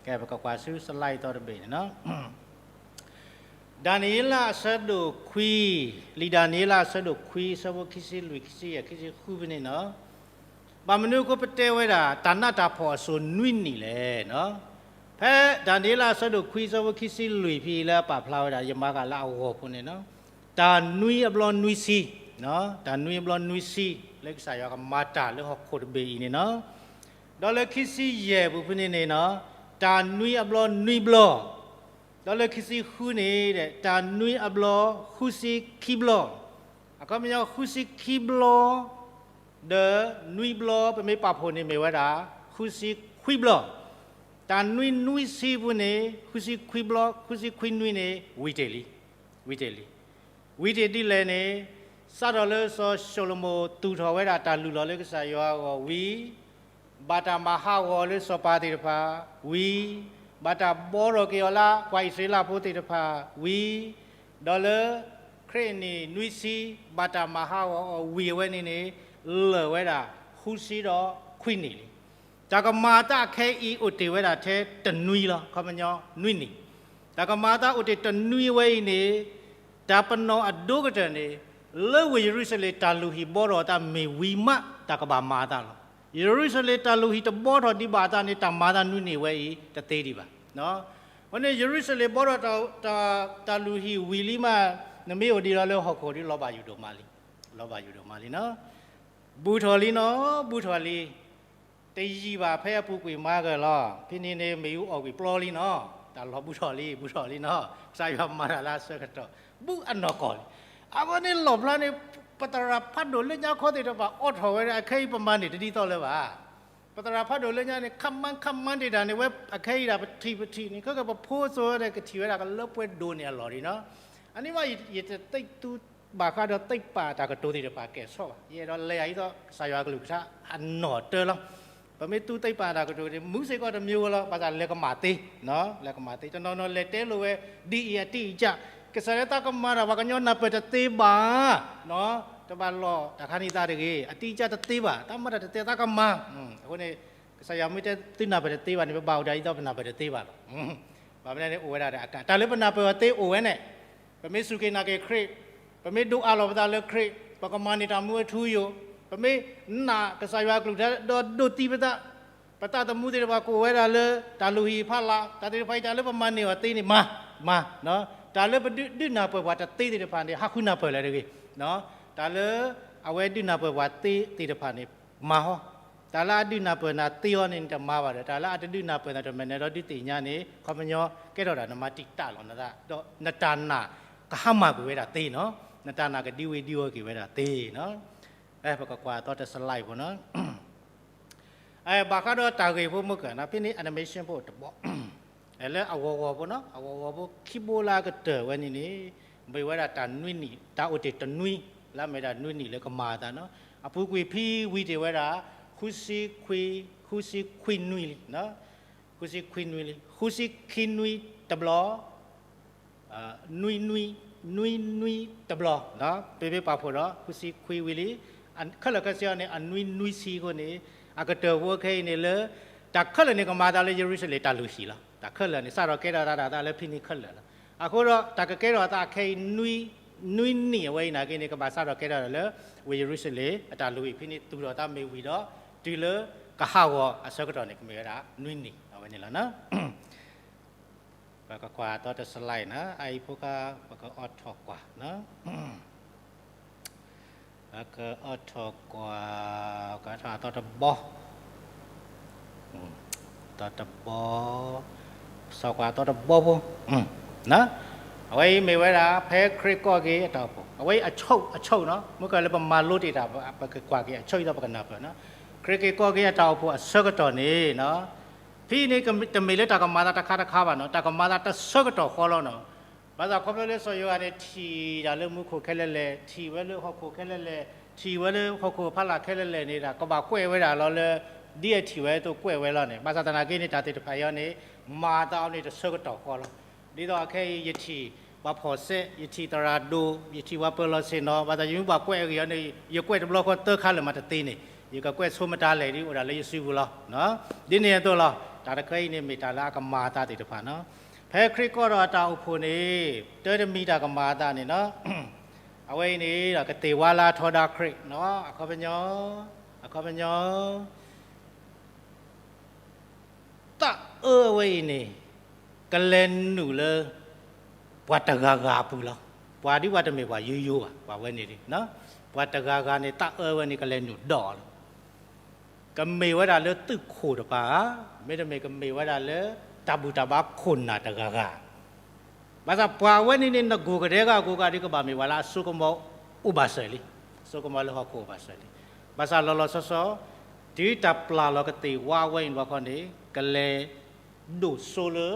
ကဲ ပကကွၢ်ဆူ slide သီတဘ့ၣ်န့ၣ်နီၤ. ဒၤနံးယ့လးအဆၢဒိၣ်ခွံ, လံာ်ဒၤနံးယ့လးအဆၢဒိၣ်ခွံ အဆၢဖိခံဆံလွံၢ် ခံဆံယဲၢ် ခံဆံဃုဖဲန့ၣ်နီၤ. ဘၣ်မနုၤအဃိပတဲဝဲဒၣ် တၢ်နးတၢ်ဖှီၣ်အစိၤနွံနံၣ်လဲၣ်နီၤ. ဖဲဒၤနံးယ့လးအဆၢဒိၣ်ခွံ အဆၢဖိခံဆံလွံၢ်ဖဲအံၤလၢအပာ်ဖျါဝဲဒၣ် ယမၤကၤလၢအဂီၢ်ဖိန့ၣ်နီၤ, တၢ်နွံအဘျီနွံဆံ, တၢ်နွံအဘျီနွံဆံ လၢကစၢ်ယွၤကမၤတၢ်လၢဟီၣ်ခိၣ်တဘ့ၣ်အံၤန့ၣ်နီၤ. ဒီးလၢခံဆံယဲၢ်ပူၤဖဲန့ၣ်န့ၣ်နီၤ, တၢ်နွံအဘျီနွံဘျီ, ဒီးလၢခံဆံဃုန့ၣ် တၢ်နွံအဘျီဃုဆံခံဘျီ, အခီပညီဃုဆံခံဘျီ ဒီးနွံဘျီ ပမ့ၢ်ပာ်ဖှိၣ်န့ၣ်မ့ၢ်ဝဲဒၣ် ဃုဆံခွံဘျီ, တၢ်နွံနွံဆံပူၤန့ၣ် ဃုဆံခွံဘျီ ဃုဆံခွံနွံန့ၣ် ဝံၤတ့ၢ်လံ, ဝံၤတ့ၢ်လံ. ဝံၤတ့ၢ်ဒ်လဲၣ်န့ၣ်, စးထီၣ်လၢစီၤၡလိၤမိၣ်သူၣ်ထီၣ်ဝဲဒၣ်တၢ်လုၢ်လီၢ်လၢကစၢ်ယွၤအဂီၢ်ဝံၤ, ဘၣ်တၢ်မၤဟးဂီၤလၢစီၤပၤသ့ၣ်တဖၣ်ဝံၤ, ဘၣ်တၢ်ဘှီထီၣ်က့ၤအီၤလၢပှၤအံၣ်စရ့လးဖိသ့ၣ်တဖၣ်ဝံၤ, ဒီးလၢ ခရံာ်အနံၣ်နွံဆံ ဘၣ်တၢ်မၤဟးဂီၤအီၤဝံၤအဝဲန့ၣ်န့ၣ် လၢာ်ဝဲဒၣ်ဃုဆံဒီးခွံနံၣ်လံ. တၢ်ကမၤအသးခဲအံၤအိၣ်တ့ၢ်ဝဲဒၣ်ထဲတနွံလီၤ, အခီပညီနွံနံၣ်. တၢ်ကမၤအသးအိၣ်တ့ၢ်တနွံဝဲအံၤန့ၣ်, တၢ်ပနီၣ်အဒိကတၢၢ်န့ၣ်, လၢဝ့ၢ်ယရူၤၡလ့ၣ်တၢ်လုၢ်ဟံၣ်ဘှီထီၣ်အသးမ့ၢ်ဝံၤမး တၢ်ကဘၣ်မၤအသးလီၤ. ယရူၤၡလ့ၣ်တၢ်လုၢ်ဟံၣ်တဘှီထီၣ်ဒံးဘၣ်အသးန့ၣ် တၢ်မၤအသးနွံနံၣ်ဝဲအံၤတသ့ဒံးဘၣ်. အဃိန့ၣ် ယရူၤၡလ့ၣ်ဘှီထီၣ်တၢ်လုၢ်ဟံၣ်ဝံၤလံမး, နမ့ၢ်အိၣ်ဒံးလီၤလၢဟီၣ်ခိၣ်ဒီး လီၤဘၣ်ယိၣ်ဒိၣ်မးလံ, လီၤဘၣ်ယိၣ်ဒိၣ်မးလံနီၤ. ဘူးထီၣ်လံနီၤ, ဘူးထီၣ်လံ. တယံာ်ဘၣ်ဖဲအပူၤကွံာ်မၤကလီၤ, ဖဲန့ၣ်န့ၣ် မ့ၣ်အူအီၣ်ကွံာ်ပျီလံနီၤ, တၢ်လီၤဘူးထီၣ်လံ, ဘူးထီၣ်လံနီၤ, ကစၢ်ယွၤမၤတၢ်လၢအဆၢကတီၢ်, ဘူးအနီၢ်ကီၢ်လံ. အဃိန့ၣ်လီၣ်ဖျါန့ၣ်, ပသရၣ်ဖးဒိၣ်လၢညါခီသ့ၣ်တဖၣ်အိးထီၣ်ဝဲဒၣ် အခဲအံၤပမၤန့ၢ်တဒ်သိးလၢၤဘၣ်. ပသရၣ်ဖးဒိၣ်လၢညါန့ၣ် ခမၣ်ခမၣ်တ့ၢ်တၢ်န့ၣ် ဝဲအခဲအံၤဒၣ် ပထံၣ်ပထံၣ်န့ၣ် ခဲကပဖိအစိၤဒီး ကထံၣ်ဝဲဒၣ်ကလၢပှဲၤဒိၣ်န့ၢ်အလီၢ်ဒံးနီၤ. အန့ၣ်မး ယတသ့ၣ်သူ ဘၣ်ဃးဒီးသ့ၣ်ပာ်တၢ်ကတိၤသ့ၣ်တဖၣ်ကဲၣ်ဆိးဘၣ်. ယအဲၣ်ဒိးလဲၤယၤဒ်သိး ကစၢ်ယွၤကလုၢ်ကထါအနီၢ်တၢလီၤ. ပမ့ၢ်သူသ့ၣ်ပာ်တၢ်ကတိၤန့ၣ် မူစ့ၢ်ကီးတမံၤဧိၤလီၤ. ဘၣ်ဆၣ်လဲၤကမၣ်သ့, လဲၤကမၣ်သ့. တနီၤနီၤလဲၤတဲလိာ်ဝဲ ဒ်အံၤအတံၢ်အံၣ်ကၢ်, ကစၢ်လၢသးကမၤတၢ် ပှၤကညီနၢ်ပၢၢ်တသ့ဘၣ်. တဘၣ်လီၢ်တၢ်ခါန့ၣ်သးတဂ့ၤ, အတံၢ်အံၣ်ကၢ်တသ့ဘၣ်, သးမၤတၢ်တသ့သးကမၤ. အဃိန့ၣ် ကစၢ်ယွၤမ့ၢ်တဲသုနၢ်ပၢၢ်တသ့ဘၣ်န့ၣ် ပဘၣ်အိၣ်ဒၣ်ဒ်သိးပနၢ်ပၢၢ်တသ့ဘၣ်လီၤ. ဘၣ်မနုၤန့ၣ် အိၣ်ဝဲဒၣ်ဒီးအကါ တၢ်လၢပနၢ်ပၢၢ်အီၤသ့အိၣ်ဝဲန့ၣ်, ပမ့ၢ်စူၢ်က့ၤနာ်က့ၤခရံာ်, ပမ့ၢ်ဒိးအးလီၤပသးလၢခရံာ်, ပကမၤန့ၢ်တၢ်မူအထူအယိာ်, ပမ့ၢ်နာ်ကစၢ်ယွၤကလုၢ်ကထါဒီးဒိးသံပသး, ပသးသမူသ့ၣ်တဖၣ်ကအိၣ်ဝဲဒၣ်လၢတၢ်လုၢ်ဟံၣ်ဖးလာ်, တၢ်သ့ၣ်တဖၣ်အံၤ တၢ်လၢပမၤန့ၢ်အီၤသ့န့ၣ် မၤ, မၤ, တၢ်လၢပဒုးနၢ်ပၢၢ်ပှၤတသ့သ့ၣ်တဖၣ်န့ၣ် ဟးဃုနၢ်ပၢၢ်လၢၤတဂ့ၤ, တၢ်လၢအဝဲဒုးနၢ်ပၢၢ်ပှၤသ့သ့ၣ်တဖၣ်န့ၣ် မၤဟီ, တၢ်လၢအဒုးနၢ်ပၢၢ်နၤသ့အီၤန့ၣ် နတမၤဘၣ်ဒီး တၢ်လၢအတဒုးနၢ်ပၢၢ်နၤတမံၤန့ၣ်ဒီး ဒုးသ့ၣ်ညါန့ၣ် ခီပညီကဲထီၣ်ဒၣ်နမၤတံာ်တာ်လီၤနသး, ဒီးနတၢ်နာ်ကဟါမၢ်ကွံာ်ဝဲဒၣ်သ့နီၤ, နတၢ်နာ်ကဒံဝ့ၤဒံဝီၤက့ၤဝဲဒၣ်သ့နီၤ. ပကကွၢ်အသီတ slide ဖိနီၤ. ဘၣ်ဃးဒီးတၢ်ဂ့ၢ်ဖိမုၢ်ကၢၢ်နီၤ, ဖဲန့ၣ် animation ဖိတဘီ လၢအဂီၤဂီၤဖိနီၤ, အဂီၤဂီၤဖိခံဘိလၢအကတၢၢ်ဝဲန့ၣ်န့ၣ် မ့ၢ်ဝဲဒၣ်တၢ်နွံနံၣ်, တၢ်အိၣ်တ့ၢ်တနွံ, လၢအမ့ၢ်ဒၣ်နွံနံၣ်လၢကမၤအသးနီၤ. အပူၤကွံာ်ဖံဝံၤတ့ၢ်ဝဲဒၣ် ဃုဆံခွံ, ဃုဆံခွံနွံလံ, ဃုဆံခွံနွံလံ, ဃုဆံခံနွံတဘျီ, နွံနွံ, နွံနွံတဘျီ, ပ့ပ့ပာ်ဖှိၣ်ဒီး ဃုဆံခွံဝံၤလံ, ခဲလၢာ်ခဲဆ့အီၤန့ၣ် အနွံနွံဆံအဃိန့ၣ် အကတၢၢ်ဖိခဲအံၤန့ၣ်လၢ တၢ်ခဲလၢာ်န့ၣ် ကမၤအသးလၢယရူၤၡလ့ၣ်တၢ်လုၢ်ဟံၣ်လီၤ. တၢ်ခဲလၢာ်န့ၣ် စးထီၣ်ကဲထီၣ်သးဒၣ်သးလၢဖဲန့ၣ်ခဲလၢာ်လီၤ. အဃိဒီး တၢ်ကကဲထီၣ်အသးခဲအံၤ နွံနံၣ်အဝဲအံၤနာ်က့န့ၣ် ကဘၣ်စးထီၣ်ကဲထီၣ်လၢ ဝ့ၢ်ယရူၤၡလ့ၣ် အတၢ်လုၢ်ဟံၣ်ဖဲန့ၣ် သူၣ်ထီၣ်သးမ့ၢ်ဝံၤဒီး တုၤလၢကဟးဂီၤအဆၢကတီၢ်န့ၣ် ကမ့ၢ်ဝဲဒၣ် နွံနံၣ်အဝဲန့ၣ်လီၤ. ပကကွၢ်အသီတ slide နီၤ, အအံၤဖိခါ ပကအိးထီၣ်ကွၢ်နီၤ, ပကအိးထီၣ်ကွၢ်, ကထီၣ်အသီတဘီ, အသီတဘီ, စီၤကွၢ်အသီတဘီဖိ, အဝဲအံၤမ့ၢ်ဝဲဒၣ် ဖဲခရံာ်ကိးက့ၤအတၢ်အိၣ်ဖှိၣ်, အဝဲအံၤအဆိၣ်, အဆိၣ်နီၤ, မ့ၢ်ကလၢပမၤလိတ့ၢ်တၢ် ပကကွၢ်က့ၤအဆိၣ်အံၤဒီးပကနၢ်ပၢၢ်နီၤ, ခရံာ်က့ၤကိးက့ၤအတၢ်အိၣ်ဖှိၣ်အဆၢကတီၢ်န့ၣ်နီၤ, ဖဲန့ၣ်တမ့ၢ်လၢတၢ်ကမၤသးတခါတခါဘၣ်နီၤ, တၢ်ကမၤသးတဆၢကတီၢ်ဃီလီၤနီၤ. ဘၣ်ဆၣ်ခီဖျိလၢစီၤယိၤဟၣ်န့ၣ် ထံၣ်တၢ်လၢမူခိၣ်ခဲလၢာ်လဲၣ်, ထံၣ်ဝဲလၢဟီၣ်ခိၣ်ခဲလၢာ်လဲၣ်, ထံၣ်ဝဲလၢဟီၣ်ခိၣ်ဖီလာ်ခဲလၢာ်လဲၣ်န့ၣ် တၢ်ကဘၣ်ကွဲးဝဲဒၣ်လီၤလၢ ဒ်အထံၣ်ဝဲအသိးကွဲးဝဲလီၤန့ၣ်, ဘၣ်ဆၣ်သနာ်က့န့ၣ် တၢ်သ့ၣ်တဖၣ်အံၤန့ၣ် မၤသးအီၤန့ၣ်တဆၢကတီၢ်ဃီလီၤ. ဒ်သိးအခဲအံၤ ယထံၣ်ပှၤဖီၣ်စဲး, ယထံၣ်သရၣ်ဒိၣ်, ယထံၣ်ပှၤပၢၤလီၢ်ဆ့ၣ်နီၤ, ဘၣ်ဆၣ်ယမ့ၢ်ဘၣ်ကွဲးအဂ့ၢ်အီၤန့ၣ် ယကွဲးတဘျီဃီသၢခါလၢာ်မးတသ့န့ၣ်, ယကကွဲးဆိမတၤလဲၣ်ဒ်အိၣ်ဒၣ်လၢယစုပူၤလီၤ. ဒ်န့ၣ်အသိးလီၤ. တၢ်တခါအံၤန့ၣ်မ့ၢ်တၢ်လၢအကမၤအသးသ့ၣ်တဖၣ်နီၤ. ဖဲခရံာ်ကိးထီၣ်အတၢ်အိၣ်ဖှိၣ်န့ၣ် တၢ်တမံၤတၢ်ကမၤအသးန့ၣ်နီၤ, အဝဲအံၤန့ၣ်ဒီးကသ့ၣ်ဝါလၢအထီဒါခရံာ်နီၤ, အခီပညီ, အခီပညီ သးအၢဝဲအံၤန့ၣ် ကလဲၤနုာ်လၢ ပှၤတဂၤဂၤအပူၤလီၤ. ပှၤဒ်ပှၤတမ့ၢ်ပှၤယိယိဘၣ်, ပှၤဝဲန့ၣ်, ပှၤတဂၤဂၤန့ၣ် သးအၢဝဲန့ၣ် ကလဲၤနုာ်ဒီးအီၤလီၤ. ကမ့ၢ်ဝဲဒၣ်လၢသုးခိၣ်တပၤဧါ, မ့တမ့ၢ်ကမ့ၢ်ဝဲဒၣ်လၢ တၢ်ဘူၣ်တၢ်ဘါခိၣ်နၢ်တဂၤဂၤ ဘၣ်ဆၣ်ပှၤဝဲန့ၣ်န့ၣ် နဂိၢ်ကဒဲကဂိၢ်ကဒဲ ကဘၣ်မ့ၢ်ပှၤလၢအစိကမီၤအိၣ်ဘၣ်စၢၤလံ, စိကမီၤလၢဟီၣ်ခိၣ်အိၣ်ဘၣ်စၢၤလံ. ဘၣ်ဆၣ်လီၤလီၤဆီဆီ တုၤတၢ်ပျၢ်လီၤကသ့ၣ်ဝါဝဲအံၤဘၣ်ခီန့ၣ် ကလဲၤဒိၣ်စိလၢ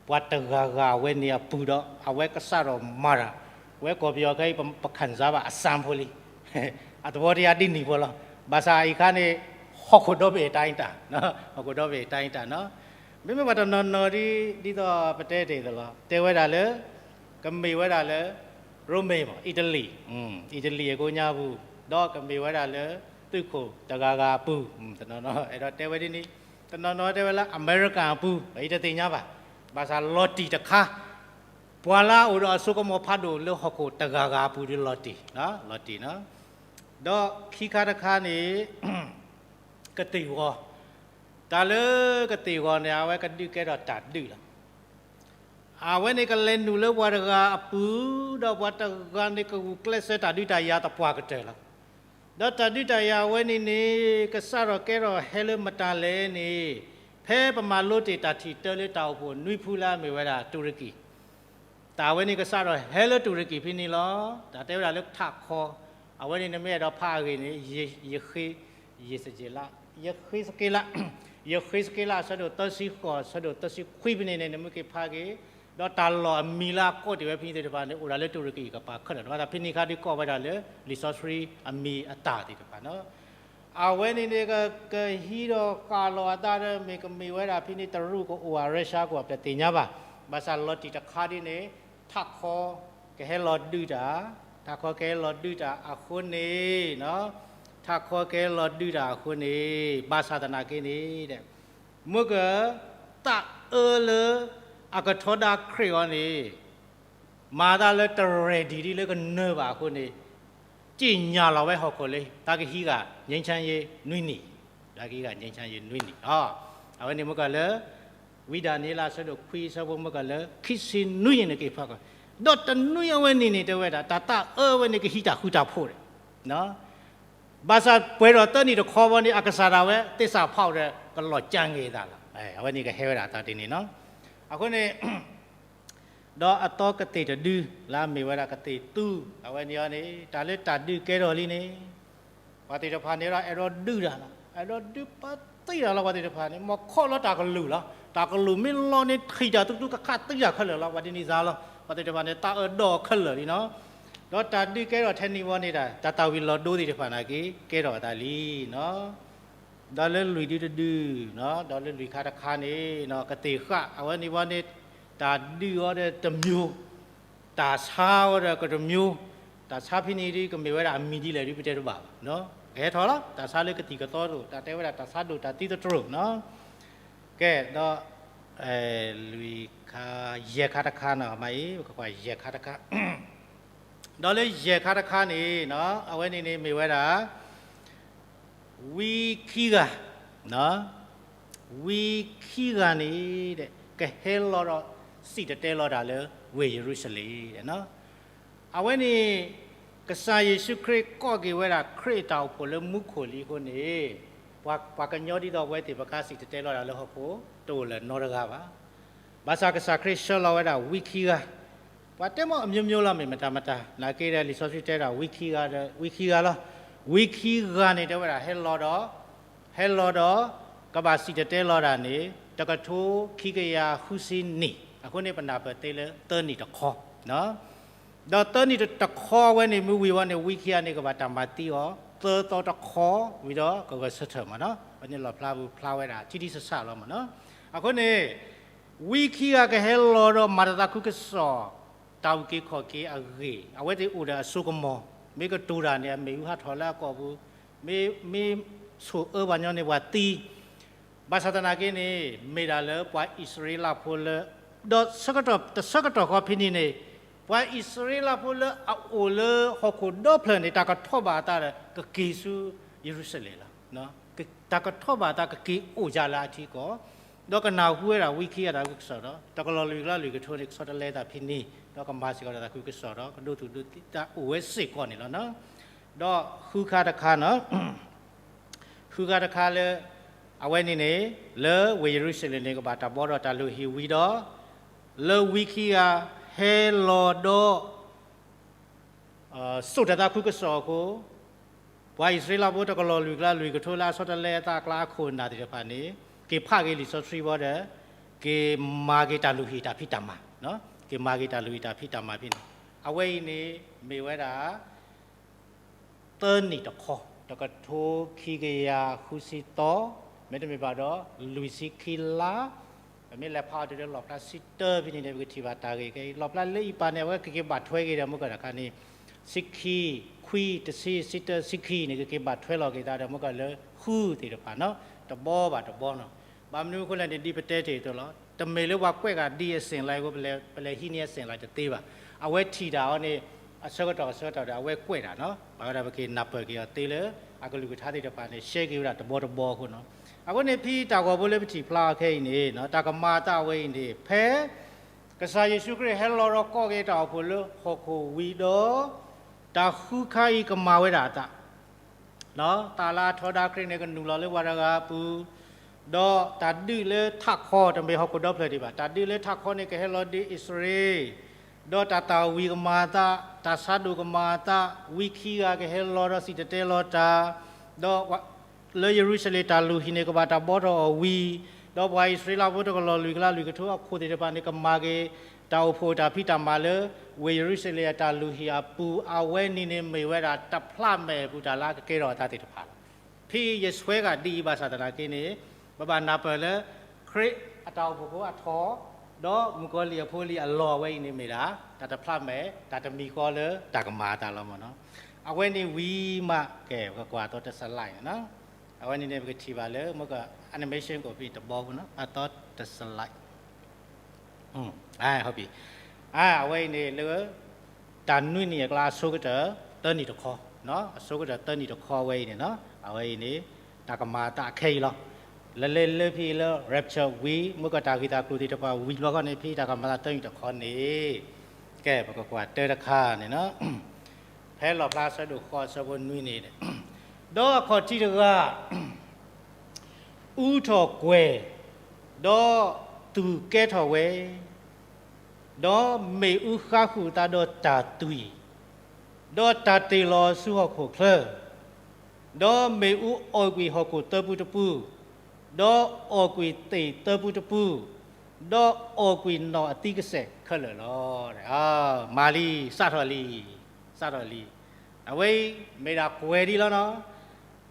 ပှၤတဂၤဂၤဝဲန့ၣ်အပူၤဒီး အဝဲကစးထီၣ်မၤတၢ်, ဝဲကီၢ်ပယီၤခဲအံၤ ပခံစားဘၣ်အစၢဖိလံ အသဘောတရားဒ်န့ၣ်ဖိလီၤ. ဘၣ်ဆၣ်အံၤခါန့ၣ် ဟီၣ်ခိၣ်ဒီဘ့ၣ်အတၢ်အံၤတၢ်, ဟီၣ်ခိၣ်ဒီဘ့ၣ်အတၢ်အံၤတၢ်နီၤ. မ့မ့ၢ်ပှၤတနီၤနီၤဒ် ဒ်သိးပတဲတ့ၢ်အသိးလီၤ, တဲဝဲဒၣ်လၢ ကမ့ၢ်ဝဲဒၣ်လၢ ရိမ့ၤမး အံၣ်တလံၣ်, အံၣ်တလံၣ်အကိးညါပူၤ, ဒီးကမ့ၢ်ဝဲဒၣ်လၢ သုးခိၣ်တဂၤဂၤအပူၤ, တနီၤနီၤအဲၣ်ဒိးတဲဝဲဒ်န့ၣ်, တနီၤနီၤတဲဝဲလၢအမဲရကၤအပူၤ, ယတသ့ၣ်ညါဘၣ်. ဘၣ်ဆၣ်လီၤတံၢ်တခါ ပှၤလၢအအိၣ်ဒီးအစိကမီၤဖးဒိၣ်လၢဟီၣ်ခိၣ်တဂၤဂၤအပူၤဒီးလီၤတံၢ်, လီၤတံၢ်နီၤ. ဒီးခံခါတခါန့ၣ် ကသ့ၣ်ဂီၤ, တၢ်လၢကသ့ၣ်ဂီၤန့ၣ် အဝဲကဒုးကဲထီၣ်တၢ်ဒုးလီၤ. အဝဲန့ၣ်ကလဲၤနုာ်လၢပှၤတဂၤအပူၤ, ဒီးပှၤတဂၤန့ၣ်ကဂုာ်ကျဲးစၢးတၢ်ဒုးတၢ်ယၤသပှၢ်ကတၢၢ်လီၤ. ဒီးတၢ်ဒုးတၢ်ယၤအဝဲန့ၣ်န့ၣ် ကစးထီၣ်ကဲထီၣ်ဟဲလၢမတၤလဲၣ်န့ၣ်, ဖဲပမၤလိတ့ၢ်တၢ်ထံၣ်တၢလၢတၢ်အိၣ်ဖှိၣ်နွံဖုလၢအမ့ၢ်ဝဲဒၣ်တူၤရကံၣ် တၢ်ဝဲန့ၣ်ကစးထီၣ်ဟဲလၢတူၤရကံၣ်ဖဲန့ၣ်လီၤ. တၢ်တဲဝဲဒၣ်လၢထးခီ, အဝဲန့ၣ်နမ့ၢ်အဲၣ်ဒိးဖးအဂ့ၢ်န့ၣ် ယဃ့, ယစက့လး, ယဃ့စက့လး, ယဃ့စက့လးအဆၢဒိၣ်သၢဆံဃိး အဆၢဒိၣ်သၢဆံခွံဖဲန့ၣ်န့ၣ် နမ့ၢ်က့ၤဖးက့ၤ ဒီးတၢ်လီၢ်အမံၤလၢအကိးတ့ၢ်ဝဲဖဲန့ၣ်သ့ၣ်တဖၣ်န့ၣ် အိၣ်ဒၣ်လၢတူၤရကံၣ်ကပၤခဲလၢာ်, ဘၣ်ဆၣ်ဖဲန့ၣ်အခါဒုးကိးဝဲဒၣ်လၢ လံာ်စီဆှံအမံၤအတၢ်သ့ၣ်တဖၣ်န့ၣ်, အဝဲန့ၣ်န့ၣ် ကဟံးဒီးဃၣ်လီၤအသးဒီး မ့ၢ်ကမ့ၢ်ဝဲဒၣ်ဖဲန့ၣ် တရူးကအိၣ်ဧါ ရၢၡါကအိၣ်ဧါ ပတသ့ၣ်ညါဘၣ်. ဘၣ်ဆၣ်လီၤတံၢ်တခါဒ်န့ၣ် ထးခီကဟဲလီၤဒုးတၢ်, ထးခီကဟဲလီၤဒုးတၢ်အဃိန့ၣ်, ထးခီကဟဲလီၤဒုးတၢ်အဃိန့ၣ် ဘၣ်ဆၣ်သနာ်က့န့ၣ် မ့ၢ်က သးအၢလၢအကထီဒါခရံာ်အီၤန့ၣ် မၤသးလၢတ ready ဒ်လၢကနၢၤဘၣ်အဃိန့ၣ်, က့ၣ်ညၣ်လီၤဝဲဟီၣ်ခိၣ်လၢ တၢ်ကဟံးဂၤ ငြိမ်းချမ်းရေး နွံနံၣ်, တၢ်ကဟံးဂၤ ငြိမ်းချမ်းရေး နွံနံၣ်လီၤ. အဝဲန့ၣ်မ့ၢ်ကလၢ ဝံဒၤနံးယ့လး အဆၢဒိၣ်ခွံ အဆၢဖိမ့ၢ်ကလၢ ခံဆံနွံန့ၣ် က့ၤဖးကီ, ဒီးတနွံအဝဲန့ၣ်န့ၣ် တဲဝဲဒၣ် တၢ်သးအၢဝဲန့ၣ် ကဟံးတၢ်ဃူတၢ်ဖိးဒီး ဘၣ်ဆၣ်ပှဲၤဒီးသၢနံၣ်တခီဝဲန့ၣ် အကစၢ်ဒၣ်ဝဲ သစ္စာဖောက် ဒီး ကလီၤကၢ်က့ၤအသးလီၤ. အဝဲန့ၣ်ကဟဲဝဲဒၣ်အသးဒ်န့ၣ်လီၤ. အဃိန့ၣ် ဒီးအသီကသ့ၣ်တဒု လၢအမ့ၢ်ဝဲဒၣ်ကသ့ၣ်သူ, အဝဲန့ၣ်အီၤန့ၣ် တၢ်လၢတၢ်ဒုးကဲထီၣ်လံန့ၣ် ပှၤသ့ၣ်တဖၣ်န့ၣ်ဒီး အဲၣ်ဒိးဒုးတၢ်လီၤ. အဲၣ်ဒိးဒုးပာ်သံတၢ်လီၤ. ပှၤသ့ၣ်တဖၣ်န့ၣ် မ့ၢ်ခီလီၤတၢ်ကလုၢ်လီၤ. တၢ်ကလုၢ်မ့ၢ်လီၤန့ၣ် ထံၣ်တၢ်သူသူကခးသံတၢ်ခဲလၢာ်လီၤ. ပှၤဒ်န့ၣ်သးလီၤ. ပှၤသ့ၣ်တဖၣ်န့ၣ် သးအၢဒီးခဲလၢာ်လံလီၤ. ဒီးတၢ်ဒုးကဲထီၣ်ထဲန့ၣ်ဝဲန့ၣ် တၢ်သၣ်ဝံၤလီၤဒိသ့ၣ်တဖၣ်နာ်က့ ကဲထီၣ်အသးလံလီၤ. ဒီးလၢလွံၢ်ဒုတဒု, ဒီးလၢလွံၢ်ခါတခါန့ၣ် ကသ့ၣ်ဃာ် အဝဲန့ၣ်ဝဲန့ၣ် တၢ်ဒုးအီၤဒီးတမျိုး, တၢ်ဆါအီၤဒီးကတမျိုး, တၢ်ဆါဖဲန့ၣ်ဒ်ကမ့ၢ်ဝဲဒၣ်အမံၤဒ်လဲၣ်ဒ်ပတဲတဘၣ်ဘၣ်. ကဟဲထီၣ်လီၤ. တၢ်ဆါလၢကသံၣ်ကသီတအိၣ်, တၢ်တဲဝဲဒၣ်တၢ်ဆါဒိၣ်တၢ်သံသတြိာ်, ကဲ, ဒီး လွံၢ်ခါ, ယဲၢ်ခါတခါန့ၣ်, မ့ၢ်အံၤ ပကကွၢ်ယဲၢ်ခါတခါ ဒီးလၢယဲၢ်ခါတခါန့ၣ် အဝဲန့ၣ်န့ၣ်မ့ၢ်ဝဲဒၣ် ဝံခံဂၤ, ဝံခံဂၤန့ၣ် ကဟဲလီၤဒီးစံၣ်တဲၤတဲလီၤတၢ်လၢဝ့ၢ်ယရူၤၡလ့ၣ်. အဝဲန့ၣ် ကစၢ်ယ့ၣ်ၡူးခရံာ်ကိးက့ၤဝဲဒၣ်ခရံာ်အတၢ်အိၣ်ဖှိၣ်လၢမူခိၣ်လံအဃိန့ၣ်, ပှၤကညီဒ်သိးအဝဲသ့ၣ်တဖၣ်စံၣ်တဲၤတဲလီၤတၢ်လၢဟီၣ်ခိၣ် တအိၣ်လၢၤနီတဂၤဘၣ်. ဘၣ်ဆၣ်ကစၢ်ခရံာ်ဆှၢလီၤဝဲဒၣ်ဝံခံဂၤ, ပှၤတဲမ့ၢ်အမျိုးမျိုးလီၤ မ့ၢ်မတၤမတၤ, နာ်က့ဒီးလံာ်စီဆှံတဲဒၣ် ဝံခံဂၤဒီး ဝံခံဂၤလီၤ. ဝံခံဂၤန့ၣ်တဲဝဲဒၣ် ဟဲလီၤဒီး ဟဲလီၤဒီး ကဘၣ်စံၣ်တဲၤတဲလီၤတၢ်န့ၣ် တကထိခံကယၤဃုဆံနံၣ်, အဃိန့ၣ်ပနၢ်ပၢၢ်သ့လၢသၢနံၣ်တခီ ဒီးသၢနံၣ်တခီဝဲန့ၣ် မ့ၢ်ဝံၤဝဲန့ၣ် ဝံခံဂၤန့ၣ် ကဘၣ်တၢ်မၤသံအီၤ သၢသီတခီဝံၤဒီးကဂဲၤဆၢထၢၣ်မးနီၤ. အဝဲန့ၣ်လီၣ်ဖျါပူၤဖျါဝဲဒၣ် ထံထံဆးဆးလီၤမးနီၤ. အဃိန့ၣ် ဝံခံဂၤကဟဲလီၤဒီးမၤတၢ်သးခုကစီၣ် တၢ်အုၣ်က့ၤခီၣ်က့ၤအဂ့ၢ် အဝဲသ့ၣ်အိၣ်ဒီးအစိကမီၤ, မ့ၢ်ကတိၤတၢ်န့ၣ် အမ့ၣ်အူဟးထီၣ်လၢအကိာ်ပူၤ, မ့ၢ် မ့ၢ်ဆိၣ်အၢပှၤညီန့ၣ်ပှၤသံ ဘၣ်ဆၣ်သနာ်က့န့ၣ် မ့ၢ်ဒၣ်လၢပှၤအံၣ်စရ့လးဖိလၢ ဒီးဆၢကတီၢ် တဆၢကတီၢ်ဃီဖဲန့ၣ်န့ၣ် ပှၤအံၣ်စရ့လးဖိလၢအအိၣ်လၢဟီၣ်ခိၣ်ဒီဖျၢၣ်န့ၣ် တၢ်ကထီၣ်ဘၣ်အသးဒီး ကက့ၤဆူယရူၤၡလ့ၣ်လီၤ. တၢ်ကထီၣ်ဘၣ်အသးကက့ၤအိၣ်ယၤလၢအထံကီၢ်, ဒီးကနၢ်ဟူဝဲဒၣ်ဝံခံဂၤတၢ်သးခုကစီၣ်ဒီး တကလီၢ်လွံၢ်ကလါလွံၢ်ကထိန့ၣ် ကဆီတလဲအသးဖဲန့ၣ်, ဒီးကမၤစ့ၢ်ကီးတၢ်သးခုကစီၣ်ဒီး ကဒိသူၣ်ဒိသံတၢ်အိၣ်ဝဲစ့ၢ်ကီးန့ၣ်လီၤ. ဒီးဃုခါတခါန့ၣ် ဃုခါတခါလၢ အဝဲန့ၣ်န့ၣ် လၢဝ့ၢ်ယရူၤၡလ့ၣ်န့ၣ် ကဘၣ်တၢ်ဘီထီၣ်တၢ်လုၢ်ဟံၣ်ဝံၤဒီး လၢဝံခံဂၤဟဲလီၤဒီး စိာ်တၢ်သးခုကစီၣ်အဃိ, ပှၤအံၣ်စရ့လးဖိတကလီၢ်လွံၢ်ကလါလွံၢ်ကထိလၢအဆီတလဲအသးအကျါအခိၣ်အနၢ်သ့ၣ်တဖၣ်န့ၣ် က့ၤဖးက့ၤလံာ်စီဆှံဘီဒီး က့ၤမၤက့ၤတၢ်လုၢ်ဟံၣ်တၢ်ဖံးတၢ်မၤ, က့ၤမၤက့ၤတၢ်လုၢ်ဟံၣ်တၢ်ဖံးတၢ်မၤဖဲန့ၣ်, အဝဲအံၤန့ၣ် မ့ၢ်ဝဲဒၣ် သၢနံၣ်တခီ, တကထိခံကယၤဃုဆံသီ, မ့တမ့ၢ်ဘၣ်ဒီး လွံၢ်ဆံခံလါ, ပမ့ၢ်လဲၤဖးအီၤတုၤလၢလီၣ်ဖျါဆံတၢဖဲန့ၣ်န့ၣ် ပကထံၣ်ဘၣ်တၢ်ဂ့ၢ်ခဲအံၤ, လီၣ်ဖျါလၢအံၤပာ်န့ၣ် အဝဲကက့ၤဘၣ်ထွဲက့ၤဒီး မုၢ်ကတၢၢ်တခါန့ၣ် ဆံခံ, ခွံ, တဆံ, ဆံတၢ, ဆံခံန့ၣ် ကက့ၤဘၣ်ထွဲလီၤက့ၤသးဒီး မုၢ်ကတၢၢ်လၢဃုသ့ၣ်တဖၣ်နီၤ, တဘီဘၣ်တဘီနီၤ. ဘၣ်မနုၤအဃိလဲၣ်န့ၣ် ဒ်ပတဲတ့ၢ်အသိးလီၤ. တမ့ၢ်လၢပှၤကွဲးဃာ်ဒ်အစ့ၣ်လၢအဃိ ပလဲၤဟံးန့ၢ်အစ့ၣ်လၢတသ့ဘၣ်. အဝဲထံၣ်တၢ်အီၤန့ၣ် အဆၢကတီၢ်အဆၢကတီၢ်ဒီး အဝဲကွဲးတၢ်နီၤ. ဘၣ်ဝဲဒၣ်ပက့ၤနၢ်ပၢၢ်က့ၤအီၤသ့လၢ အကလုၢ်ကထါသ့ၣ်တဖၣ်န့ၣ် ရှဲက့ၤဝဲဒၣ်တဘီတဘီအဃိနီၤ. အဃိန့ၣ် ဖဲတၢ်ဂီၤဖိလၢပထံၣ်ဖျါအီၤခဲအံၤန့ၣ် တၢ်ကမၤအသးဝဲအံၤန့ၣ် ဖဲ ကစၢ်ယ့ၣ်ၡူးခရံာ်ဟဲလီၤဒီးကိးက့ၤတၢ်အိၣ်ဖှိၣ်လၢဟီၣ်ခိၣ်ဝံၤဒီး တၢ်ဃုခါအံၤကမၤဝဲဒၣ်အသး သးလၢအထီဒါခရံာ်န့ၣ် ကနုာ်လီၤလၢပှၤတဂၤအပူၤ, ဒီးတၢ်ဒုးလၢထးခီ တမ့ၢ်ဟီၣ်ခိၣ်ဒီဖျၢၣ်ဒံးဘၣ်, တၢ်ဒုးလၢထးခီန့ၣ် ကဟဲလီၤဒုးအံၣ်စရ့လး, ဒီးတၢ်သၣ်ဝံၤကမၤအသး, တၢ်ဆါဒိၣ်ကမၤအသး, ဝံခံဂၤကဟဲလီၤဒီးစံၣ်တဲၤတဲလီၤတၢ်, ဒီးလၢယရူၤၡလ့ၣ်တၢ်လုၢ်ဟံၣ်န့ၣ် ကဘၣ်တၢ်ဘီထီၣ်အီၤဝံၤ, ဒီးပှၤအံၣ်စရ့လးဖိတကလီၢ်လွံၢ်ကလးလွံၢ်ကထိအခိၣ်သ့ၣ်တဖၣ်န့ၣ် ကမၤက့ၤတၢ်အိၣ်ဖှိၣ်တၢ်ဖံးတၢ်မၤလၢ ဝ့ၢ်ယရူၤၡလ့ၣ်အတၢ်လုၢ်ဟံၣ်အပူၤ အဝဲန့ၣ်န့ၣ်မ့ၢ်ဝဲဒၣ်တဖျးမဲာ်ပူၤတၢ်လၢအကကဲထီၣ်အသးသ့ၣ်တဖၣ်လီၤ. ဖဲအံၤယဆှၢဃာ်ဒ်အံၤဘၣ်ဆၣ်သနာ်က့န့ၣ် ပဘၣ်နၢ်ပၢၢ်လၢ ခရံာ်အတၢ်အိၣ်ဖှိၣ်ဖိအထီၣ် ဒီးမုၣ်ကီၤလံၢ်အဖိအလံၤအလီၢ် အဝဲအံၤန့ၣ်မ့ၢ်ဒၣ် တၢ်တဖျးမဲာ် တၢ်တမံၤဃီလၢတၢ်ကမၤအသးလီၤမ့ၢ်နီၤ. အဝဲန့ၣ်ဝံၤမး ကဲ ပကကွၢ်အသီတစလၢ်န့ၣ်နီၤ. အဝဲန့ၣ်န့ၣ် ပကထံၣ်ဘၣ်လၢ မ့ၢ်က animation ကအိၣ်ဖဲတဘီဖိနီၤ အသီတစလၢ် အဝဲအံၤန့ၣ်လၢ တၢ်နွံနံၣ်အကျါ အဆိကတၢၢ်သၢနံၣ်တခီ, အဆိကတၢၢ်သၢနံၣ်တခီဝဲအံၤန့ၣ်နီၤ, အဝဲအံၤန့ၣ် တၢ်ကမၤအသးအခဲအံၤလီၤ. လၢလၢလၢဖဲအံၤလၢ rapture ဝံၤ မ့ၢ်ကတၢ်ဂ့ၢ်တၢ်ကျိၤသ့ၣ်တဖၣ်ဝံၤတဘျီဃီန့ၣ် ဖဲတၢ်ကမၤအသးသၢနံၣ်တခီန့ၣ် ကဲ ပကကွၢ်တၢတခါန့ၣ်နီၤ, ဖဲလီၣ်ဖျါအဆၢဒိၣ်ဃိးအဆၢဖိနွံန့ၣ်, ဒီးအခီၣ်ထံးတဂၤ အူထီၣ်ကွဲၤ, ဒီးသူၣ်ကဲထီၣ်ဝဲ, ဒီးမ့ၣ်အူဃါဃုာ်အသးဒီးတၢ်သွံၣ်, ဒီးတၢ်တ့ၢ်လီၤဆူဟီၣ်ခိၣ်ချၢ, ဒီးမ့ၣ်အူအီၣ်ကွံာ်ဟီၣ်ခိၣ်သၢပူတပူ, ဒီးအီၣ်ကွံာ်သ့ၣ်သၢပူတပူ, ဒီးအီၣ်ကွံာ်နီၣ်အသံကစဲာ်ခဲလၢာ်လီၤ. မၤလံ, စးထီၣ်လံ, စးထီၣ်လံ. အဝဲအံၤ မ့ၢ်ဒၣ်ကွဲၤဒ်လီၤနီၤ.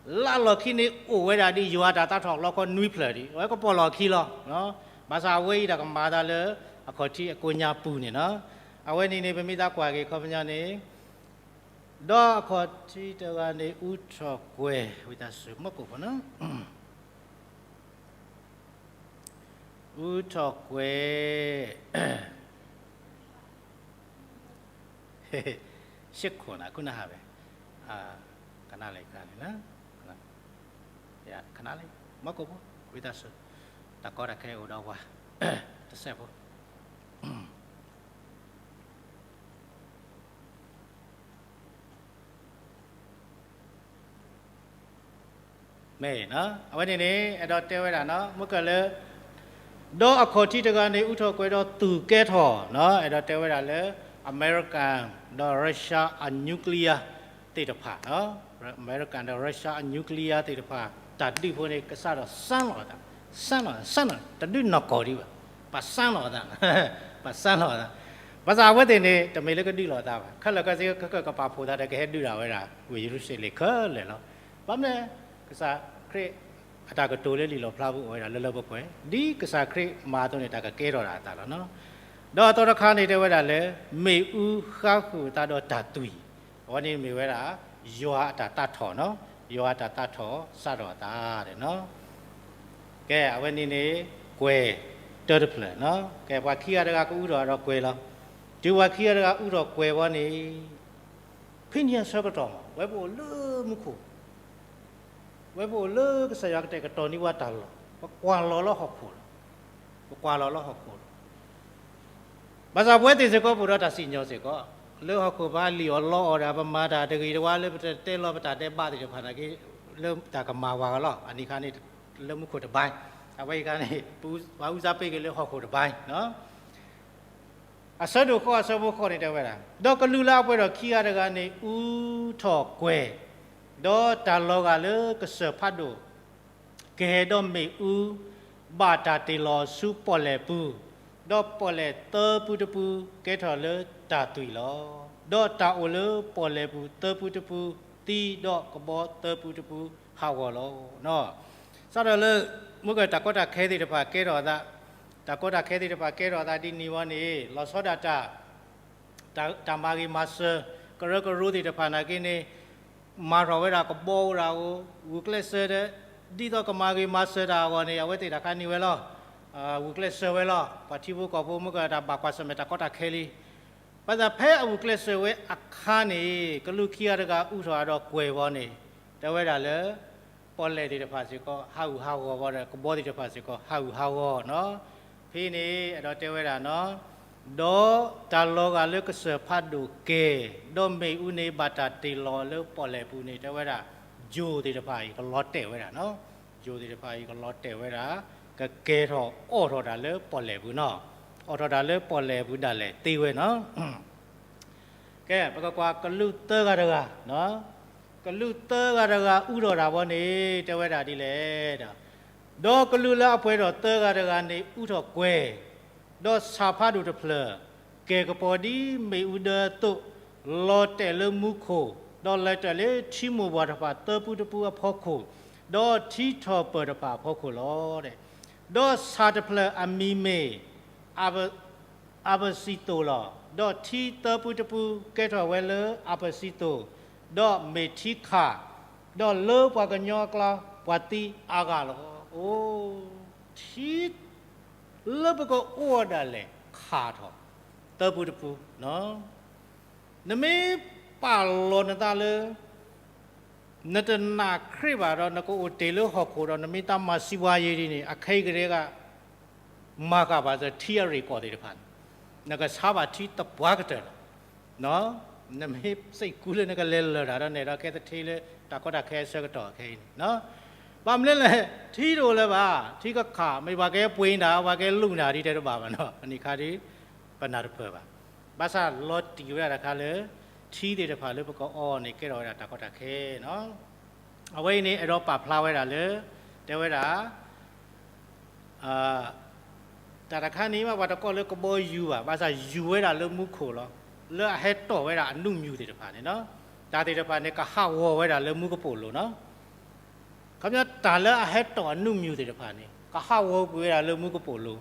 လၢလီၢ်ခံန့ၣ်အိၣ်ဝဲဒၣ်ဒ်ယွၤအတၢ်သးထီၣ်လီခီနွံဖျၢၣ်ဒ် အဝဲကပီၢ်လီၢ်ခံလီၤ. ဘၣ်ဆၣ်အဝဲအံၤတၢ်ကမၤအသးလၢ အခီၣ်ထံးအကိးညါပူၤန့ၣ်နီၤ. အဝဲန့ၣ်န့ၣ် ပမ့ၢ်သးကွၢ်က့ၤခီပညီန့ၣ်, ဒီးအခီၣ်ထံးတဂၤန့ၣ် အူထီၣ်ကွဲၤ, ဝံသးစူၤ မီၢ်ကိၣ်ဖိနီၤ, အူထီၣ်ကွဲၤ ရှ့ခိၣ်နၤ ခိၣ်နၢ်ဟးဝဲ, ကနၣ်လၢကနၣ်န့ၣ်, ကနၣ်လၢ မီၢ်ကိၣ်ဖိ ဝံသးစူၤ, တၢ်ကီတၢ်ခဲအိၣ်ဒီးပှၤ တစဲးဖိ မ့ၢ်, အဝဲန့ၣ်န့ၣ် အဲၣ်ဒိးတဲဝဲဒၣ်နီၤ မ့ၢ်ကလၢ ဒီးအခီၣ်ထံးတဂၤန့ၣ် အူထီၣ်ကွဲၤဒီးသူၣ်ကဲထီၣ်နီၤ, အဲၣ်ဒိးတဲဝဲဒၣ်လၢ အမဲရကၤ ဒီး Russia အ nuclear သ့ၣ်တဖၣ်, အမဲရကၤ ဒီး Russia အ nuclear သ့ၣ်တဖၣ် တၢ်ဒုးဖိန့ၣ် ကစးထီၣ်စၢလီၤအသး, စၢလီၤ, စၢလီၤ, တဒုးနီၢ်ကီၢ်ဒံးဘၣ်, ပစၢလီၤအသး, ပစၢလီၤအသး, ဘၣ်ဆၣ်အဝဲသ့ၣ်န့ၣ် တမ့ၢ်လၢကဒုးလိာ်အသးဘၣ်, ခဲလၢာ်ခဲဆ့ ကကပာ်ဖှိၣ်သးဒီးကဟဲဒုးဒၣ်ဝဲဒၣ် ဝ့ၢ်ယရူၤၡလ့ၣ်ခဲလၢာ်လီၤ. ဘၣ်မနုၤလဲၣ်, ကစၢ်ခရံာ်အတၢ်ကတိၤလၢလံာ်လီၣ်ဖျါပူၤအိၣ်ဝဲဒၣ်လၢလၢပှဲၤပှဲၤ, ဒ်ကစၢ်ခရံာ်မၤအသိးန့ၣ် တၢ်ကကဲထီၣ်ဒၣ်အသးလီၤနီၤ. ဒီးအသီတခါန့ၣ်တဲဝဲဒၣ်လၢ မ့ၣ်အူဃါဃုာ်အသးဒီးတၢ်သွံၣ်, အဝဲန့ၣ်မ့ၢ်ဝဲဒၣ် ယွၤအတၢ်သးထီၣ်နီၤ, ယွၤအတၢ်သးထီၣ်စးထီၣ်အသးန့ၣ်နီၤ. ကဲ အဝဲန့ၣ်န့ၣ် ကွဲၤတၢတဖျၢၣ်နီၤ, ကဲ ပှၤခံဂၤတဂၤကအူထီၣ်ဒီးကွဲၤလီၤ. တုၤပှၤခံဂၤတဂၤအူထီၣ်ကွဲၤဝဲန့ၣ် ဖဲန့ၣ်အဆၢကတီၢ်မး ဝဲပအိၣ်လၢမူခိၣ်, ဝဲပအိၣ်လၢကစၢ်ယွၤကတဲာ်ကတီၤန့ၢ်ပှၤတၢ်လီၢ်, ပကွၢ်လီၤလၢဟီၣ်ခိၣ်လီၤ, ပကွၢ်လီၤလၢဟီၣ်ခိၣ်လီၤ. ဘၣ်ဆၣ်ပဝဲသ့ၣ်စ့ၢ်ကီးပအိၣ်ဒီးတၢ်စံၣ်ညီၣ်စ့ၢ်ကီး, လၢဟီၣ်ခိၣ်ပှၤလံၣ်အီၣ်လီအီၣ်ဒီး ပမၤတၢ်တဂ့ၤတဝါလၢပတတဲလီၤပတၢ်ဒဲးဘးသ့ၣ်တဖၣ်နာ်က့, လၢတၢ်ကမၤဝဲလီၤ. အန့ၣ်ခါန့ၣ် လၢမူခိၣ်တဘါ, အဝဲအံၤခါန့ၣ် ပှၤအူစါပ့က့ၤလၢဟီၣ်ခိၣ်တဘါနီၤ. အဆၢဒိၣ်ဃိးအဆၢဖိဃိးန့ၣ်တဲဝဲဒၣ်, ဒီးကလူးလၢအပှဲၤဒီးခံဂၤတဂၤန့ၣ် အူထီၣ်ကွဲၤ, ဒီးတၢ်လီၤဂာ်လၢကစၢၢ်ဖးဒိၣ်ကဲၤ, ဒီးမ့ၣ်အူဘၣ်တၢ်တ့ၢ်လီၤဆူပီၣ်လဲၣ်ပူၤ, ဒီးပီၣ်လဲၣ်သၢပူတပူ ကဲထီၣ်လၢတၢ်သွံၣ်လီၤ. ဒီးတၢ်အိၣ်လၢပီၣ်လဲၣ်ပူၤသၢပူတပူသံ, ဒီးကဘီသၢပူတပူဟးဂီၤလီၤ. စးထီၣ်လၢ မ့ၢ်ကတၢ်ကီတၢ်ခဲသ့ၣ်တဖၣ်ကဲထီၣ်အသး, တၢ်ကီတၢ်ခဲသ့ၣ်တဖၣ်ကဲထီၣ်အသးဒ်န့ၣ်ဝဲန့ၣ် လီၤဆီဒၣ်တၢ် တၢ်မၤဂ့ၤမၤစၢၤ ကရၢကရိသ့ၣ်တဖၣ်နာ်က့န့ၣ် မၤထီၣ်ဝဲဒၣ်ကဘီအိၣ်ဒၣ်ဧိၤ, ဂုာ်ကျဲးစၢးဒီး ဒ်သိးကမၤဂ့ၤမၤစၢၤတၢ်အဂီၢ်န့ၣ် အဝဲသ့ၣ်တၢ်ခါန့ၢ်ဝဲလီၤ. ဂုာ်ကျဲးစၢးဝဲလီၤ. ပှၤထံဖိကီၢ်ဖိမ့ၢ်ကတၢ်ဘၣ်ကွၢ်ဆၢၣ်မဲာ်တၢ်ကီတၢ်ခဲလံ. ဘၣ်ဆၣ်ဖဲအဂုာ်ကျဲးစၢးဝဲအခါန့ၣ် ကလူးခံဂၤတဂၤအူထီၣ်အဒီးကွဲၤဝဲန့ၣ် တဲဝဲဒၣ်လၢ ပီၣ်လဲၣ်သ့ၣ်တဖၣ်စ့ၢ်ကီး ဟးဂူာ်ဟးဂီၤဝဲဒီး ကဘီသ့ၣ်တဖၣ်စ့ၢ်ကီး ဟးဂူာ်ဟးဂီၤနီၤ. ဖဲန့ၣ် အဲၣ်ဒိးတဲဝဲဒၣ်နီၤ, ဒီးတၢ်လီၤဂာ်လၢကစၢၢ်ဖးဒိၣ်ကဲၤ, ဒီးမ့ၣ်အူန့ၣ် ဘၣ်တၢ်တ့ၢ်လီၤလၢပီၣ်လဲၣ်ပူၤန့ၣ် တဲဝဲဒၣ် ယိၤသ့ၣ်တဖၣ်အံၤ ကလီၤတဲာ်ဝဲဒၣ်နီၤ. ယိၤသ့ၣ်တဖၣ်အံၤ ကလီၤတဲာ်ဝဲဒၣ် ကကဲထီၣ်အိးထီၣ်တၢ်လၢပီၣ်လဲၣ်ပူၤနီၤ. အိးထီၣ်တၢ်လၢပီၣ်လဲၣ်ပူၤဒၣ်လဲာ်သ့ဝဲနီၤ. ကဲ ပကကွၢ်ကလူးသၢဂၤတဂၤ, ကလူးသၢဂၤတဂၤအူထီၣ်တၢ်ဝဲန့ၣ် တဲဝဲဒၣ်ဒ်လဲၣ်ဒီး, ဒီးကလူးလၢအပှဲၤထီၣ်သၢဂၤတဂၤန့ၣ် အူထီၣ်ကွဲၤ, ဒီးဆၣ်ဖးဒိၣ်တဖျၢၣ် ကဲၤကပီၤဒ်မ့ၣ်အူဒၢအသိး, လီၤတဲာ်လၢမူခိၣ်, ဒီးလဲၤတၢ်လၢထံမိၢ်ပှၢ်တဖၣ်သၢပူတပူအဖီခိၣ်, ဒီးထံထီၣ်ပၢၢ်တဖၣ်အဖီခိၣ်လီၤ. ဒီးဆၣ်တဖျၢၣ်အမံၤမ့ၢ် အၤပစံသိၣ်လီၤ. ဒီးထံသၢပူတပူကဲထီၣ်ဝဲလၢအၤပစံသိၣ်, ဒီးမ့ၢ်ထံခၣ်, ဒီးလၢပှၤကညီအကျါ ပှၤသံအါဂၤလီၤ. အိ, ထံလၢပကအိၣ်ဒၣ်လဲာ်ခၣ်ထီၣ် သၢပူတပူ, နမ့ၢ်ပာ်လီၤနသးလၢ နတနာ်ခရံာ်ဘၣ်ဒီး နကအိၣ်တ့ၢ်လၢဟီၣ်ခိၣ်ဒီး နမ့ၢ်တၢ်မၤစံးဝါယံၤဒ်န့ၣ် အခဲအံၤကဒဲက မၤဃာ်ဘၣ်သထံအရ့ၣ်ကီၢ်သ့ၣ်တဖၣ်န့ၣ်, နကဆါဘၣ်ထံသပှၢ်ကတၢၢ်လီၤ. နမ့ၢ်စ့ၢ်ကီးလၢနကလဲၤလၢာ်တၢ်ဒီးနဲၣ်ဒီးကဲသထ့လၢတၢ်ကီတၢ်ခဲအဆၢကတီၢ်ခဲအံၤန့ၣ်, ဘၣ်မနုၤလဲၣ်, ထံတအိၣ်လၢၤဘၣ်, ထံကခၣ် မ့ၢ်ပှၤကဲပှ့ၤနၤ ပှၤကဲလူၤနၤဒ်တဲတဘၣ်ဘၣ်နီၤ, ပနံၤခါဒ် ပနၢ်တဖၢၣ်ဘၣ်. ဘၣ်ဆၣ်လီၤတံၢ်ဝဲဒၣ်တခါလၢ ထံသ့ၣ်တဖၣ်လၢပကအီန့ၣ် ကဲထီၣ်ဝဲဒၣ်တၢ်ကီတၢ်ခဲနီၤ. အဝဲအံၤန့ၣ် အဲၣ်ဒိးပာ်ဖျါဝဲဒၣ်လၢ တဲဝဲဒၣ် တၢ်တခါန့ၣ်မ့ၢ်ပှၤတကိးလၢကဘီယူၤဘၣ်, ဘၣ်ဆၣ်ယူၤဝဲဒၣ်လၢမူခိၣ်လီၤ. လၢအဟဲတီၣ်ဝဲဒၣ်အနူမူၤသ့ၣ်တဖၣ်န့ၣ်နီၤ, တၢ်သ့ၣ်တဖၣ်န့ၣ် ကဟးဂီၤဝဲဒၣ်လၢမူကပိာ်လိၤနီၤ. ခီပညီတၢ်လၢအဟဲတီၣ်အနူမူၤသ့ၣ်တဖၣ်န့ၣ် ကဟးဂီၤကွံာ်ဝဲဒၣ်လၢမူကပိာ်လိၤ,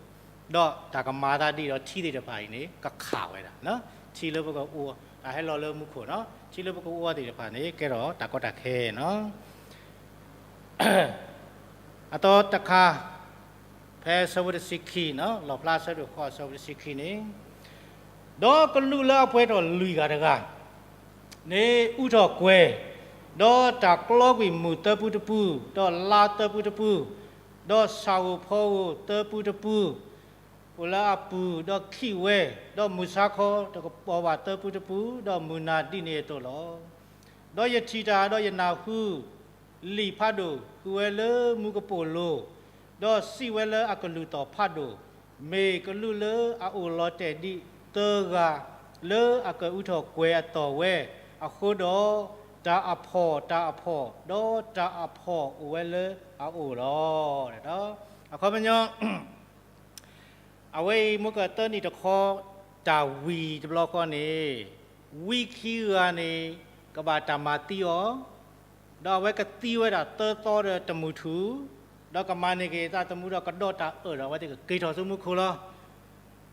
ဒီးတၢ်ကမၤသးဒ်ဒီးထံသ့ၣ်တဖၣ်အံၤန့ၣ် ကခးဝဲဒၣ်, ထံလၢပကအိၣ်, တၢ်ဟဲလီၤလၢမူခိၣ်နီၤ, ထံလၢပကအိၣ်သ့ၣ်တဖၣ်န့ၣ် ကဲထီၣ်တၢ်ကီတၢ်ခဲနီၤ. အသီတခါ, ဖဲဆၢဖိတဆံခံ, လီၣ်ဖျါဆၢဒိၣ်ဃိးဆၢဖိတဆံခံန့ၣ်, ဒီးကလူးလၢအပှဲၤထီၣ်လွံၢ်ဂၤတဂၤ န့ၣ်အူထီၣ်ကွဲၤ, ဒီးတၢ်ကျီကွံာ်မုၢ်သၢပူတပူ, ဒီးလါသၢပူတပူ, ဒီးဆၣ်ဧိၤဖီဧိၤသၢပူတပူ အိၣ်လၢအပူၤ, ဒီးခံးဝဲ, ဒီးမုၢ်ဆါခီတကပီၤဘၣ်သၢပူတပူ, ဒီးမုၢ်နၤဒ်န့ၣ်အသိးလီၤ. ဒီးယထံၣ်တၢ်, ဒီးယနၢ်ဟူ လံာ်ဖးဒိၣ်ဃုာ်ဝဲလၢမူကပိာ်လိၤ, ဒီးစံးဝဲလၢအကလုၢ်သီၣ်ဖးဒိၣ်, မ့ၢ်ကလူးလၢအအိၣ်လီၤတဲာ်ဒ်သၢဂၤ လၢအကအူထီၣ်ကွဲၤအသီၣ်ဝဲအဃိဒီး, တၢ်အဖှီၣ်တၢ်အဖှီၣ်, ဒီးတၢ်အဖှီၣ်အိၣ်ဝဲလၢအအိၣ်လီၤ. အခီပညီ အဝဲအံၤမ့ၢ်ကသၢနံၣ်တခီ တၢ်ဝံၤတဘျီဃီန့ၣ်, ဝံခံဂၤန့ၣ် ကဘၣ်တၢ်မၤသံအီၤ, ဒီးအဝဲကသံဝဲဒၣ်သၢသီဒီးတမုၢ်ထူၣ်, ဒီးကမၤန့ၢ်က့ၤသးသမူဒီးကဒီးတၢ်အၢၣ်ဒီးအဝဲသ့ၣ်ကက့ၤထီၣ်ဆူမူခိၣ်လီၤ.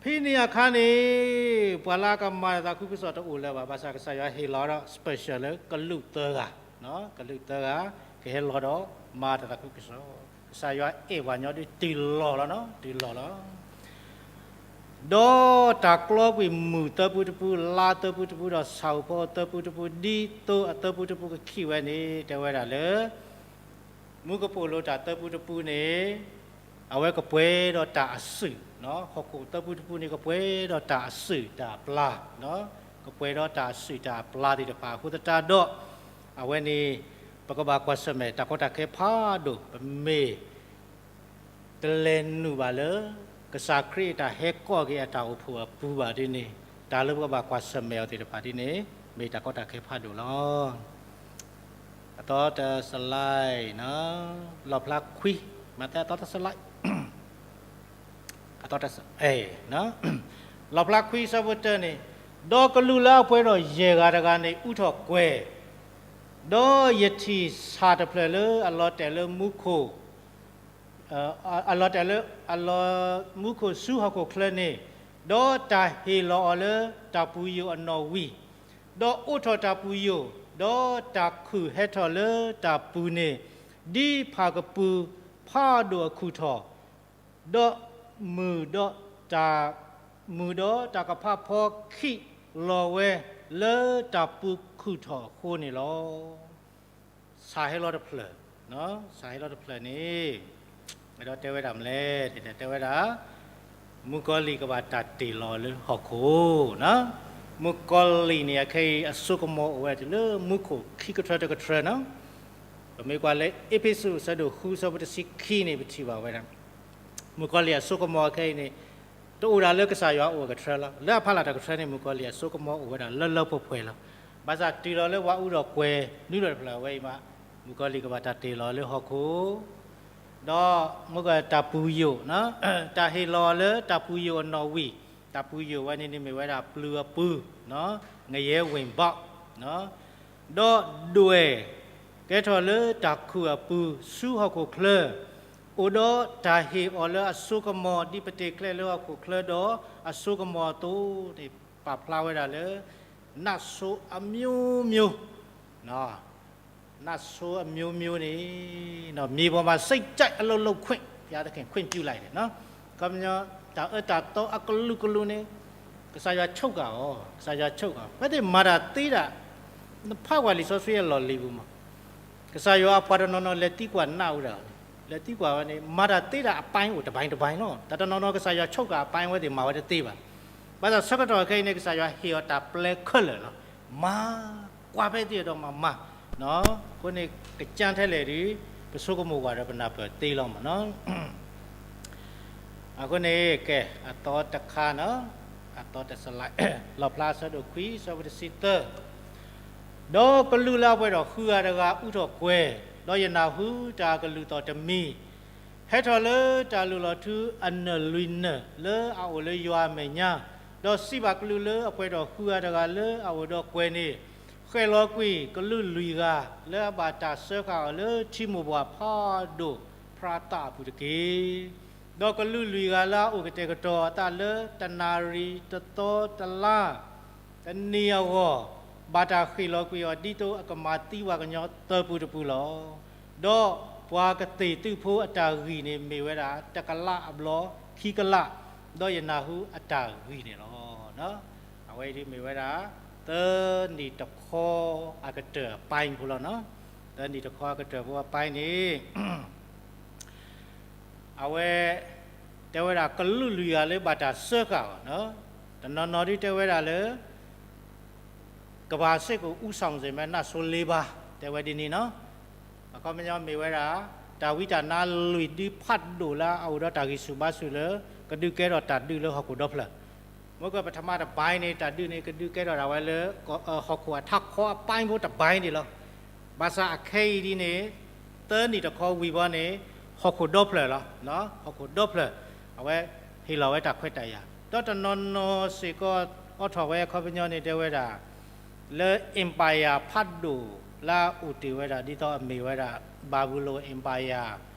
ဖဲန့ၣ်အခါန့ၣ် ပှၤလၢအကမၤတၢ်သးခုကစီၣ်တအိၣ်လၢၤဘၣ်, ဘၣ်ဆၣ်ကစၢ်ယွၤဟ့ၣ်လီၤဒီး special လၢကလူးသၢဂၤ, ကလူးသၢဂၤ ကဟဲလီၤဒီးမၤတၢ်သးခုကစီၣ်, ကစၢ်ယွၤအဲၣ်ပှၤညီဒ်တုၤလီၤလီၤ, တုၤလီၤလီၤ. ဒီးတၢ်ကျီကွံာ်မုၢ်သၢပူတပူ, လါသၢပူတပူ, ဒီးဆၣ်ဧိၤဖီဧိၤသၢပူတပူ, ဒ်သိးအသၢပူတပူကခံးဝဲန့ၣ် တဲဝဲဒၣ်လၢ မူကပိာ်လိၤတၢ်သၢပူတပူန့ၣ် အဝဲကပှဲၤဒီးတၢ်အစုၣ်, ဟီၣ်ခိၣ်သၢပူတပူန့ၣ် ကပှဲၤဒီးတၢ်အစုၣ်တၢ်အပျၢ်, ကပှဲၤဒီးတၢ်အစုၣ်တၢ်အပျၢ်သ့ၣ်တဖၣ်အဃိသတးဒီး, အဝဲန့ၣ် ပကဘၣ်ကွၢ်ဆၢၣ်မဲာ်တၢ်ကီတၢ်ခဲဖးဒိၣ်, ပမ့ၢ် တလဲၤနုာ်ဘၣ်လၢ ကစၢ်ခရံာ်အတၢ်ဟဲကိးက့ၤအတၢ်အိၣ်ဖှိၣ်အပူၤဘၣ်ဒ်န့ၣ်, တၢ်လၢပကဘၣ်ကွၢ်ဆၢၣ်မဲာ်အီၤသ့ၣ်တဖၣ်ဒ်န့ၣ် မ့ၢ်တၢ်ကီတၢ်ခဲဖးဒိၣ်လီၤ. အသီတစလၢ်, လီၣ်ဖျါခွံ, မးသဲအသီတစလၢ် လီၣ်ဖျါခွံဆၢဖိတၢန့ၣ်, ဒီးကလူးလၢအပှဲၤထီၣ်ယဲၢ်ဂၤတဂၤန့ၣ် အူထီၣ်ကွဲၤ, ဒီးယထံၣ်ဆၣ်တဖျၢၣ်လၢအလီၤတဲာ်လၢမူခိၣ်, အလီၤတဲာ်လၢ အလီၤ မူခိၣ်ဆူဟီၣ်ခိၣ်ချၢန့ၣ်, ဒီးတၢ်ဟ့ၣ်လီၤအီၤလၢတၢ်ပူၤယိာ်အနီၣ်ဝံၤ, ဒီးအိးထီၣ်တၢ်ပူၤယိာ်, ဒီးတၢ်ခုၣ်ဟဲထီၣ်လၢတၢ်ပူၤန့ၣ်, ဒ်ဖၣ်ကပူၤဖးဒိၣ်အခူၣ်ထီၣ်, ဒီးမုၢ်ဒီးတၢ် မုၢ်ဒီးတၢ်ကဖးဖီခံးလီၤဝဲလၢတၢ်ပူၤခူၣ်ထီၣ်အဃိန့ၣ်လီၤ. ဆၣ်ဟဲလီၤတဖျၢၣ်, ဆၣ်ဟဲလီၤတဖျၢၣ်န့ၣ် အဲၣ်ဒိးတဲဝဲဒၣ်မနုၤလဲၣ်, တဲဝဲဒၣ် မုၣ်ကီၤလံၢ်ကဘၣ်တၢ်တ့ၢ်လီၤလၢဟီၣ်ခိၣ်, မုၣ်ကီၤလံၢ်န့ၣ် အခဲအံၤအစိကမီၤအိၣ်ဝဲတုၤလၢ မူခိၣ်ခံကထြၢတကထြၢနီၤ. ပမ့ၢ်ကွၢ်လၢအ့းဖ့းစူး အဆၢဒိၣ်ဃု အဆၢဖိတဆံခံန့ၣ် ပထံၣ်ဘၣ်ဝဲဒၣ် မုၣ်ကီၤလံၢ်အစိကမီၤအခဲအံၤန့ၣ် တအိၣ်ဒၣ်လၢကစၢ်ယွၤအအိၣ်အကထြၢလီၤ. လၢအဖီလာ်တကထြၢန့ၣ် မုၣ်ကီၤလံၢ်အစိကမီၤအိၣ်ဝဲဒၣ်လၢလၢပှဲၤပှဲၤလီၤ. ဘၣ်ဆၣ်တုၤလီၤလၢပှၤအူထီၣ်ကွဲၤနုာ်လီၤတဖျၢၣ်ဝဲအံၤမး မုၣ်ကီၤလံၢ်ကဘၣ်တၢ်တ့ၢ်လီၤလၢဟီၣ်ခိၣ် ဒီးမ့ၢ်ကတၢ်ပူၤယိာ်, တၢ်ဟ့ၣ်လီၤလၢတၢ်ပူၤယိာ်အနီၣ်ဝံၤ, တၢ်ပူၤယိာ်ဝဲန့ၣ်န့ၣ်မ့ၢ်ဝဲဒၣ်ပျုၤအပူၤ, ငရဲဝင်ပေါက်, ဒီးဒွဲၣ်ကဲထီၣ်လၢတၢ်ခုၣ်အပူၤဆူဟီၣ်ခိၣ်ချၢ, အိၣ်ဒီးတၢ်ဟ့ၣ်အီၤလၢအစိကမီၤ ဒ်ပတ့ၢ်ကျဲလၢဟီၣ်ခိၣ်ချၢဒီးအစိကမီၤအသိးန့ၣ် ပာ်ဖျါဝဲဒၣ်လၢ နတ်ဆိုးအမျိုးမျိုး, နတ်ဆိုးအမျိုးမျိုးန့ၣ် မြေပေါ်မှာ စိတ်ကြိုက်အလုပ်လုပ်ခွင့် ဘုရားသခင်ခွင့်ပြုလိုက်တယ်နော်. ခီပညီ တၢ်အၢတၢ်သီအကလုာ်ကလုာ်န့ၣ် ကစၢ်ယွၤဆိၣ်ဂ့ၤအီၤ, ကစၢ်ယွၤဆိၣ်ဂ့ၤအီၤ, ဖဲသ့ၣ်မၤတၢ်သ့ဒၣ်, နဖးကွၢ်လံာ်စီဆှံအလီၢ်လံၤပူၤမး, ကစၢ်ယွၤအပှၤတနီၤနီၤလဲၤသံကွၢ်နးဝဲဒၣ်, လဲၤသံကွၢ်ဝဲန့ၣ် မၤတၢ်သ့ဒၣ်အပိုင်းအိၣ်တပိုင်းတပိုင်းလီၤ. တၢ်တနီၤနီၤကစၢ်ယွၤဆိၣ်ဂ့ၤအပိုင်း အဝဲသ့ၣ်မၤဝဲတသ့ဘၣ်. ဘၣ်ဆၣ်ဆၢကတီၢ်ခဲအံၤန့ၣ် ကစၢ်ယွၤဟ့ၣ်အီၤတၢ်ပျဲခဲလၢာ်လီၤ. မၤကွၢ်ဖဲသ့ၣ်ဒီးမၤမၤ, အဃိန့ၣ် ကစၢ်ထဲလဲၣ်ဒီး ပဆိကမိၣ်ကွၢ်ဒီးပနၢ်ပၢၢ်သ့လီၤမးနီၤ. အဃိန့ၣ် ကဲ အသီတခါနီၤ, အသီတစလၢ်, လီၣ်ဖျါအဆၢဒိၣ်ခွံ အဆၢဖိတဆံသၢ, ဒီးကလူးလၢအပှဲၤထီၣ်ဃုဂၤတဂၤအူထီၣ်ကွဲၤ, ဒီးယနၢ်ဟူတၢ်ကလုၢ်သီၣ်တမံၤ ဟဲထီၣ်လၢတၢ်လုၢ်လီၤထူအနၢၣ်လွံၢ်နၢၣ် လၢအအိၣ်လၢယွၤအမဲာ်ညါ, ဒီးစံးဘၣ်ကလူးလၢအပှဲၤထီၣ်ဃုဂၤတဂၤလၢအအိၣ်ဒီးကွဲၤန့ၣ်, ဃဲၣ်လီၤကွံာ်ကလူးလွံၢ်ဂၤ လၢအဘၣ်တၢ်စၢဃာ်အီၤလၢထံမိၢ်ပှၢ်ဖးဒိၣ်ဖရၤသးအပူၤတက့ၢ်. ဒီးကလူးလွံၢ်ဂၤလၢအအိၣ်ကတဲာ်ကတီၤအသးလၢတနၣ်ရံၣ်တသီတလါ တနံၤအဂီၢ်, ဘၣ်တၢ်ဃ့ၣ်လီၤကွံာ်အီၤ ဒ်သိးအကမၤသံပှၤကညီသၢပူၤတပူၤလီၤ. ဒီးပှၤကသ့ၣ်သုးဖိအတၢ်ဂံၢ်န့ၣ်မ့ၢ်ဝဲဒၣ် တကလးအဘျီခံကလး, ဒီးယနၢ်ဟူအတၢ်ဂံၢ်န့ၣ်လီၤ. အဝဲအံၤဒ်မ့ၢ်ဝဲဒၣ် သၢနံၣ်တခီအကတၢၢ်အပိုင်းဖိလီၤနီၤ. သၢနံၣ်တခီအကတၢၢ်ဖိအပိုင်းန့ၣ် အဝဲ တဲဝဲဒၣ်ကလူးလွံၢ်ဂၤလၢဘၣ်တၢ်စၢဃာ်အီၤ, တနီၤနီၤဒ်တဲဝဲဒၣ်လၢ ကမ္ဘာစစ်ကို ဦးဆောင်စေမယ့် နတ်ဆိုးလေးပါး တဲဝဲဒ်န့ၣ်နီၤ. အခီပညီမ့ၢ်ဝဲဒၣ် တၢ်ဝံတၢ်နါလွံၢ်ဒုဖးဒိၣ်လၢအအိၣ်ဒီးတၢ်ဂံၢ်ဆူၣ်ဘါဆူၣ်လၢ ကဒုးကဲထီၣ်တၢ်ဒုးလၢဟီၣ်ခိၣ်ဒီဖျၢၣ် မ့ၢ်ကပထမတပိုင်းန့ၣ် တၢ်ဒုးန့ၣ် ကဒုးကဲထီၣ်ဒၣ်ဝဲလၢ ဟီၣ်ခိၣ်အထးခီအပိုင်းဖိတပိုင်းန့ၣ်လီၤ. ဘၣ်ဆၣ်အခဲအံၤဒ်န့ၣ် သၢနံၣ်တခီဝံၤဘီန့ၣ် ဟီၣ်ခိၣ်ဒီဖျၢၣ်လီၤ. ဟီၣ်ခိၣ်ဒီဖျၢၣ် အဝဲဟ့ၣ်လီၤဝဲတၢ်ခွဲးတၢ်ယာ် ဒီးတနီၤနီၤစ့ၢ်ကီး အိးထီၣ်ဝဲအခီပညီန့ၣ် တဲဝဲဒၣ် လၢ empire ဖးဒိၣ်လၢအအိၣ်တ့ၢ်ဝဲဒၣ် ဒ်သိးအမ့ၢ်ဝဲဒၣ် Babylon Empire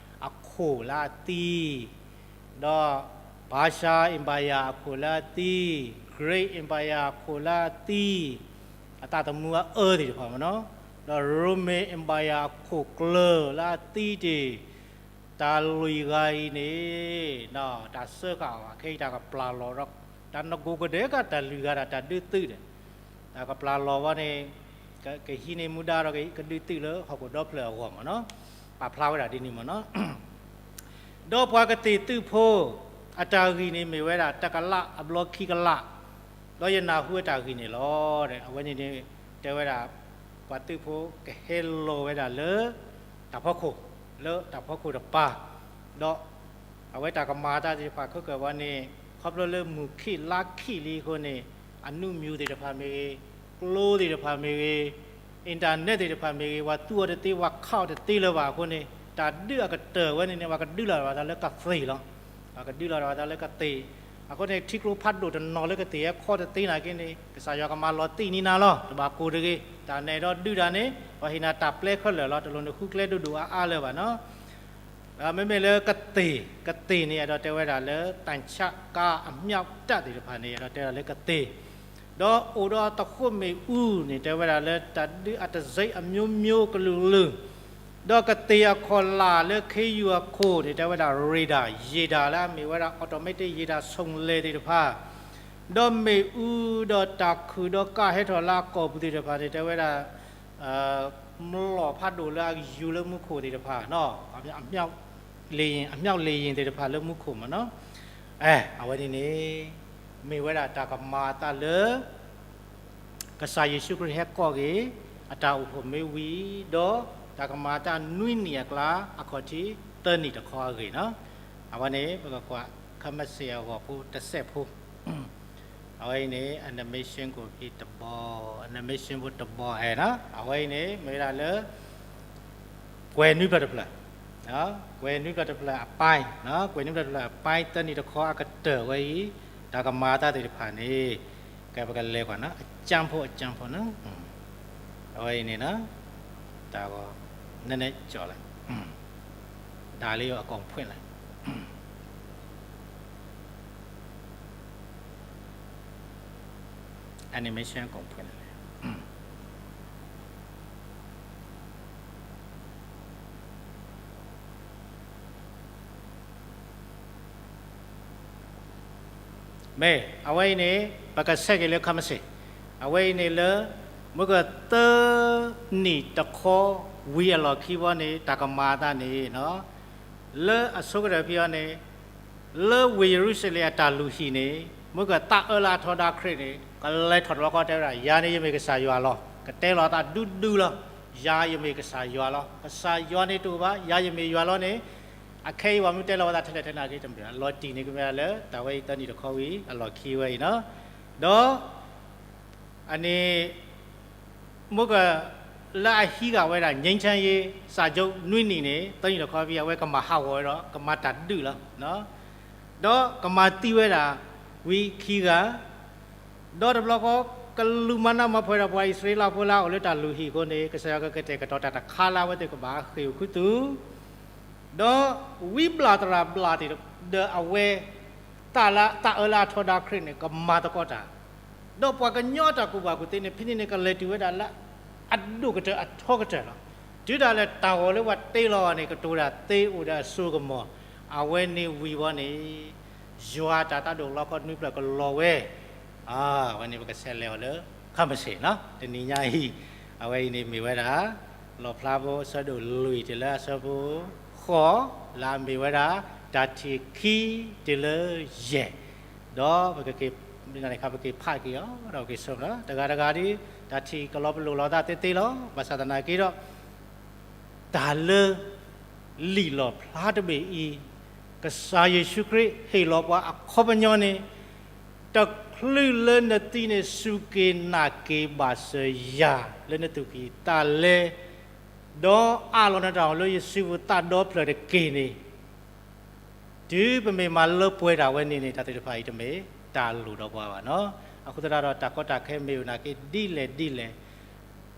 အခိၣ်လၢအသံ ဒီး Persia Empire အခိၣ်လၢအသံ, Greek Empire အခိၣ်လၢအသံ, အသးသမူအအၢသ့ၣ်တဖၣ်မ့ၢ်နီၤ, ဒီး Roman Empire အခိၣ်ကျၢၢ်လၢအသံတ့ၢ်, တၢ်လွံၢ်ဂၤအံၤန့ၣ် တၢ်စၢဃာ်အီၤ ခဲအံၤတၢ်ကပျၢ်လီၤဒီး တၢ်နကိးကဒဲကတၢၢ်လွံၢ်ဂၤဒီး တၢ်ဒုးသုးဒီး တၢ်ကပျၢ်လီၤဝဲန့ၣ် ကဟံးန့ၢ်မူဒါဒီး ကဒုးသုးလၢဟီၣ်ခိၣ်ဒီဖျၢၣ်အဂီၢ်မ့ၢ်နီၤ, ပာ်ဖျါဝဲဒၣ်ဒ်န့ၣ်မ့ၢ်နီၤ. ဒီးပှၤကသ့ၣ်သုးဖိ အတၢ်ဂံၢ်န့ၣ်မ့ၢ်ဝဲဒၣ် တကလးအဘျီခံကလး, ဒီးယနၢ်ဟူအတၢ်ဂံၢ်န့ၣ်လီၤ. အဝဲန့ၣ်န့ၣ် တဲဝဲဒၣ် ပှၤသုးဖိကဟဲလီၤဝဲဒၣ်လၢ တၢ်ဖီခိၣ်, လၢတၢ်ဖီခိၣ်တပၤ, ဒီး အဝဲတၢ်ကမၤအသးသ့ၣ်တဖၣ်ခဲကၢၢ်ဝဲန့ၣ် ခီဖျိလၢမုၢ်ခံးလါခံးလံအဃိန့ၣ် အနုမံၤသ့ၣ်တဖၣ်မ့ၢ်ဂ့ၤ, ကျိသ့ၣ်တဖၣ်မ့ၢ်ဂ့ၤ, internet သ့ၣ်တဖၣ်မ့ၢ်ဂ့ၤ ပှၤသူအီၤတသ့ ပှၤခးအီၤတသ့လၢၤဘၣ်အဃိန့ၣ် တၢ်ဒုးအကတၢၢ်ဝဲန့ၣ်န့ၣ် ပှၤကဒုးလီၤဝဲသးလၢကသ့ၣ်လီၤ. ပှၤကဒုးလီၤဝဲသးလၢကသ့ၣ်, အဃိန့ၣ် ထံကျိဖးဒိၣ်တနီၤလၢကသ့ၣ်ဟဲခီတသ့နာ်က့န့ၣ် ကစၢ်ယွၤကမၤလီၤတံၢ်န့ၢ်နၤလီၤ. တဘၣ်ကိၢ်တဂ့ၤ, တၢ်နဲၣ်ဒီးဒုးတၢ်န့ၣ် ပှၤဟ့ၣ်နၤတၢ်ပျဲခဲလၢာ်လီၤ. တလိၣ်နဃုကျဲဒိၣ်ဒိၣ်အါအါလၢၤဘၣ်နီၤ. မ့မ့ၢ်လၢကသ့ၣ်, ကသ့ၣ်န့ၣ် အဲၣ်ဒိးတဲဝဲဒၣ်လၢ သံချပ်ကား အမြောက်တပ် သ့ၣ်တဖၣ်န့ၣ် အဲၣ်ဒိးတဲဝဲဒၣ်လၢကသ့ၣ်, ဒီးအိၣ်ဒီးသဃိၣ်မ့ၣ်အူန့ၣ် တဲဝဲဒၣ်လၢ တၢ်ဒုးအတစဲးအမျိုးမျိုးကလုာ်ကလုာ်, ဒီးကသ့ၣ်အခိၣ်လာ်လၢခ့ယုၢ်အခိၣ်န့ၣ် တဲဝဲဒၣ် radar, ယံာ်တၢ်လၢအမ့ၢ်ဝဲဒၣ် automatic ယံာ်တၢ် ဆိၣ်လဲၣ် သ့ၣ်တဖၣ်, ဒီးမ့ၣ်အူဒီးတၢ်ခုၣ်ဒီးကးဟဲထီၣ်လၢအကီၢ်ပူၤသ့ၣ်တဖၣ်န့ၣ် တဲဝဲဒၣ် မလီၢ်ဖးဒိၣ်လၢအယူၤလၢမူခိၣ်သ့ၣ်တဖၣ်, အမြောက်လေယာဉ်, အမြောက်လေယာဉ် သ့ၣ်တဖၣ်လၢမူခိၣ်မ့ၢ်နီၤ. အဲ, အဝဲန့ၣ်န့ၣ် မ့ၢ်ဝဲဒၣ်တၢ်ကမၤအသးလၢ ကစၢ်ယ့ၣ်ၡူးခရံာ်ဟဲကိးက့ၤ အတၢ်အိၣ်ဖှိၣ်မ့ၢ်ဝံၤ, ဒီးတၢ်ကမၤအသးနွံနံၣ်အကျါ အခီၣ်ထံးသၢနံၣ်တခီအဂ့ၢ်နီၤ. အဝဲန့ၣ် ပကကွၢ် ခမစ့ၣ်အဂီၢ်ဖိတစဲးဖိ အဝဲအံၤန့ၣ် animation ကိးဖံတဘီ, animation ဖိတဘီအဲၣ်နီၤ. အဝဲအံၤန့ၣ် မ့ၢ်ဝဲဒၣ်လၢ ကွဲၤနွံဖျၢၣ်တဖျၢၣ်, ကွဲးနွံဖျၢၣ်တဖျၢၣ်အပၢ်, ကွဲးနွံဖျၢၣ်တဖျၢၣ်အပၢ်သၢနံၣ်တခီအကတၢၢ်ဝဲအံၤ, တၢ်ကမၤအသးသ့ၣ်တဖၣ်န့ၣ်, ကဲပကလဲၤကွၢ်နီၤ အကၠၢဖိအကၠၢဖိနီၤ, အဝဲအံၤန့ၣ်, တၢ်ဂီၤ, နနဲကၠီလၢ, ဒါလေးကိုအကုန်ဖွင့်လိုက်, animation အကုန်ဖွင့်လိုက်. မ့ၢ်အဝဲအံၤန့ၣ် ပကဆဲးက့ၤလၢခါမ့ၢ်စ့ၢ်, အဝဲအံၤန့ၣ်လၢ မုၢ်ကသၢနံၣ်တခီဝံၤအလီၢ်ခံဘီန့ၣ် တၢ်ကမၤအသးန့ၣ် လၢအဆိကတၢၢ်ဖဲအံၤန့ၣ် လၢဝ့ၢ်ယရူၤၡလ့ၣ်အတၢ်လုၢ်ဟံၣ်န့ၣ် မုၢ်ကသးအၢလၢအထီဒါခရံာ်န့ၣ် ကလဲၤထီၣ်တဘျီဃီတဲဝဲဒၣ် ယၤန့ၣ်ယမ့ၢ်ကစၢ်ယွၤလီၤ. ကတဲလီၤသးဒူဒူလီၤ. ယၤယမ့ၢ်ကစၢ်ယွၤလီၤ. ကစၢ်ယွၤန့ၣ်တအိၣ်ဘၣ်, ယၤယမ့ၢ်ယွၤလီၤန့ၣ်, အခဲအံၤပှၤမ့ၢ်တဲလီၤဝဲသးထဲလဲၣ်ထဲလဲၣ်က့ၤတမ့ၢ် လီၤတံၢ်န့ၣ်ကမ့ၢ်လၢ တၢ်ဝဲအံၤသၢနံၣ်တခီဝံၤအလီၢ်ခံဝဲအံၤနီၤ, ဒီး အန့ၣ် မုၢ်က လၢအဟံးဃာ်ဝဲဒၣ် ငြိမ်းချမ်းရေးစာချုပ် နွံနံၣ်န့ၣ် သၢနံၣ်တခီဖဲအဝဲကမၤဟးဂီၤဝဲဒီး ကမၤတၢ်ဒုးလီၤ. ဒီးကမၤသံဝဲဒၣ် ဝံခံဂၤ, ဒီးတဘျီဃီ ကလူၤမၤနးမၤဖှဲးဒီးပှၤအံၣ်စရ့လးဖိလၢအအိၣ်လၢတၢ်လုၢ်ဟံၣ်အဃိန့ၣ် ကစၢ်ယွၤကကတဲာ်ကတီၤတၢ်တခါလၢအဝဲသ့ၣ်ကဘၣ်ဃ့ၢ်အိၣ်ခူသူၣ် ဒီးဝံဘျၣ်သရၣ်ဘျၣ်သ့ၣ်ဒီးအဝဲ သးလၢ သးအၢလၢအထီဒါခရံာ်န့ၣ် ကမၤသကိးတၢ်, ဒီးပှၤကညီတၢ်ကူၣ်ဘၣ်ကူၣ်သ့န့ၣ် ဖဲန့ၣ်န့ၣ် ကလဲၤတုၤဝဲဒၣ်လၢ အဒိၣ်ကတၢၢ်အထီကတၢၢ်လီၤ. တုၤဒၣ်လဲာ်တၢ်ဂီၤလၢပှၤတ့လီၤအီၤန့ၣ် ကတိၤတၢ်သ့အိၣ်ဒီးအစိကမီၤ, အဝဲန့ၣ်ဝံၤဘီန့ၣ် ယွၤတၢ်သးဒိၣ်လီခီနွံဖျၢၣ်ကလီၤဝဲ အဝဲန့ၣ်ပကဆဲးလဲၤအီၤလၢ ခါမ့ၢ်စ့ၢ်နီၤ, တနံၤညါအံၤ, အဝဲအံၤန့ၣ်မ့ၢ်ဝဲဒၣ် လီၣ်ဖျါဖိအဆၢဒိၣ်လွံၢ်တုၤလၢအဆၢဖိဃိး, လၢအမ့ၢ်ဝဲဒၣ် တၢ်ထံၣ်ခံတုၤလၢယဲၢ်, ဒီးပကက့ၤ, ပက့ၤဖးက့ၤအီၤ ဒီးပက့ၤဆိကမိၣ် တဂၤတဂၤဒီး တၢ်ထံၣ်ကလီၤပလိာ်လီၤသးသ့သ့လီၤ. ဘၣ်ဆၣ်သနာ်က့ဒီး တၢ်လၢ လံာ်လီၣ်ဖျါတဘ့ၣ်အံၤ, ကစၢ်ယ့ၣ်ၡူးခရံာ်ဟ့ၣ်လီၤပှၤအခီပညီန့ၣ်, တချုးလၢနသံန့ၣ် စူၢ်က့ၤနာ်က့ၤဘၣ်စၢၤယၤလၢနသူၣ်ကံၢ်သးလဲ, ဒီးအးလီၤနတၢ်အိၣ်လၢယစုပူၤသးဒီဖျၢၣ်တက့ၢ်န့ၣ် တုၤပမ့ၢ်မၤလၢပှဲၤတၢ်ဝဲန့ၣ်န့ၣ် တၢ်သ့ၣ်တဖၣ်အံၤတမ့ၢ်တၢ်လိၣ်ဒီးပှၤဘၣ်နီၤ. အဃိသတးဒီး တၢ်ကီတၢ်ခဲမ့ၢ်အိၣ်နာ်က့ဒ်လဲၣ်ဒ်လဲၣ်,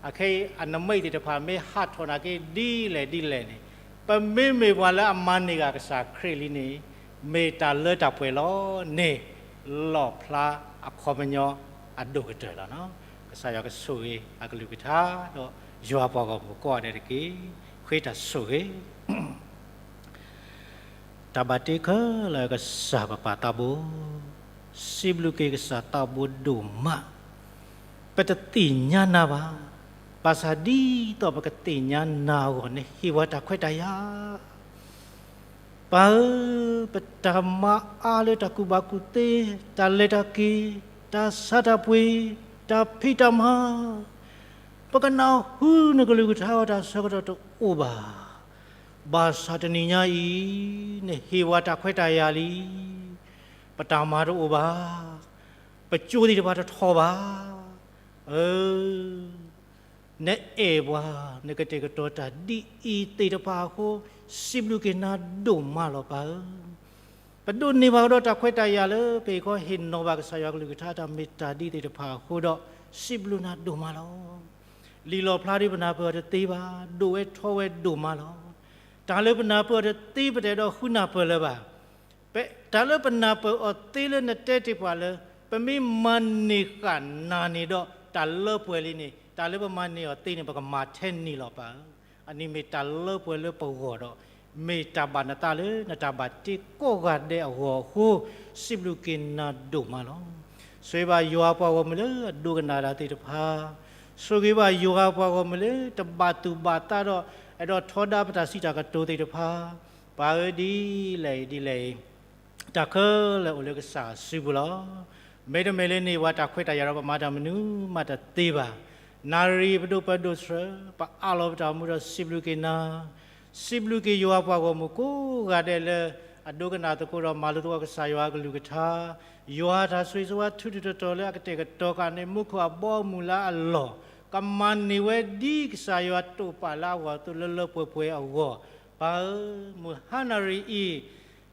အခဲအံၤအနမိတ်သ့ၣ်တဖၣ်မ့ၢ်ဟးထီၣ်နာ်က့ဒ်လဲၣ်ဒ်လဲၣ်န့ၣ်, ပမ့မ့ၢ်ပှၤလၢအမၤန့ၢ်ဂ့ၤကစၢ်ခရံာ်လံန့ၣ်, မ့ၢ်တၢ်လၢတၢ်ပှဲၤလီၤန့ၣ်, လီၣ်ဖျါအခီပညီအဒိၣ်ကတၢၢ်လီၤ. ကစၢ်ယွၤကဆိၣ်ဂ့ၤအကလုၢ်ကထါ ဒီးယွၤပှၤဂီၢ်မုၢ်ကိးဂၤဒဲးတက့ၢ်. ဃ့တၢ်ဆိၣ်ဂ့ၤ တၢ်ဘၣ်တ့ခဲလၢာ်ကစၢ်ပပၢ်သးဘိ, စံးဘျုးက့ၤကစၢ်သးဘိဒိၣ်မး, ပတသ့ၣ်ညါနၤဘၣ်, ဘၣ်ဆၣ်ဒ်သိးပကသ့ၣ်ညါနၤအဂီၢ် နဟ့ၣ်ဝဲတၢ်ခွဲးတၢ်ယာ် ပၢ်ဧၢ, ပတၢ်မၤအါလၢတၢ်ကူၣ်ဘၣ်ကူၣ်သ့, တၢ်လဲၤတၢ်က့ၤ, တၢ်ဆါတၢ်ပှ့ၤ, တၢ်ဖံးတၢ်မၤ, ပကနၢ်ဟူနကလုၢ်ကထါအတၢ်ဆၢကတီၢ်တအိၣ်ဘၣ်. ဘၣ်ဆၣ်တနံၤညါအံၤ, နဟ့ၣ်ဝဲတၢ်ခွဲးတၢ်ယာ်လံ. ပတၢ်မၤတအိၣ်ဘၣ်. ပကၠိသ့ၣ်တဖၣ်တထီၣ်ဘၣ်. အၢ နအဲၣ်ပှၤ, နကတဲာ်ကတီၤတၢ်ဒ်အံၤသ့ၣ်တဖၣ်အဃိ, စံးဘျုးက့ၤနၤဒိၣ်မးလီၤပၢ်ဧၢ. ပဒိးန့ၢ်ဘၣ်ကဒီးတၢ်ခွဲးတၢ်ယာ်လၢပဟ့ၣ်ခီဟ့ၣ်နီၤဘၣ်ကစၢ်ယွၤကလုၢ်ကထါတၢ်မ့ၢ်တၢ်ဒ်သ့ၣ်တဖၣ်အဃိဒီး, စံးဘျုးနၤဒိၣ်မးလီၤ. လံာ်လီၣ်ဖျါဒ်ပနၢ်ပၢၢ်အီၤတသ့ဘၣ်, ဒိၣ်ဝဲထီဝဲဒိၣ်မးလီၤ. တၢ်လၢပနၢ်ပၢၢ်အီၤတသ့ပတအဲၣ်ဒိးဃုနၢ်ပၢၢ်လၢၤဘၣ်. တၢ်လၢပနၢ်ပၢၢ်အီၤသ့လၢနတဲတ့ၢ်ပှၤလၢ ပမ့ၢ်မၤန့ၢ်ဃာ်နၤန့ၣ်ဒီး တၢ်လၢပှဲၤလံန့ၣ်, တၢ်လၢပမၤန့ၢ်အီၤသ့န့ၣ် ပကမၤထဲန့ၣ်လီၤပၢ်ဧၢ. အန့ၣ်မ့ၢ်တၢ်လၢပှဲၤလၢပဂီၢ်ဒီး, မ့ၢ်တၢ်ဘၣ်နသးလၢနတၢ်ဘၣ်တ့ကိးဂၤဒဲးအဂီၢ်အဃိ, စံးဘျုးက့ၤနၤဒိၣ်မးလီၤ. ဆိၣ်ဂ့ၤဘၣ်ယွၤပှၤဂီၢ်မုၢ်လၢအဒိကနၣ်တၢ်သ့ၣ်တဖၣ်, ဆိၣ်ဂ့ၤဘၣ်ယွၤပှၤဂီၢ်မုၢ်လၢတဘၣ်သူၣ်ဘၣ်သးဒီး အဲၣ်ဒိးထီဒါပတၢ်စံးတၢ်ကတိၤသ့ၣ်တဖၣ်, ပၢ်ဧၢဒ်လဲၣ်အံၤဒ်လဲၣ်အံၤ, တၢ်ခဲလၢာ်အိၣ်လၢကစၢ်စုပူၤလီၤ. မ့တမ့ၢ်လၢန့ၣ် ပှၤတၢ်ခွဲးတၢ်ယာ်ဒီးပမၤတၢ်မနုၤမးတသ့ဘၣ်. နၣ်ရံၣ်ပဒိၣ်ပၢၢ်ဒိၣ်ထြၢး, ပအးလီၤပတၢ်အိၣ်မူဒီးစံးဘျုးက့ၤနၤ, စံးဘျုးက့ၤယွၤပှၤဂီၢ်မုၢ်ကိးဂၤဒဲးလၢ အဒိကနၣ်သကိးဒီးမၤလိသကိးကစၢ်ယွၤအကလုၢ်ကထါ, ယွၤတၢ်ဆိၣ်ဂ့ၤဆိၣ်ဝါထူးထူးတီၤတီၤလၢအကတဲာ်ကတီၤဃာ်န့ၢ်မူခိၣ်အဘီအမုၢ်လၢအလီၢ်, ကမၤန့ၢ်ဝဲဒ်ကစၢ်ယွၤတိာ်ပာ်လၢအဂီၢ်အသိးလၢလၢပှဲၤပှဲၤအဂီၢ်, ယွၤဧၢ, မုၢ်ဟါနၣ်ရံၣ်အံၤ,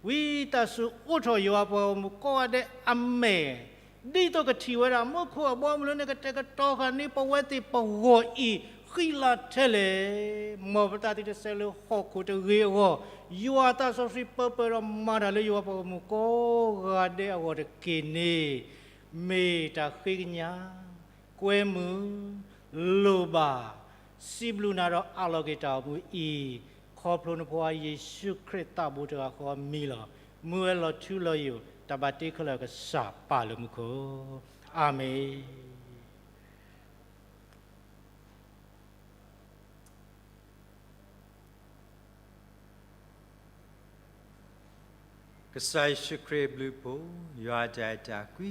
ဝံသးစူၤအိးထီၣ်ယွၤပှၤဂီၢ်မုၢ်ကိးဂၤဒဲးအမဲာ်, ဒ်သိးကထံၣ်ဝဲဒၣ်မူခိၣ်အဘီအမုၢ်လၢနကတဲာ်ကတီၤဃာ်န့ၢ်ပဝဲသ့ၣ်ပဂီၢ်အံၤ ဃံလၤထဲလဲၣ်. မ်ပသးသယုၢ်တစဲးလၢဟီၣ်ခိၣ်တဂ့ၤအဂီၢ်, ယွၤသးစီဆှံပၢပှဲၤဒီးမၤတၢ်လၢယွၤပှၤဂီၢ်မုၢ်ကိးဂၤဒဲးအဂီၢ်တက့ၢ်န့ၣ်, မ့ၢ်တၢ်ဃ့ကညး, ကွဲမုာ်, လိၣ်ဘၣ်, စံးဘျုးနၤဒီးအးလီၤက့ၤတၢ်အိၣ်မူအံၤ, ခီဖျိနဖိခွါယ့ၣ်ၡူးခရံာ်သးဘိတဂၤဃီအမံၤလီၤ. မူဝဲလီၤထူလီၤယိာ်, တၢ်ဘၣ်တ့ခဲလၢာ်ကစၢ်ပာ်လၢမူခိၣ်, အၤမ့ၣ်. ကစၢ်ယ့ၣ်ၡူးခရံာ်အဘျုးအဖှိၣ်, ယွၤအတၢ်အဲၣ်တၢ်ကွံ,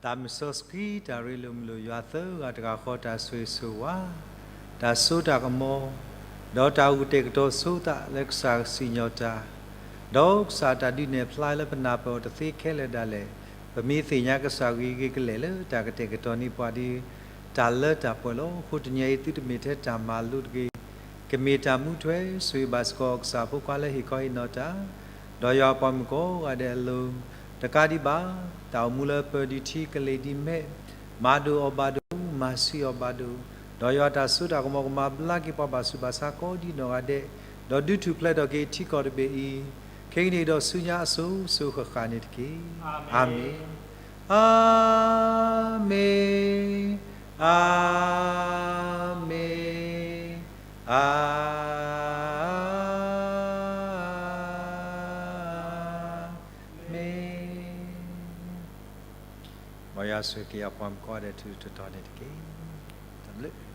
သးမုၢ်စီဆှံတၢ်ရ့လိာ်မုာ်လိာ်ယွၤသၢဂၤတဂၤဃီတၢ်ဆိၣ်ဂ့ၤဆိၣ်ဝါ, တၢ်စိတၢ်ကမီၤ, ဒီးတၢ်အိၣ်ကတဲာ်ကတီၤဆိသးလၢကစၢ်ကစံၣ်ညီၣ်တၢ် ဒီးကစၢ်တၢ်ဒုးနဲၣ်ဖျါလၢပနၢ်ပၢၢ်အီၤတသ့ခဲလၢာ်ဒၣ်လဲာ်, ပမ့ၢ်သ့ၣ်ညါကစၢ်ဂ့ၤဂ့ၤကလဲာ်လၢတၢ်ကတဲာ်ကတီၤန့ၢ်ပှၤဒီး တၢ်လၢတၢ်ပှဲၤလီၤ. အဃိတနံၤအံၤသုတမ့ၢ်ထဲတၢ်မၤလိတဂ့ၤ, ကမ့ၢ်တၢ်မူထွဲဆိၣ်ဂ့ၤဘၣ်စ့ၢ်ကီးကစၢ်ဖိခွါလၢဟ့ၣ်ခီဟ့ၣ်နီၤတၢ်, ဒီးယွၤအပှၤမုၣ်ကိးဂၤဒဲးအလိၤ, တကးဒံးဘၣ်, တၢ်အိၣ်မူလၢပၢၤဒံးထံကလ့ၤဒံးမဲာ်, မၤဒိၣ်အီၤဘၣ်ဒိၣ်, မၤဆံးအီၤဘၣ်ဒိၣ်, ဒီးယွၤတၢ်စိတၢ်ကမီၤကမၤဘျါက့ၤပှၤဘၣ်ဆူးဘၣ်ဆါကိးဒံးနီၢ်ဂၤဒဲး, ဒီးဒုးထူၣ်ဖျဲးထီၣ်က့ၤထံကီၢ်တဘ့ၣ်အံၤ, ခဲကနံၣ်အံၤဒီးဆူညါအစိၤစိၤဃၣ်ဃၣ်န့ၣ်တက့ၢ်. အၤမ့ၣ်, အၤမ့ၣ်, အၤမ့ၣ်, အၤမ့ၣ်. မ်ယွၤဆိၣ်ဂ့ၤက့ၤအပှၤမုၣ်ကိးဂၤဒဲးထူထူတီတီန့ၣ်တက့ၢ်. တၢ်ဘျုး